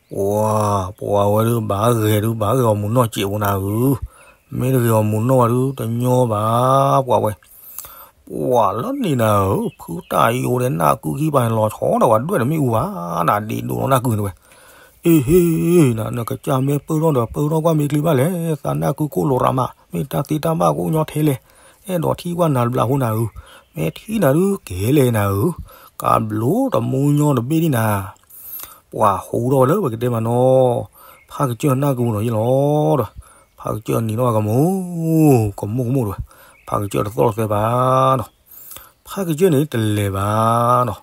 ပှၤ ပှၤဝဲဒုးဘၣ်ဂဲၤဒုးဘၣ်ဂဲၤအီၤမူၤနီၢ်စဲးဖိနၤဧၢ, မ့ၢ်တဂဲၤအီၤမူၤနီၢ်ဝဲဒုးတညီဘၣ် ပှၤဝဲ, ပှၤလၢန့ၣ်နၤဧၢ ဖုတၢ်ယိၤဒီးနၢ်ကုခံပၤန့ၣ်လီၤဆီဒီးပှၤဒွဲၣ်တမ့ၢ်အူဘၣ် နဒ့ဒိၣ်လီၤနၢ်ကုန့ၣ်ဝဲ, အ့ဟ့ နကစၢ်မ့ၢ်ပၢၢ်ထီၣ်ဒီးပၢၢ်ထီၣ်ကွၢ်မ့ၢ်ချံဘၣ်လဲၣ် သးနၢ်ကုခိၣ်လိာ်ရၤမး မ့ၢ်တၢ်သ့တၢ်ဘၣ်ကအိၣ်ညီထဲလဲၣ်, အဲၣ်ဒိးထံၣ်ကွၢ်နၤတဘျီဖိနၤဧၢ, မ့ၢ်ထံၣ်နၤဒုးကဲလဲၣ်နၤဧၢ, ကးဘျိတမူညီတဘ့ၣ်ဒ်နၤ ပှၤဟူထီၣ်ဝဲလၢပကတဲမးနီၤ, ဖါကစၢၢ်နၢ်ကဝူၤနီၤယ့ၣ်လီၤဒီး, ဖါကစၢၢ်နံၤထီၣ်ကမူ, ကမူကမူတဲဝဲ, ဖါကစၢၢ်တသီၣ်တသဲဘၣ်နီၤ, ဖါကစၢၢ်န့ၣ်တလဲၤဘၣ်နီၤ,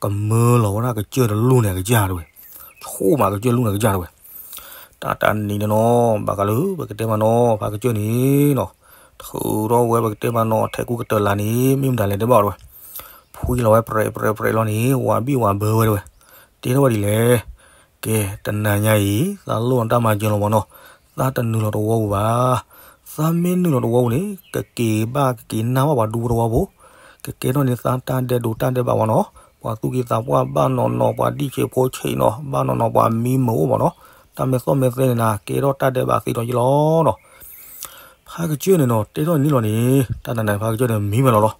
ကမၢလီၤဝဲဒၣ်ကစၢၢ်တလူၢ်န့ၣ်ကစၢ်တဲဝဲ, ဆိကမိၣ်ကစၢၢ်လူၢ်န့ၣ်ကစၢ်တဲဝဲ, တၢ်တနံၤန့ၣ်နီၤ, ဘၣ်ဃးလၢပကတဲမးနီၤ, ဖါကစၢၢ်န့ၣ်နီၤ, ထုးထီၣ်ဝဲပကတဲမးနီၤ, ထဲကူကတၢၢ်လၢ်န့ၣ် မ့ၢ်မတၤလဲၣ်တဲဘၣ်တဲဝဲ, ဖှံလီၤဝဲပြဲးပြဲးပြဲးလီၤန့ၣ်, ဝၤဘံၣ်ဝၤဘၢဝဲတဲဝဲ, တဲထီၣ်ဝဲဒ်လဲၣ်, ကဲ, တနၤညါအံၤ သးလိၣ်နတၢ်မၤစၢၤလီၤမးနီၤ, သးတနုာ်လီၤတဝီပူၤဘၣ်. သးမ့ၢ်နုာ်လီၤတဝီပူၤန့ၣ် ကက့ၤဘၣ်ကက့ၤနၢ်ဘၣ်ပှၤဒူဖိတဝီဖိ, ကကဲထီၣ်န့ၢ်သးတၢ်ဒဲးဒိးတၢ်ဒဲးဘးမးနီၤ, ပှၤသူၣ်က့သးပှၢ်ဘၣ်နီၢ်နီၢ်, ပှၤဒံၣ်ဆံးဖိဆံးနီၤ, ဘၣ်နီၢ်နီၢ် ပှၤမံမုာ်အိၣ်မးနီၤ, တၢ်မဲာ်သီၣ်မဲာ်သဲန့ၣ်နၤ ကဲထီၣ်တၢ်ဒဲးဘးသ့ဒီးယ့ၣ်လီၤနီၤ. ဖါကစၢၢ်န့ၣ်နီၤ တဲထီၣ်န့ၣ်လီၤန့ၣ်, တၢ်တနၤဖါကစၢၢ်န့ၣ်မံဝဲလီၤလီၤ.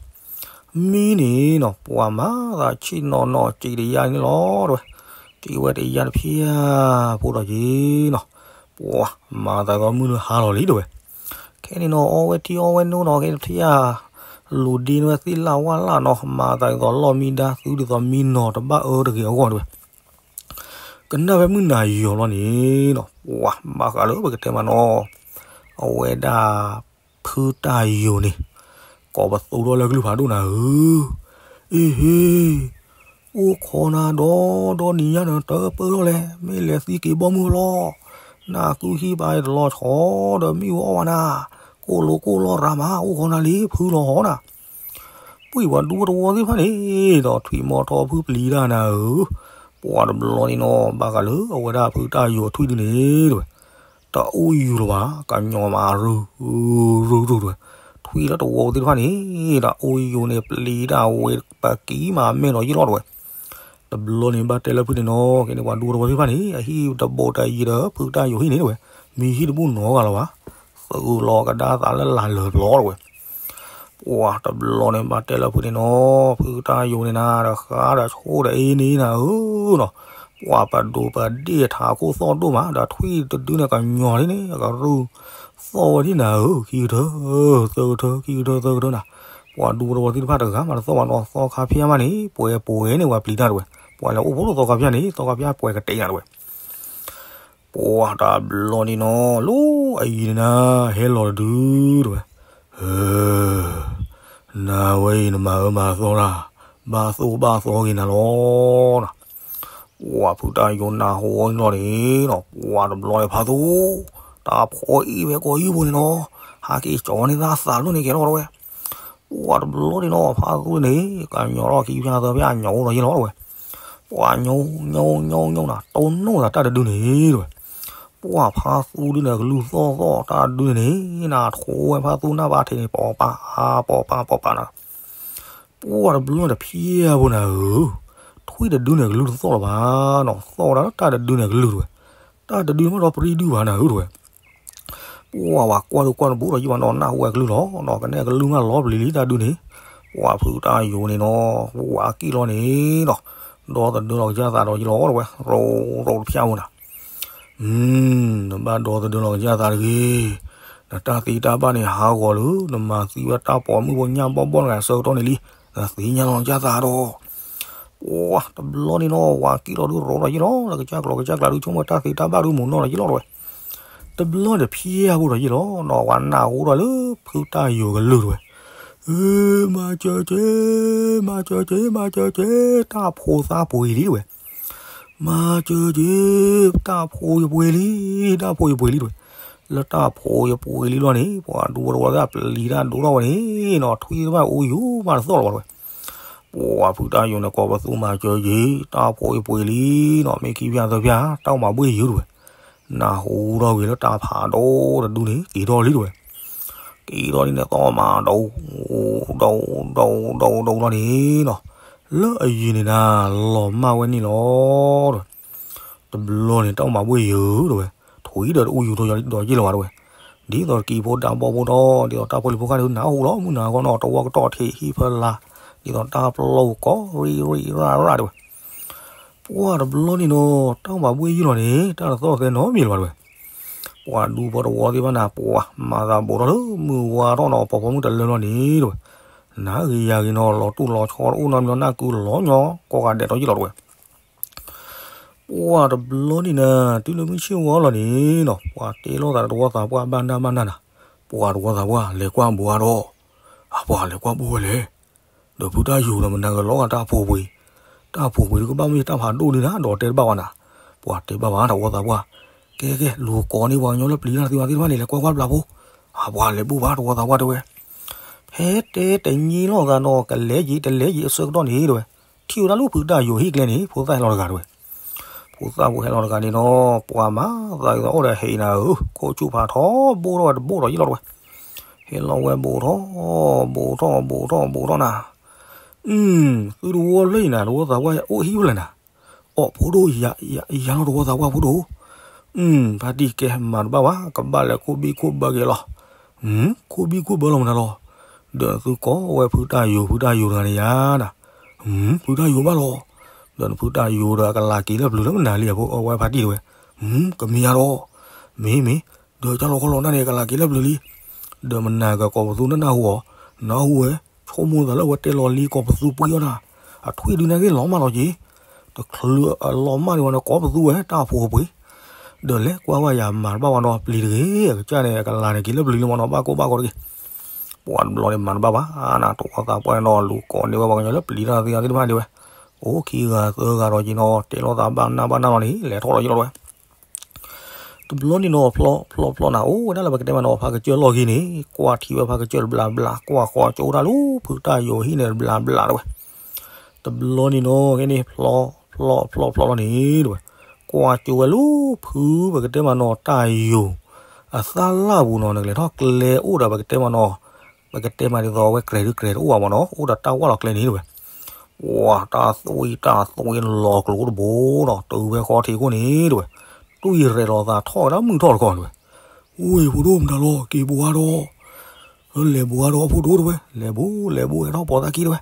မံန့ၣ်နီၤ ပှၤမၤသးဆံးနီၢ်နီၢ် စံးတယါန့ၣ်လီၤတဲဝဲ, စံးဝဲတယါတဖျၢၣ်ဖိဒီးက့ၤနီၤ, ပှၤမၤသးသီမုၢ်လၢဟါလီၤလံတဲဝဲ. ခဲန့ၣ်နီၤ အီဝဲထံအီဝဲနိနီၤ ခဲတဖျၢၣ် လူၤဒ့န့ၢ်ဝဲသ့ၣ်လၣ်ဝၣ်လၣ်နီၤ, မၤသးဒ်သိးလီၢ်မံဒါ သုဒ်သိးမံနီၤတဘၣ်အၢတဂ့ၤအဂီၢ်တဝဲ. ကနၣ်ဖဲမုၢ်နၤယီၤလီၤန့ၣ်နီၤ, ပှၤဘၣ်ဃးလၢပကတဲမးနီၤ, အဝဲဒၣ် ဖုတၢ်ယိာ်န့ၣ် ကိးပသူထီၣ်လၢကလုၢ်ဖးဒိၣ်နၤဧၢ, အ့ဟ့, အိၣ်ခိးနၤဒီဒီနံၤညါဒီးတပၢၢ်ထီၣ်လဲၣ်, မ့ၢ်လဲၤသံက့ၤဘီမုၢ်လီၤ, နကုဟံၣ်ဘၣ်တလီၤဆီဒီးမ့ၣ်အူအီၣ်ဝဲနၤ, ကိၢ်လိၤကိၢ်လီၤရၤမး အိၣ်ခိးနၤလံဖုလီၤဟီနၤ. ပှၤဒူဖိတဝီသ့ၣ်တဖၣ်န့ၣ်ဒီး ထွံၣ်မီၤထီၣ်ဖုပျံၤတၢ်နၤဧၢ, ပှၤတဘျီန့ၣ်နီၤ ဘၣ်ဃးလၢအဝဲဒၣ်ဖုတၢ်ယိာ်ထွံၣ်ဒုန့ၣ်တဝဲ တအိၣ်ယိာ်လၢၤဘၣ်, ကညီမးရူၤရူၤရူၤတဝဲ, ထွံၣ်လၢတဝီသ့ၣ်တဖၣ်န့ၣ် တၢ်အိၣ်ယိာ်န့ၣ် ပျံၤတၢ်ဝဲပကံမးမဲာ်နီၤယ့ၢ်လီၤတဝဲ. တဘျီန့ၣ်ဘၣ်တဲလၢဖုန့ၣ်နီၤ, ကဲန့ၣ်ပှၤဒူဖိတဝီသ့ၣ်တဖၣ်န့ၣ် အဟံၣ်တဘိတယံၤဒီး ဖုတၢ်ယိာ်ဟံၣ်န့ၣ်တဝဲ, မ့ၢ်ဟံၣ်တဘူၣ်နီတဂၤလၢၤဘၣ်, သုးလီၤကဒါသးလၢလၢ်လၢပျီတဝဲ. ပှၤတဘျီန့ၣ်ဘၣ်တဲလၢဖုန့ၣ်နီၤ, ဖုတၢ်ယိာ်န့ၣ်နၤ တဃါဒီးဆိၣ်ဒီးအ့န့ၣ်နၤဧၢနီၤ, ပှၤပဒိးပဒ့ၣ်ထးခိၣ်သီၣ်ဒိၣ်မး ဒီးထွံၣ်တဒုန့ၣ်ကညီၤလံန့ၣ် အကရူၢ်သီၣ်ဝဲဒၣ်နၤဧၢ, ခံကထၢ သၢကထၢ ခံကထၢ သၢကထၢနၤ. ပှၤဒူဖိတဝီသ့ၣ်တဖၣ်တဂၤမးတသီၣ်ဘၣ်နီၤ, သီခါဖၠၣ်မးန့ၣ် ပှဲၤပှဲၤန့ၣ် ပှၤပျံၤတၢ်တဝဲ, ပှၤလဲၤအိၣ်ဖိဒိၣ်သီခါဖၠၣ်န့ၣ် သီခါဖၠၣ်ပှဲၤကတဲနၤတဝဲ. ပှၤတဘျီန့ၣ်နီၤ လီၤအယံၤန့ၣ်နၤ ဟဲလီၤတဒုတဝဲ, နၤဝဲအံၤနမၤအၢမၤသီတၢ်, ဘၣ်သိၣ်ဘၣ်သီဂ့ၤနၤလီၤ. ပှၤဖုတၢ်ယိာ်နၢ်ဟူအီၤန့ၣ်လီၤန့ၣ်နီၤ, ပှၤတဘျီန့ၣ်ဖးသူ, တၢ်ဖိအံၤဝဲကိးယုၢ်ဖိန့ၣ်နီၤ, ဟးက့ၤကၠီၤန့ၢ်သးသးလိၣ်န့ၣ်ကဲလီၤတဝဲ. ပှၤတဘျီန့ၣ်နီၤ ဖးသူန့ၣ် ကညီထီၣ်ခံဖၠၣ်သၢဖၠၣ် အညီအိၣ်ဒီးယ့ၢ်လီၤတဝဲ. ပှၤညီညီညီညီနၤ တိၢ်နီၣ်သးတၢ်တဒုန့ၣ်တဝဲ. ပှၤဖးသူဒုန့ၣ် ကလုၢ်သီၣ်သီၣ်တၢ်ဒုန့ၣ်န့ၣ် နၤထိဝဲဖးသူနၢ်ဘၣ်ထံးန့ၣ် ပိာ်ပာ်ပိာ်ပာ်ပိာ်ပာ်နၤ. ပှၤတဘျီတဖျဲၣ်ဖိနၤဧၢ, ထွံၣ်တဒုန့ၣ်ကလုၢ်တသီၣ်လၢၤဘၣ်နီၤ, သီၣ်ဝဲဒၣ်လၢတၢ်တဒုန့ၣ်ကလုၢ်တဝဲ. တၢ်တဒုမးဒီးပြံဒုဘၣ်နၤဧၢတဝဲ. ပှၤဝဲကွၢ်ဒုကွၢ်တဘူးဒီးယံၢ်ဘၣ်နီၤ နၢ်ဟူဝဲကလုၢ်လီၤနီၤ, ကနဲၣ်ကလုၢ်မးလီၤပျံၤလံတၢ်ဒုန့ၣ်. ပှၤဖုတၢ်ယိာ်န့ၣ်နီၤ ဝဲကံၣ်လီၤန့ၣ်နီၤ, ဒီသဒၢလီၤကစၢ်သးဒီးယ့ၢ်လီၤတဝဲ, ရိရိတဖျၣ်ဖိနၤ. နဘၣ်ဒီသဒၢလီၤကစၢ်သးတဂ့ၤ, နတၢ်သ့တၢ်ဘၣ်န့ၣ် ဟးဂီၤလၢ နမၤသံဝဲတၢ်ပိာ်မုၣ်ဖိညၣ်ဘီဘီတဂၤအဆၢကတီၢ်န့ၣ်လံ, နသ့ၣ်ညါလီၤကစၢ်သးဒီး ပှၤတဘျီန့ၣ်နီၤ ဝဲကံၣ်လီၤဒုးရိဒီးယ့ၢ်လီၤ, လၢကစၢ်ကျိၤကစၢ်ကျါဒုး ဆိကမိၣ်တၢ်သ့တၢ်ဘၣ်ဒုး မိၢ်နီၢ်ဒီးယ့ၢ်လီၤတဝဲ. တဘျီတဖျဲၣ်ဖိဒီးယ့ၢ်လီၤနီၤ, ဝဲနၢ်ဟူဒီးလၢဖုတၢ်ယိာ်ကလုၢ်တဝဲ. မၤစၢၤက့ၤ, မၤစၢၤက့ၤ, မၤစၢၤက့ၤ, တၢ်ဖိသၣ်ပှ့ၤလံတဝဲ. မၤစၢၤက့ၤ, တၢ်ဖိယပှ့ၤလံ, တၢ်ဖိယပှ့ၤလံတဝဲ. လၢတၢ်ဖိယပှ့ၤလံလီၤန့ၣ် ပှၤဒူဖိတဝီသ့ၣ်ပျံၤတၢ်ဒိၣ်ထီၣ်ဝဲန့ၣ်နီၤ, ထွံၣ်တဖၣ်အိၣ်ယိာ်မးတသီၣ်လၢၤဘၣ်တဝဲ. ပှၤဖုတၢ်ယိာ်န့ၣ် ကိးပသူမၤစၢၤက့ၤ, တၢ်ဖိယပှ့ၤလံနီၤ, မ့ၢ်ခံဖၠၣ်သၢဖၠၣ် တၢ်အိၣ်မၤဘှ့ၣ်ယိာ်တဝဲ. နၢ်ဟူထီၣ်ဂ့ၤလၢတၢ်ဖးဒိၣ်တဒုန့ၣ် က့ၤထီၣ်လံတဝဲ. က့ၤထီၣ်လံန့ၣ် သီၣ်မၤဒိၣ်, ဒိၣ်, ဒိၣ်, ဒိၣ်, ဒိၣ်, ဒိၣ်လီၤန့ၣ်နီၤ, လၢအယံၤန့ၣ်နၤ လီၤမၢ်ဝဲန့ၣ်လီၤတဝဲ. တဘျီန့ၣ် တၢ်အိၣ်မၤဘှ့ၣ်ယိာ်တဝဲ, ထွံၣ်ဒီးတအိၣ်ယိာ်ဒီးယ့ၢ်လီၤဘၣ်တဝဲ. ဒ်သိးတကံဖိဒါဘီဖိဒီး ဒ်သိးတၢ်ဖိလံၤဖိဃၣ်န့ၣ် နၢ်ဟူလီၤမုၢ်နၤဂီၢ်နီၤ, တဝီကတီၢ်ထံးဟံၣ်ဖၢလာ်, ဒ်သိးတၢ်ပျီၢ်ကီရံၣ်ရံၣ်ရၣ်ရၣ်တဝဲ. ပှၤတဘျီန့ၣ်နီၤ တၢ်အိၣ်မၤဘှ့ၣ်ယိာ်လီၤန့ၣ် တၢ်တသီၣ်သဲနီတမံၤလၢၤဘၣ်တဝဲ. ပှၤဒူဖိတဝီသ့ၣ်တဖၣ်န့ၣ် ပှၤမၤသးဘူးထီၣ်လၢမုၢ်ဝါထီၣ်နီၤ ပိာ်ဖိမုၣ်တလၢလီၤန့ၣ်တဝဲ. နၤဂ့ၤယၤဂ့ၤနီၤ လီၤတူၢ်လီၤဆီတအိၣ်နီတမံၤလီၤ နၢ်ကုလီၤညီကိးဂၤဒဲးဒီးယ့ၢ်လီၤတဝဲ. ပှၤတဘျီန့ၣ်နၤ တုၤလၢမုၢ်ဆ့ၣ်ဝါလီၤန့ၣ်နီၤ ပှၤတဲလိာ်သးဒီးတဝီသးပှၢ်ဘၣ်နၢ်ဘၣ်နၢ်နၤ, ပှၤတဝီသးပှၢ်လဲၤကွၢ်ဘိးဒီး, အပှၤလဲၤကွၢ်ဘိးဝဲလဲၣ်. ဒီးဖုတၢ်ယိာ်ဒီးမနၤဂၤလီၤဂာ်တၢ်ဖိပှ့ၤ, တၢ်ဖိပှ့ၤဒုးကဘၣ်မ့ၢ်တၢ်ဖးဒိၣ်ဒုးနၤ ဒီးတဲတဘၣ်ဘၣ်နၤ, ပှၤတဲဘၣ်ဘၣ်တဝီသးပှၢ်, ကဲကဲ လူၤကိးန့ၢ်ပှၤကညီလၢပျံၤတၢ်သ့ဝဲသ့ၣ်တဖၣ်န့ၣ် လဲၤကွၢ်ကွၢ်ဘျးဖိ, အပှၤလဲၤဘူၣ်ဘၣ်တဝီသးပှၢ်တဲဝဲ. ဖဲတဲတညီလိာ်သးဒီး ကလဲၤယံၤတလဲၤယံၤအဆၢကတီၢ်န့ၣ်တဲဝဲ, ထံၣ်ဝဲဒၣ်လၢဖုတၢ်ယိာ်ဟံၣ်ကျဲန့ၣ် ဖိသၣ်ဟဲလီၤတဂၤတဲဝဲ. ဖိသၣ်ဖိဟဲလီၤတဂၤန့ၣ်ဒီး ပှၤမၤသးဒ်သိးအိၣ်ဒီးဟံးနၤဧၢ, ခိၣ်ဆူၣ်ဖးထီဘိၣ်ထီၣ်ဝဲတဘိၣ်ဒီးယ့ၢ်လီၤတဲဝဲ. ဟဲလီၤဝဲဘိၣ်ထီၣ်, ဘိၣ်ထီၣ်, ဘိၣ်ထီၣ်, ဘိၣ်ထီၣ်နၤ, သုတဝီလၢအံၤနၤ တဝီသးပှၢ်အိၣ်ဟံၣ်ဖဲလဲၣ်နၤ, အိၣ်ဖိဒိၣ်ယၤလီၤတဝီသးပှၢ်ဖိဒိၣ်. ဖါတံၢ်ကဲ မၤတဘၣ်ဘၣ် ကဘၣ်လဲၤခိၣ်ဘံၣ်ခိၣ်ဘၢက့ၤလီၤ. ခိၣ်ဘံၣ်ခိၣ်ဘၢလီၤမနုၤလီၤ. ဒီးနသုကိးဝဲဖုတၢ်ယိာ် ဖုတၢ်ယိာ်တဂၤန့ၣ်ယၤနၤ, ဖုတၢ်ယိာ်ဘၣ်လီၤ. ဒီးနဖုတၢ်ယိာ်ဒီးအကလၤက့ၤလၢပျၢၤလၢမနုၤလံအဖိ အဝဲဖါတံၢ်တဲဝဲ. ကမ့ၢ်ယၤလီၤ. မ့ၢ်မ့ၢ်, ဒီးကၢ်လီၤခီလီၤနၢ်န့ၣ် အကလၤက့ၤလၢပျၢၤလံ. ဒီးမနၤကကိးပသူနၢ်ဟူအီၤ, နၢ်ဟူဝဲ ဆိကမိၣ်သးလၢအဝဲတဲလီၤလံ ကိးပသူပှ့ၤအီၣ်တၢ်, အထွံၣ်ဒုန့ၣ်ဂ့ၤလီၤမးလီၤက့ၤ, တချုးအလီၤမၢ်ဒံးဝဲန့ၣ် ကိးပသူဝဲတၢ်ဖိအပှ့ၤ, ဒီးလဲၤကွၢ်ဝဲယၤမၤတဘၣ်ဝဲဒီးပျံၤတဂ့ၤ, အကစၢ်န့ၣ် အကလၤန့ၣ်က့ၤလၢပျံၤလံမးနီၤ ဘၣ်ကိၢ်ဘၣ်ဂီၤတဂ့ၤ, ပှၤတဘျီန့ၣ်မၤတဘၣ်ဘၣ်, နတဝီသးပှၢ်န့ၣ်နီၤ လူၤကိးန့ၢ်ဝဲပှၤကညီလၢပျံၤတၢ်သ့ၣ်တဖၣ်ဒံးဝဲ, အိၣ်ခံဂၤသၢဂၤဒီးက့ၤနီၤ တဲလိာ်သးဘၣ်နၢ်ဘၣ်နၢ်လီၤန့ၣ် လဲၤထီၣ်လီၤယလီၤဝဲ တဘျီန့ၣ်နီၤ ဖျီဖျီဖျီနၤ အိၣ်ဝဲဒၣ်လၢပကတဲမးနီၤ ဖးကစၢၢ်လီၢ်ခံန့ၣ် ကွၢ်ထံဝဲဖးကစၢၢ်တဘျးဘျး ကွၢ်ဃီကၠိတၢ်လၢဖုတၢ်ယိာ်ဟံၣ်န့ၣ်တဘျးဘျးတဝဲ, တဘျီန့ၣ်နီၤ ကဲန့ၣ် ဖျီဖျီဖျီဖျီလီၤန့ၣ်တဝဲ, ကွၢ်ကၠိဝဲလၢဖုပကတဲမးနီၤ တၢ်ယိာ် အသၣ်လၣ်ပူၤနီၤ နကလဲၤထီၣ်ကျဲအိၣ်ဒီးပကတဲမးနီၤ, ပကတဲမးဒ်သိးအဝဲကြဲးဒုကြဲးတအိၣ်ဘၣ်မးနီၤ အိၣ်ဒီးတၢ်ဝၣ်လီၤကျဲန့ၣ်တဝဲ ဝၤတၢ်သွံၣ်တၢ်သွံၣ်လီၤကျိၤတဘိနီၤ တုၤဖဲဃီထံးခိၣ်န့ၣ်တဝဲ, တွံၢ်ရဲၣ်လီၤသးထီၣ်ဝဲဒၣ်မုၢ်ထီၣ်တခီတဝဲ, ဝ့ၢ်ဖိဒိၣ်မတၤလီၤ က့ၤဘိးအါဒီး, လဲၤဘိးအါဒီးအဖိဒိၣ်တဝဲ လဲၤဘိးလဲၤဘိးဟဲထီၣ်ပိာ်သးခံတဝဲ,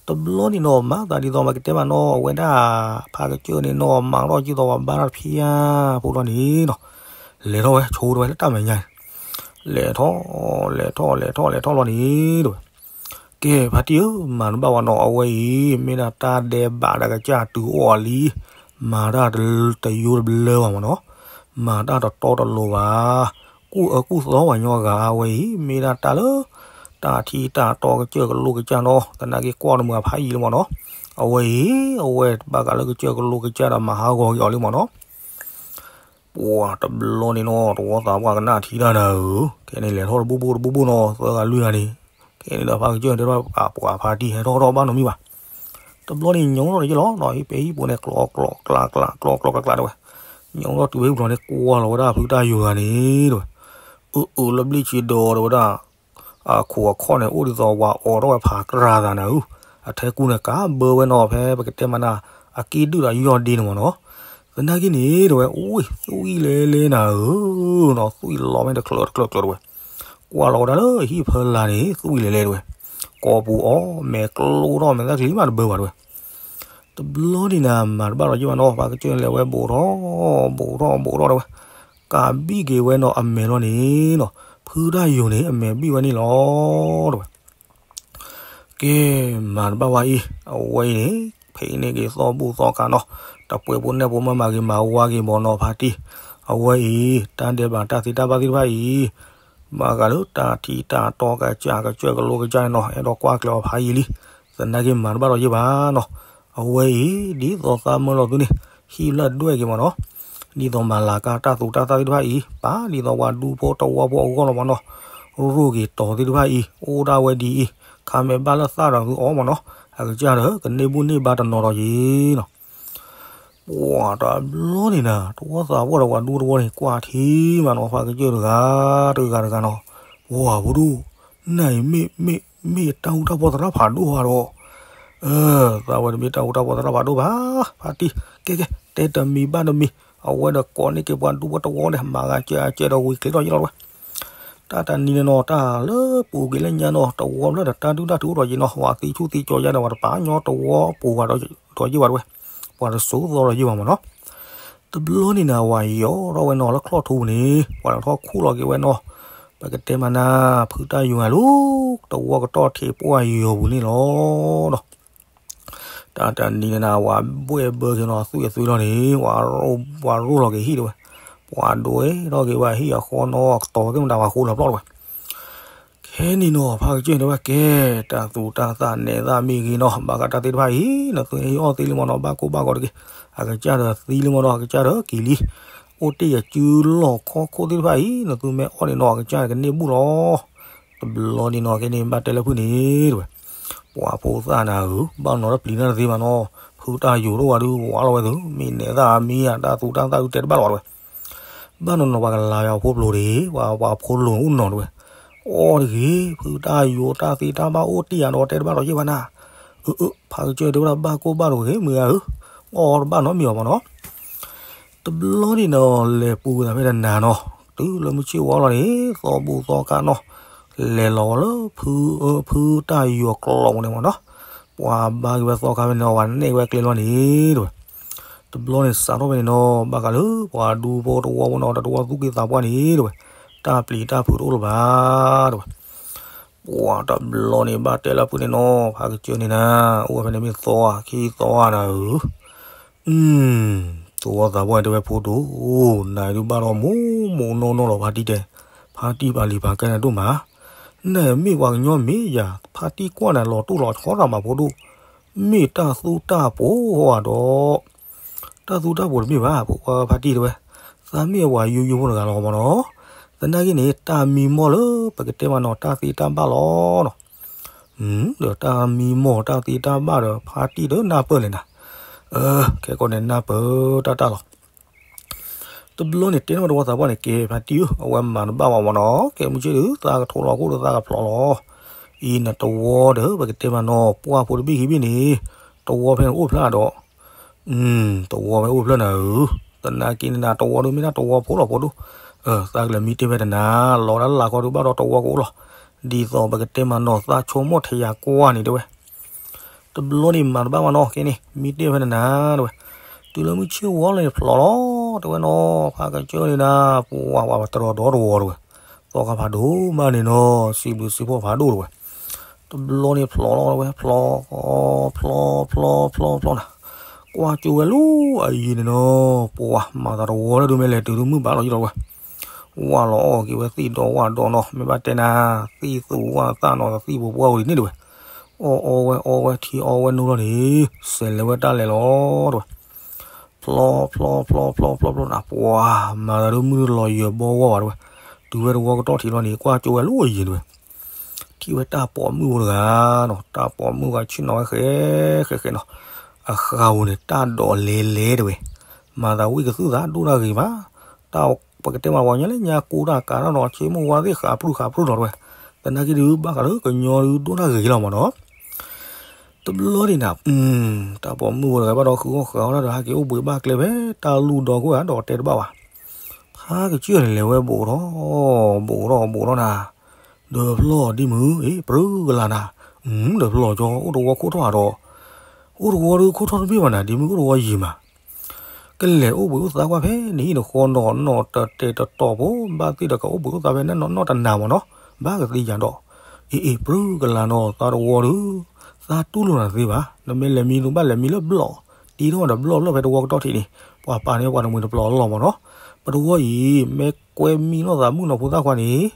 တဘျီန့ၣ်နီၤ မၤသးဒ်သိးမ့ၢ်ကတဲမးနီၤ အဝဲဒၣ် ဖးကစၢၢ်န့ၣ်နီၤ မၤထီၣ်ကံၢ်သိးပှၤဘါတၢ်တဖၣ်ဖိလီၤန့ၣ်နီၤ, လဲၤထီၣ်ဝဲဆိတဝဲလၢတၢ်မဲာ်ညါ လဲၤထီၣ် လဲၤထီၣ်လဲၤထီၣ်လဲၤထီၣ်လီၤန့ၣ်တဝဲ, ကဲဖါတံၢ်ဧၢ မၤတဘၣ်ဝဲနီၤ အဝဲအံၤ မ့ၢ်ဒၣ်တၢ်ဒဲးဘးဒီးကစၢ်တုၤအီၤလံ, မၤတၢ်တယိတဘျၢဘၣ်မးနီၤ, မၤတၢ်တတီတလိၤဘၣ်, ကူၣ်အၢကူၣ်သီပှၤကညီဂၤအဝဲအံၤ မ့ၢ်ဒၣ်တၢ်လၢ တၢ်ထံတၢ်တီကစၢၢ်ကလိကစၢ်နီၤ သနာ်က့ကွၢ်တမုာ်အဖးယံာ်လံမးနီၤ, အဝဲအံၤ အဝဲဘၣ်ဃးလၢကစၢၢ်ကလိကစၢ်ဒီးမၤဟးဂီၤက့ၤအီၤလံမးနီၤ ပှၤတဘျီန့ၣ်နီၤ တဝီသးပှၢ်ကနၣ်ထံတၢ်နၤဧၢ, ခဲန့ၣ်လဲၤထီၣ်တဘိဘိတဘိဘိနီၤ သၢဂၤလွံၢ်ဂၤန့ၣ်, ခဲန့ၣ်ဒီးဖးကစၢၢ်တဲထီၣ်ပှၤဖါတံၢ်ဟဲထီၣ်ထီၣ်ဘၣ်နီတမံၤဘၣ်, တဘျီန့ၣ်ညိးထီၣ်တယဲၢ်လီၤနီၤ ဟံၣ်ပဲဟံၣ်ဖိန့ၣ် ကျီကျီကျီကျီကျီကျီကျီတဲဝဲ, ညိးထီၣ်တုၤဝဲဟံၣ်ပျီန့ၣ် ကွၢ်လီၤဝဲဒၣ်ဖုတၢ်ယိာ်ဂၤန့ၣ်တဲဝဲ, အၢအၢလၢဘျ့ၣ်ဆံဒီးတဲဝဲဒၣ် အခိၣ်အခီၣ်န့ၣ် အိၣ်ဒ်သိးဝၤအီၤထီၣ်ဝဲဖးကြၢးသးနၤဧၢ, အထဲကူန့ၣ် ကးဘၢဝဲနီၤ ဖဲပကတဲမးနၤ အက့ၢ်ဒုၣ်ဒီးယီၢ်ဒ့န့ၣ်မးနီၤ, သနာ်က့န့ၣ်တဲဝဲ အိၣ်သွံၣ်လဲၤလဲၤနၤဧၢ, နီၤသွံၣ်လီၤမ့ၢ်တချုးတချုးချုးတဲဝဲ, ကွၢ်လီၤဝဲဒၣ်လၢဟံၣ်ဖီလာ်န့ၣ် သွံၣ်လဲၤလဲၤတဲဝဲ, ကိးပူၤအီၤ မဲာ်ကျိထီၣ်မဲာ်သၣ်ချံမးတဘၢဘၣ်တဲဝဲ တဘျီန့ၣ်နၤ မၤတဘၣ်လီၤယံာ်ဘၣ်နီၤ ဖးကစၢၢ်လဲၤဝဲဘူးထီၣ် ဘူးထီၣ်ဘူးထီၣ်တဲဝဲ, ကးဘံၣ်က့ၤဝဲနီၤအမဲာ်လီၤန့ၣ်နီၤ, ဖုတၢ်ယိာ်န့ၣ် အမဲာ်ဘံၣ်ဝဲန့ၣ်လီၤတဲဝဲ, ကဲ မၤတဘၣ်ဝဲအံၤ အဝဲအံၤန့ၣ် ဖဲအံၤန့ၣ်က့ၤသီဘူၣ်သီခါနီၤ, တပှဲၤဖိနဲၣ်ဖိမၤမၤက့ၤမၤဝါက့ၤဘီနီၤဖါတံၢ်, အဝဲအံၤ တၢ်ဒဲးဘးတၢ်သ့တၢ်ဘၣ်သ့ၣ်တဖၣ်အံၤ ဘၣ်ဃးလၢတၢ်ထံတၢ်တီကစၢ်ကစၢၢ်ကလိကစၢ်န့ၣ်နီၤ အဲၣ်ဒိးကွၢ်ကျဲၤအီၤဖးယံာ်လံ, သနာ်က့မၤတဘၣ်ဒီးယံာ်ဘၣ်နီၤ, အဝဲအံၤ ဒ်သိးသးမၢလီၤသုန့ၣ် ဟံၣ်ဖျၢၣ်ဒွဲၣ်က့ၤမးနီၤ, ဒ်သိးမၤလၤကတၢ်သူတၢ်သၣ်သ့ၣ်တဖၣ်အံၤ ပာ်ဒ်သိးပှၤဒူဖိတဝီဖိအဂီၢ်လီၤမးနီၤ, ရိၣ်က့ၤတီၤသ့ၣ်တဖၣ်အံၤ အိၣ်ဒၣ်ဝဲဒ်အံၤ ခါမ့ၢ်ဘၣ်လၢသၣ်ဒီးသုအီၣ်မးနီၤ, အကစၢ်ဒီး ကန့ၢ်ဘူၣ်န့ၢ်ဘါတနီၤဒီးယံာ်နီၤ ပှၤတဘျီန့ၣ်နၤ တဝီသးပှၢ်ဒီးပှၤဒူတဝီန့ၣ် ကွၢ်ထံမးနီၤ ဖးကစၢၢ်တဂၤ တဂၤတဂၤနီၤ, ပှၤဖိဒိၣ် နၤအံၤမ့ၢ် မ့ၢ် မ့ၢ်တၢ်ဟူတၢ်ဖီသရၣ်ဖးဒိၣ်ဟါဒီး, အၢ သးဝဲတမ့ၢ်တၢ်ဟူတၢ်ဖီသရၣ်ဖးဒိၣ်ဘၣ်, ဖါတံၢ် ကဲကဲ တဲတမံၤဘၣ်တမံၤ, အဝဲဒီးကိးန့ၢ်က့ၤပှၤဒူဖိတဝီန့ၣ် မၤဂၤစၢၤအစၢၤဒီးဝံၤကျဲထီၣ်ယံာ်လီၤဝဲ တၢ်တနံၤန့ၣ်နီၤ တၢ်လၢပူၤကွံာ်လၢညါနီၤ တဝီဖျၢၣ်ဒီးတၢ်ဒုၣ်တၢ်ထုးထီၣ်ယံာ်နီၤ ပှၤသံဆူၣ်သံကၠီယါဒီး ပှၤတပာ်ညီတဝီပူၤဘၣ်ဒီးယံာ်ဘၣ်ဝဲ, ပှၤတစိၤသီဒီးယံာ်ဘၣ်မးနီၤ, တဘျီန့ၣ်နၤ ဝၤယီၤထီၣ်ဝဲနီၤလၢချီၣ်ထူပူၤန့ၣ် ပှၤထီၣ်ခူၣ်လီၤက့ၤဝဲနီၤ, ပကတဲမးနၤ ဖုတၢ်ယိာ်ဂၤလၢ တဝီကတီၢ်ထံးပှၢ်ယီၤပူၤန့ၣ်လီၤနီၤ တၢ်တနံၤန့ၣ်နၤ ဝၤဘှဲၣ်ဘၢက့ၤနီၤ အသွံၣ်အသွံၣ်လီၤန့ၣ် ပှၤရိၣ်လီၤက့ၤဟံၣ်တဲဝဲ, ပှၤဒိၣ်ထီၣ်က့ၤဝဲဟံၣ်အဃီနီၤ ကတီၤသ့ၣ်မတၤပှၤဃိလီၤပျီၢ်တဲဝဲ, ခဲန့ၣ်နီၤ ဖးကစၢၢ်တဲဝဲကဲ တၢ်သူတၢ်သၣ်နဲးသၣ်မ့ၢ်ဂ့ၤနီၤ ဘၣ်ဃးတၢ်သ့ၣ်တဖၣ်အံၤ နသုဟ့ၣ်အီၣ်သ့လံမးနီၤ ဘၣ်ကိၢ်ဘၣ်ဂီၤတဂ့ၤ, အကစၢ်ဒီးသံလံမးနီၤ အကစၢ်ဒီးက့ၤလံ, အိၣ်တ့ၢ်ယစုလီၢ်ခီၣ်ခိၣ်သ့ၣ်တဖၣ်အံၤ နသုမ့ၢ်အီၣ်န့ၣ်နီၤ အကစၢ်ကန့ၢ်ဘူၣ်လီၤ တဘျီန့ၣ်နီၤ ခဲန့ၣ်ဘၣ်တဲလၢဖုန့ၣ်တဲဝဲ, ပှၤဖိသၣ်နၤဧၢ ဘၣ်နီၤလၢပျံၤနၢ်တသ့ဘၣ်နီၤ, ဖုတၢ်ယိာ်တအိၣ်ဝဲဒုး ဝါလီၤဝဲသု မ့ၢ်နဲၤသၣ်မံယၤ တၢ်သူတၢ်သၣ်ဒုးတဲတဘၣ်လီၤတဲဝဲ, ဘၣ်နီၤနီၤ ပှၤကလၤဝဲအဖိပျိၤဒၣ် ပှၤပှၤဖိလိၤအိၣ်နီၤတဲဝဲ, အီၣ်တဂ့ၤ ဖုတၢ်ယိာ်တၢ်သ့တၢ်ဘၣ် အိၣ်တ့ၢ်ယၤဒီးတဲတဘၣ်လီၤယဲၢ်ဘၣ်နၤ, အၢ အၢ ဖးကစၢၢ်တဲဝဲဒၣ် ဘၣ်ကိၢ်ဘၣ်ဂီၤတဂ့ၤ မုၢ်ဂၤဧၢ, အီၣ်တဘၣ်နီတမံၤအီၤမးနီၤ တဘျီန့ၣ်နီၤ လဲၤပူၤဝဲဒၣ်ဖဲတနၤနီၤ, တုၤလၢမုၢ်ဆ့ၣ်ဝါလီၤန့ၣ် သီဘူၣ်သီခါနီၤ, လဲၤလီၤဝဲလၢ ဖုတၢ်ယိာ်ကျိာ်ပူၤန့ၣ်မးနီၤ, ပှၤဘါက့ၤဝဲသီခါဖဲန့ၣ် ပှၤနဲၣ်ဝဲကျဲလီၤန့ၣ်တဲဝဲ, တဘျီန့ၣ်စးထီၣ်ဖဲန့ၣ်နီၤ ဘၣ်ဃးလၢပှၤဒူဖိတဝီဖိနီၤ တဝီသူၣ်က့သးပှၢ်န့ၣ်တဲဝဲ, တၢ်ပျံၤတၢ်ဖုးတအိၣ်လၢၤဘၣ်တဲဝဲ ပှၤတဘျီန့ၣ် ဘၣ်တဲလၢဖုန့ၣ်နီၤ, ဖးကစၢၢ်န့ၣ်နၤ, အိၣ်ဝဲဖဲန့ၣ်မ့ၢ်သီဧါ, ခံသီဧါနၤဧၢ. သဝီသးပှၢ်တဲဝဲဖိဒိၣ်, နၤဒုးဘၣ်ဒီးမိၢ်မိၢ်နီၢ်နီၢ်လီၤ ဖါတံၢ်တဲ, ဖါတံၢ်ပာ်လံၤပာ်ကဲနၤဒိၣ်မး, နမ့ၢ်ပှၤကညီမ့ၢ်ယၤ ဖါတံၢ်ကွၢ်နၤလီၤတိၢ်လီၤဆီတၢ်မးဖိဒိၣ်, မ့ၢ်တၢ်သူတၢ်ပိာ်ဧါဒီး တၢ်သူတၢ်ပိာ်တမ့ၢ်ဘၣ်, ပှၤဖါတံၢ်တဲဝဲ, သးမ့ၢ်အပှၤယိယိဖိတဂၤလီၤမးနီၤ, သနာ်က့န့ၣ် တၢ်မံမီၢ်လၢ ပကတဲမးနီၤတၢ်သ့တၢ်ဘၣ်လီၤနီၤ, ဒီးတၢ်မံမီၢ်တၢ်သ့တၢ်ဘၣ်ဒီး ဖါတံၢ်ဒီးနၢ်ပၢၢ်လဲၣ်နၤ, ခဲကီန့ၣ်နၢ်ပၢၢ်တၢ်တၢ်လီၤ. တဘျီန့ၣ်တဲန့ၢ်ဝဲသဝီသးပှၢ်န့ၣ် ကဲဖါတံၢ်ဧၢ, အဝဲမၤတဘၣ်ဘၣ်မးနီၤ, ကဲမုၢ်ဆ့ၣ်ဒုး သးကထိးလီၤခိၣ်ဒီးသးကဖျိးလီၤ, အံၤနတဝီဒီး ပကတဲမးနီၤ ပှၢ်ဖိတဘ့ၣ်ခံဘ့ၣ်န့ၣ်, တဝီဖဲန့ၣ်အိၣ်ဖျဲၣ်ဒီး တဝီဖဲအိၣ်ဖျဲၣ်နၤဧၢ, သနာ်က့န့ၣ်နၤ တဝီဒုးမ့ၢ်ဒၣ်တဝီဖိလီၤဖိဒိၣ်, သးကလဲၤမံတ့ၢ်ဖဲတနၤ, လီၤဒၣ်လၢ်ခီဒုးဘၣ်ဒီးတဝီကအိၣ်လီၤ, ဒ်သိးပကတဲမးနီၤ သးဆိကမိၣ်ထံယၤကွၢ်န့ၣ်တဲဝဲ တဘျီန့ၣ်မၤတဘၣ်မးနီၤ, ကဲန့ၣ် မံတ့ၢ်ဖဲနနၤတဲဝဲ, တုၤလၢမုၢ်ဆ့ၣ်ဝီလီၤန့ၣ်ဖျိးလီၤ, တဲဝဲနီၤ ဖးကစၢၢ်န့ၣ်နၤ, ပှၤပှၤတရီဒီတဝီတဲဝဲ, သီခါဖးဒိၣ်မးန့ၣ်နီၤ စံးဘျုးစံးဖှိၣ်ဖးဒိၣ်တဲဝဲ, တဘျီန့ၣ်ဖျိးလီၤတဲဝဲ, ဖျိ ဖျိဖျိဖျိဖျိနၤ, ကွၢ်ကၠိဝဲလၢအယံၤန့ၣ်နီၤ, ပှၤမၤသးတဝီလၢဒုးမ့ၢ်လဲၤတုၤဒုးမုၢ်ဘၣ်လီၤယံၤလီၤဝဲ ဝၢ်လီၤအီၣ်က့ၤဝဲသ့ၣ်ဒီဝၣ်ဒီနီၤ, မ့ၢ်ဘၣ်တဲနၤ သ့ၣ်သူဝၣ်သၣ်နီၤ သ့ၣ်ပပှၢ်ဝံၤန့ၣ်တဲဝဲ, အီၣ်အီဝဲအီဝဲထံအီဝဲနိလီၤန့ၣ်, စဲးလဲၤဝဲတၢ်လဲၤလီၤတဲဝဲ, ဖျိ ဖျိ ဖျိ ဖျိ ဖျိ ဖျိနၤ, ပှၤမၤသးဒုးမုၢ်လီၤယၢၤဘီဝါဘၣ်တဲဝဲ, တုၤဝဲတဝီကတီၢ်ထံးလီၤန့ၣ် ကွၢ်ကၠိဝဲလၢအယံၤတဲဝဲ ထံၣ်ဝဲတၢ်ပိာ်မုၣ်ဖိတဂၤနီၤ, တၢ်ပိာ်မုၣ်ဂၤဆ့ၣ်နီၤဝဲဃဲ ဃဲဃဲနီၤ, အဃၢ်ဧိၤန့ၣ် တၢ်ဒိးလဲၤလဲၤတဲဝဲ, မၤသးဝံၣ်ကသုၣ်သးဒိၣ်တၢ်ဂ့ၤမး, တၢ်ပကတဲမးပှၤကညီလၢညါကူတၢ်ကးတၢ်နီၤ ဆ့မိၣ်ဝါသ့ၣ်ဃးဖြူၣ်ဃးဖြူၣ်နီၤတဲဝဲ, သနာ်က့ဒုးဘၣ်ဃးလၢကညီဒုးဒိၣ်တၢ်ဂ့ၤလီၤမးနီၤ တဘျီန့ၣ်နၤ, တၢ်ပိာ်မုၣ်ဖိတဂၤဘၣ်ဒီးဃုအီၣ်ဃုအီတၢ်ဒီး ဟဲက့ၤအိၣ်ဘှံးဘၣ်ကျဲဖဲတၢ်လူၢ်ဒီခိၣ်ဧါဒီးတဲတဘၣ်ဘၣ်, ဖးကစၢၢ်န့ၣ်လဲၤဝဲဘူးထီၣ်, ဘူးထီၣ်ဘူးထီၣ်နၤ, ဒီးဖျီၣ်ဒ်မုၢ် အ့ၣ် ပြၢကလၤနၤ, ဒီးဖျီၣ်ကၠီ အိၣ်တဝီခိၣ်ထီၣ်ဧါဒီး, အိၣ်တဝီဒီးခိၣ်ထီၣ်တဘ့ၣ်ဘၣ်နၤ ဒ်မုၢ်အိၣ်တဝီယံၤမး ကလဲၤအိၣ်ဘှံးအိၣ်သါကွၢ်ဖဲနဟံၣ်နဃီနီၤ နီၢ်တတဲာ်တတီၤဖိ ဘၣ်သ့ၣ်ဒီးကအိၣ်ဘှံးအိၣ်သါဖဲနနီၢ်နီၢ်တနၤမးနီၤ, ဘၣ်ကသ့ယၤဒီး, အ့ၣ်အ့ၣ် ပြၢကလၤနီၤ သးတဝီဒီး, သးတူၢ်လိာ်နၤသ့ဘၣ်, နမ့ၢ်လဲၤမံနဘၣ်လဲၤမံလၢဘျီၣ်, တ့ထီၣ်ဒီးဘျီၣ်ဘျီၣ်ဖဲတဝီကတီၢ်ထံးန့ၣ်, ပှၤပာ်န့ၢ်ပှၤတမှံၤတပျီၤလီၤမးနီၤ, ပတဝီအံၤ မ့ၢ်ကွဲမံလိာ်သးမုၣ်နီၤဖိသၣ်ခွါန့ၣ်,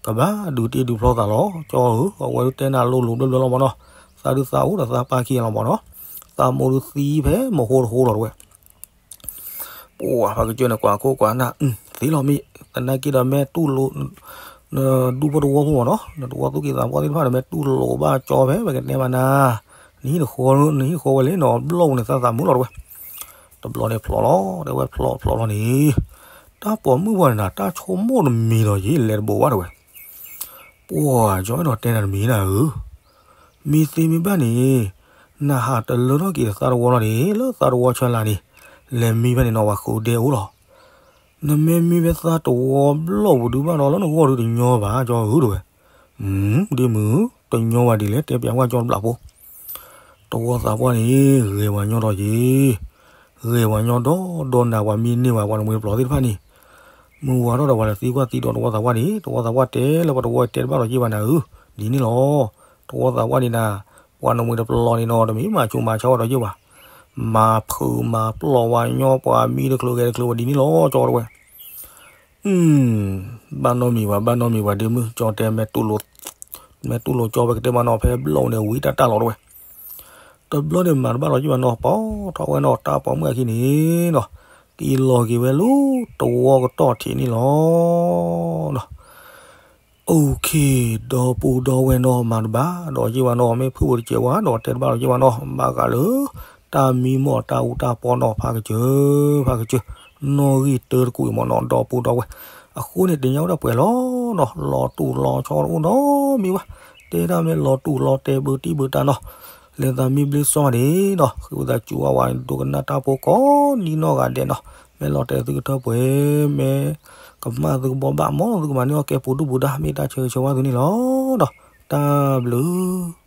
ကဘၣ်ဒုးတ့ဒုးဖျီသးလီၤ, ကၠီဧၢ, အဝဲဒုးတဲနၤလိၤလိၤဘျီဘျီလီၤမးနီၤ, သးဒုးသးအိၣ်ဒီးသးပာ်ခံဂၤလီၤမးနီၤ, သးမိၢ်ဒုးသံဖဲမဟိတဟိလီၤတဲဝဲ ပှၤဖးကစၢၢ်န့ၣ် ကွၢ်ခိၣ်ကွၢ်နၢ်, သ့လီၤမ့ၢ်, သနာ်က့ဒီးမ့ၢ်တူၢ်လိာ်, နဒူဖိတဝီဖိမးနီၤ, နတဝီသူၣ်က့သးပှၢ်သ့ၣ်တဖၣ်ဒီး မ့ၢ်တူၢ်လိာ်ဘၣ်ကၠီဖဲ ပကတဲမးနၤ, နဟံၣ်နဃီ, နဟံၣ်ဃီဝဲလၢနီၤ ဘျီၣ်ပူၤန့ၣ် သးသးမုာ်လီၤတဲဝဲ, တဘျီန့ၣ်ဖျိးလီၤ, တဲဝဲဖျိးဖျိးလီၤန့ၣ်, တၢ်ပိာ်မုၣ်ပှၤန့ၣ်နၤ တၢ်ဆိကမိၣ်တမံၤဒီးယလဲၤတဘိးဘၣ်တဲဝဲ ပှၤကၠီအဲၣ်ဒိးတဲနၤတမံၤနၤဧၢ, မ့ၢ်သ့မ့ၢ်ဘၣ်န့ၣ်, နဟးတလၢထီၣ်က့ၤသးတဝီလီၤန့ၣ် လၢသးတဝီဆၢလာ်န့ၣ်, လဲၤမံဖဲန့ၣ်နီၤ ပှၤဃုဒဲအိၣ်လီၤ, နမ့ၢ်မံဖဲသးတဝီဘျီၣ်ပူၤဒုးဘၣ်ဒီး လၢနဂီၢ်ဒုးတညီဘၣ် ကၠီဧၢတဲဝဲ, ဒ်မုၢ်, တညီဘၣ်ဒ်လဲၣ် တဲပျးကွၢ်ကၠီတဘျီဖိ တဝီသးပှၢ်န့ၣ် ဂဲၤပှၤညီဒီးယံၤ, ဂဲၤပှၤညီဒီးဒီးနၤ ပှၤမံတန့ၢ်ဘၣ် ပှၤနမှံၤတပျီၤသ့ၣ်တဖၣ်န့ၣ်, မုၢ်ဝါထီၣ်ဒီးပှၤတသံကွၢ်သံဒီးတဝီသးပှၢ်န့ၣ် တဝီသးပှၢ်တဲလၢပှၤတဝီတဲတဘၣ်ဒီးယံၤဘၣ်နၤဧၢ, ဒ်န့ၣ်လီၤ, တဝီသးပှၢ်န့ၣ်နၤ, ပှၤနမှံၤတပျီၤန့ၣ်နီၤ တမ့ၢ်မၤဆိမၤဆါဝဲဒီးယံၤဘၣ်, မၤဖုးမၤပျီၢ်ဝဲညီ ပှၤမံတချုးဂဲၤတချုးဝဲဒ်န့ၣ်လီၤ ကၠီတဲဝဲ ဘၣ်နီတမံၤဘၣ် ဘၣ်နီတမံၤဘၣ် ဒ်မုၢ်ကၠီတဲ မ့ၢ်တူၢ်လိာ်ကၠီ ပကတဲမးနီၤ ဖဲဘျီၣ်န့ၣ် ဝံၤတၢ်တၢ်လီၤတဲဝဲ, တဘျီန့ၣ်မၤတဘၣ်လီၤယံၤဘၣ်နီၤ ပိာ်ထီၣ်ဝဲနီၤ တၢ်ပိာ်မုၣ်အခံန့ၣ်နီၤ, က့ၤလီၤက့ၤဝဲလၢတဝီကတီၢ်ထံးန့ၣ်လီၤ. အိၣ်ခ့ ဒီပုၢ်ဒီဝဲၢ်နီၤ မၤတဘၣ်ဒီးယံၤဘၣ်နီၤ မ့ၢ်ဖုၣ်ဝဲတစဲးဝါဒီးတဲတဘၣ်ဒီးယံၤဘၣ်နီၤ ဘၣ်ဃးလၢ တၢ်မံမီၢ်တၢ်အူတၢ်ပီနီၤ ဖးကစၢၢ် ဖးကစၢၢ် နီၣ်ဂံၢ်တၢတကူၣ်အံၤမ့ၢ်နီၤ ဒီပုၢ်ဒီဝဲၢ် အဃိန့ၣ် တညါဝဲဒၣ်ပှဲၤလီၤနီၤ လီၤတူၢ်လီၤဆီတအိၣ်နီတမံၤဘၣ် တဲဒၣ်မ့ၢ်လီၤတူၢ်လီၤတဲဘုတံၢ်ဘုတၢ်နီၤ လဲၤသးမံဘျ့စီန့ၣ်နီၤ ဃ့ဝံသးစူၤအဝဲဒိကနၣ်တၢ်ဖိကိးနံၤနီၢ်ဂၤဒဲးနီၤ မ့ၢ်လီၤတဲာ်သုကထၢပှဲၤ မ့ၢ်ကမၣ်သုကဘီဘၣ် မ်သုကမၤန့ၢ်အီၣ်ကဲပူၤဒူၣ်ပူၤဒါ မ့ၢ်တၢ်ဆၢဂ့ၤဆၢဝါသုန့ၣ်လီၤ. တၢ်ဘျုး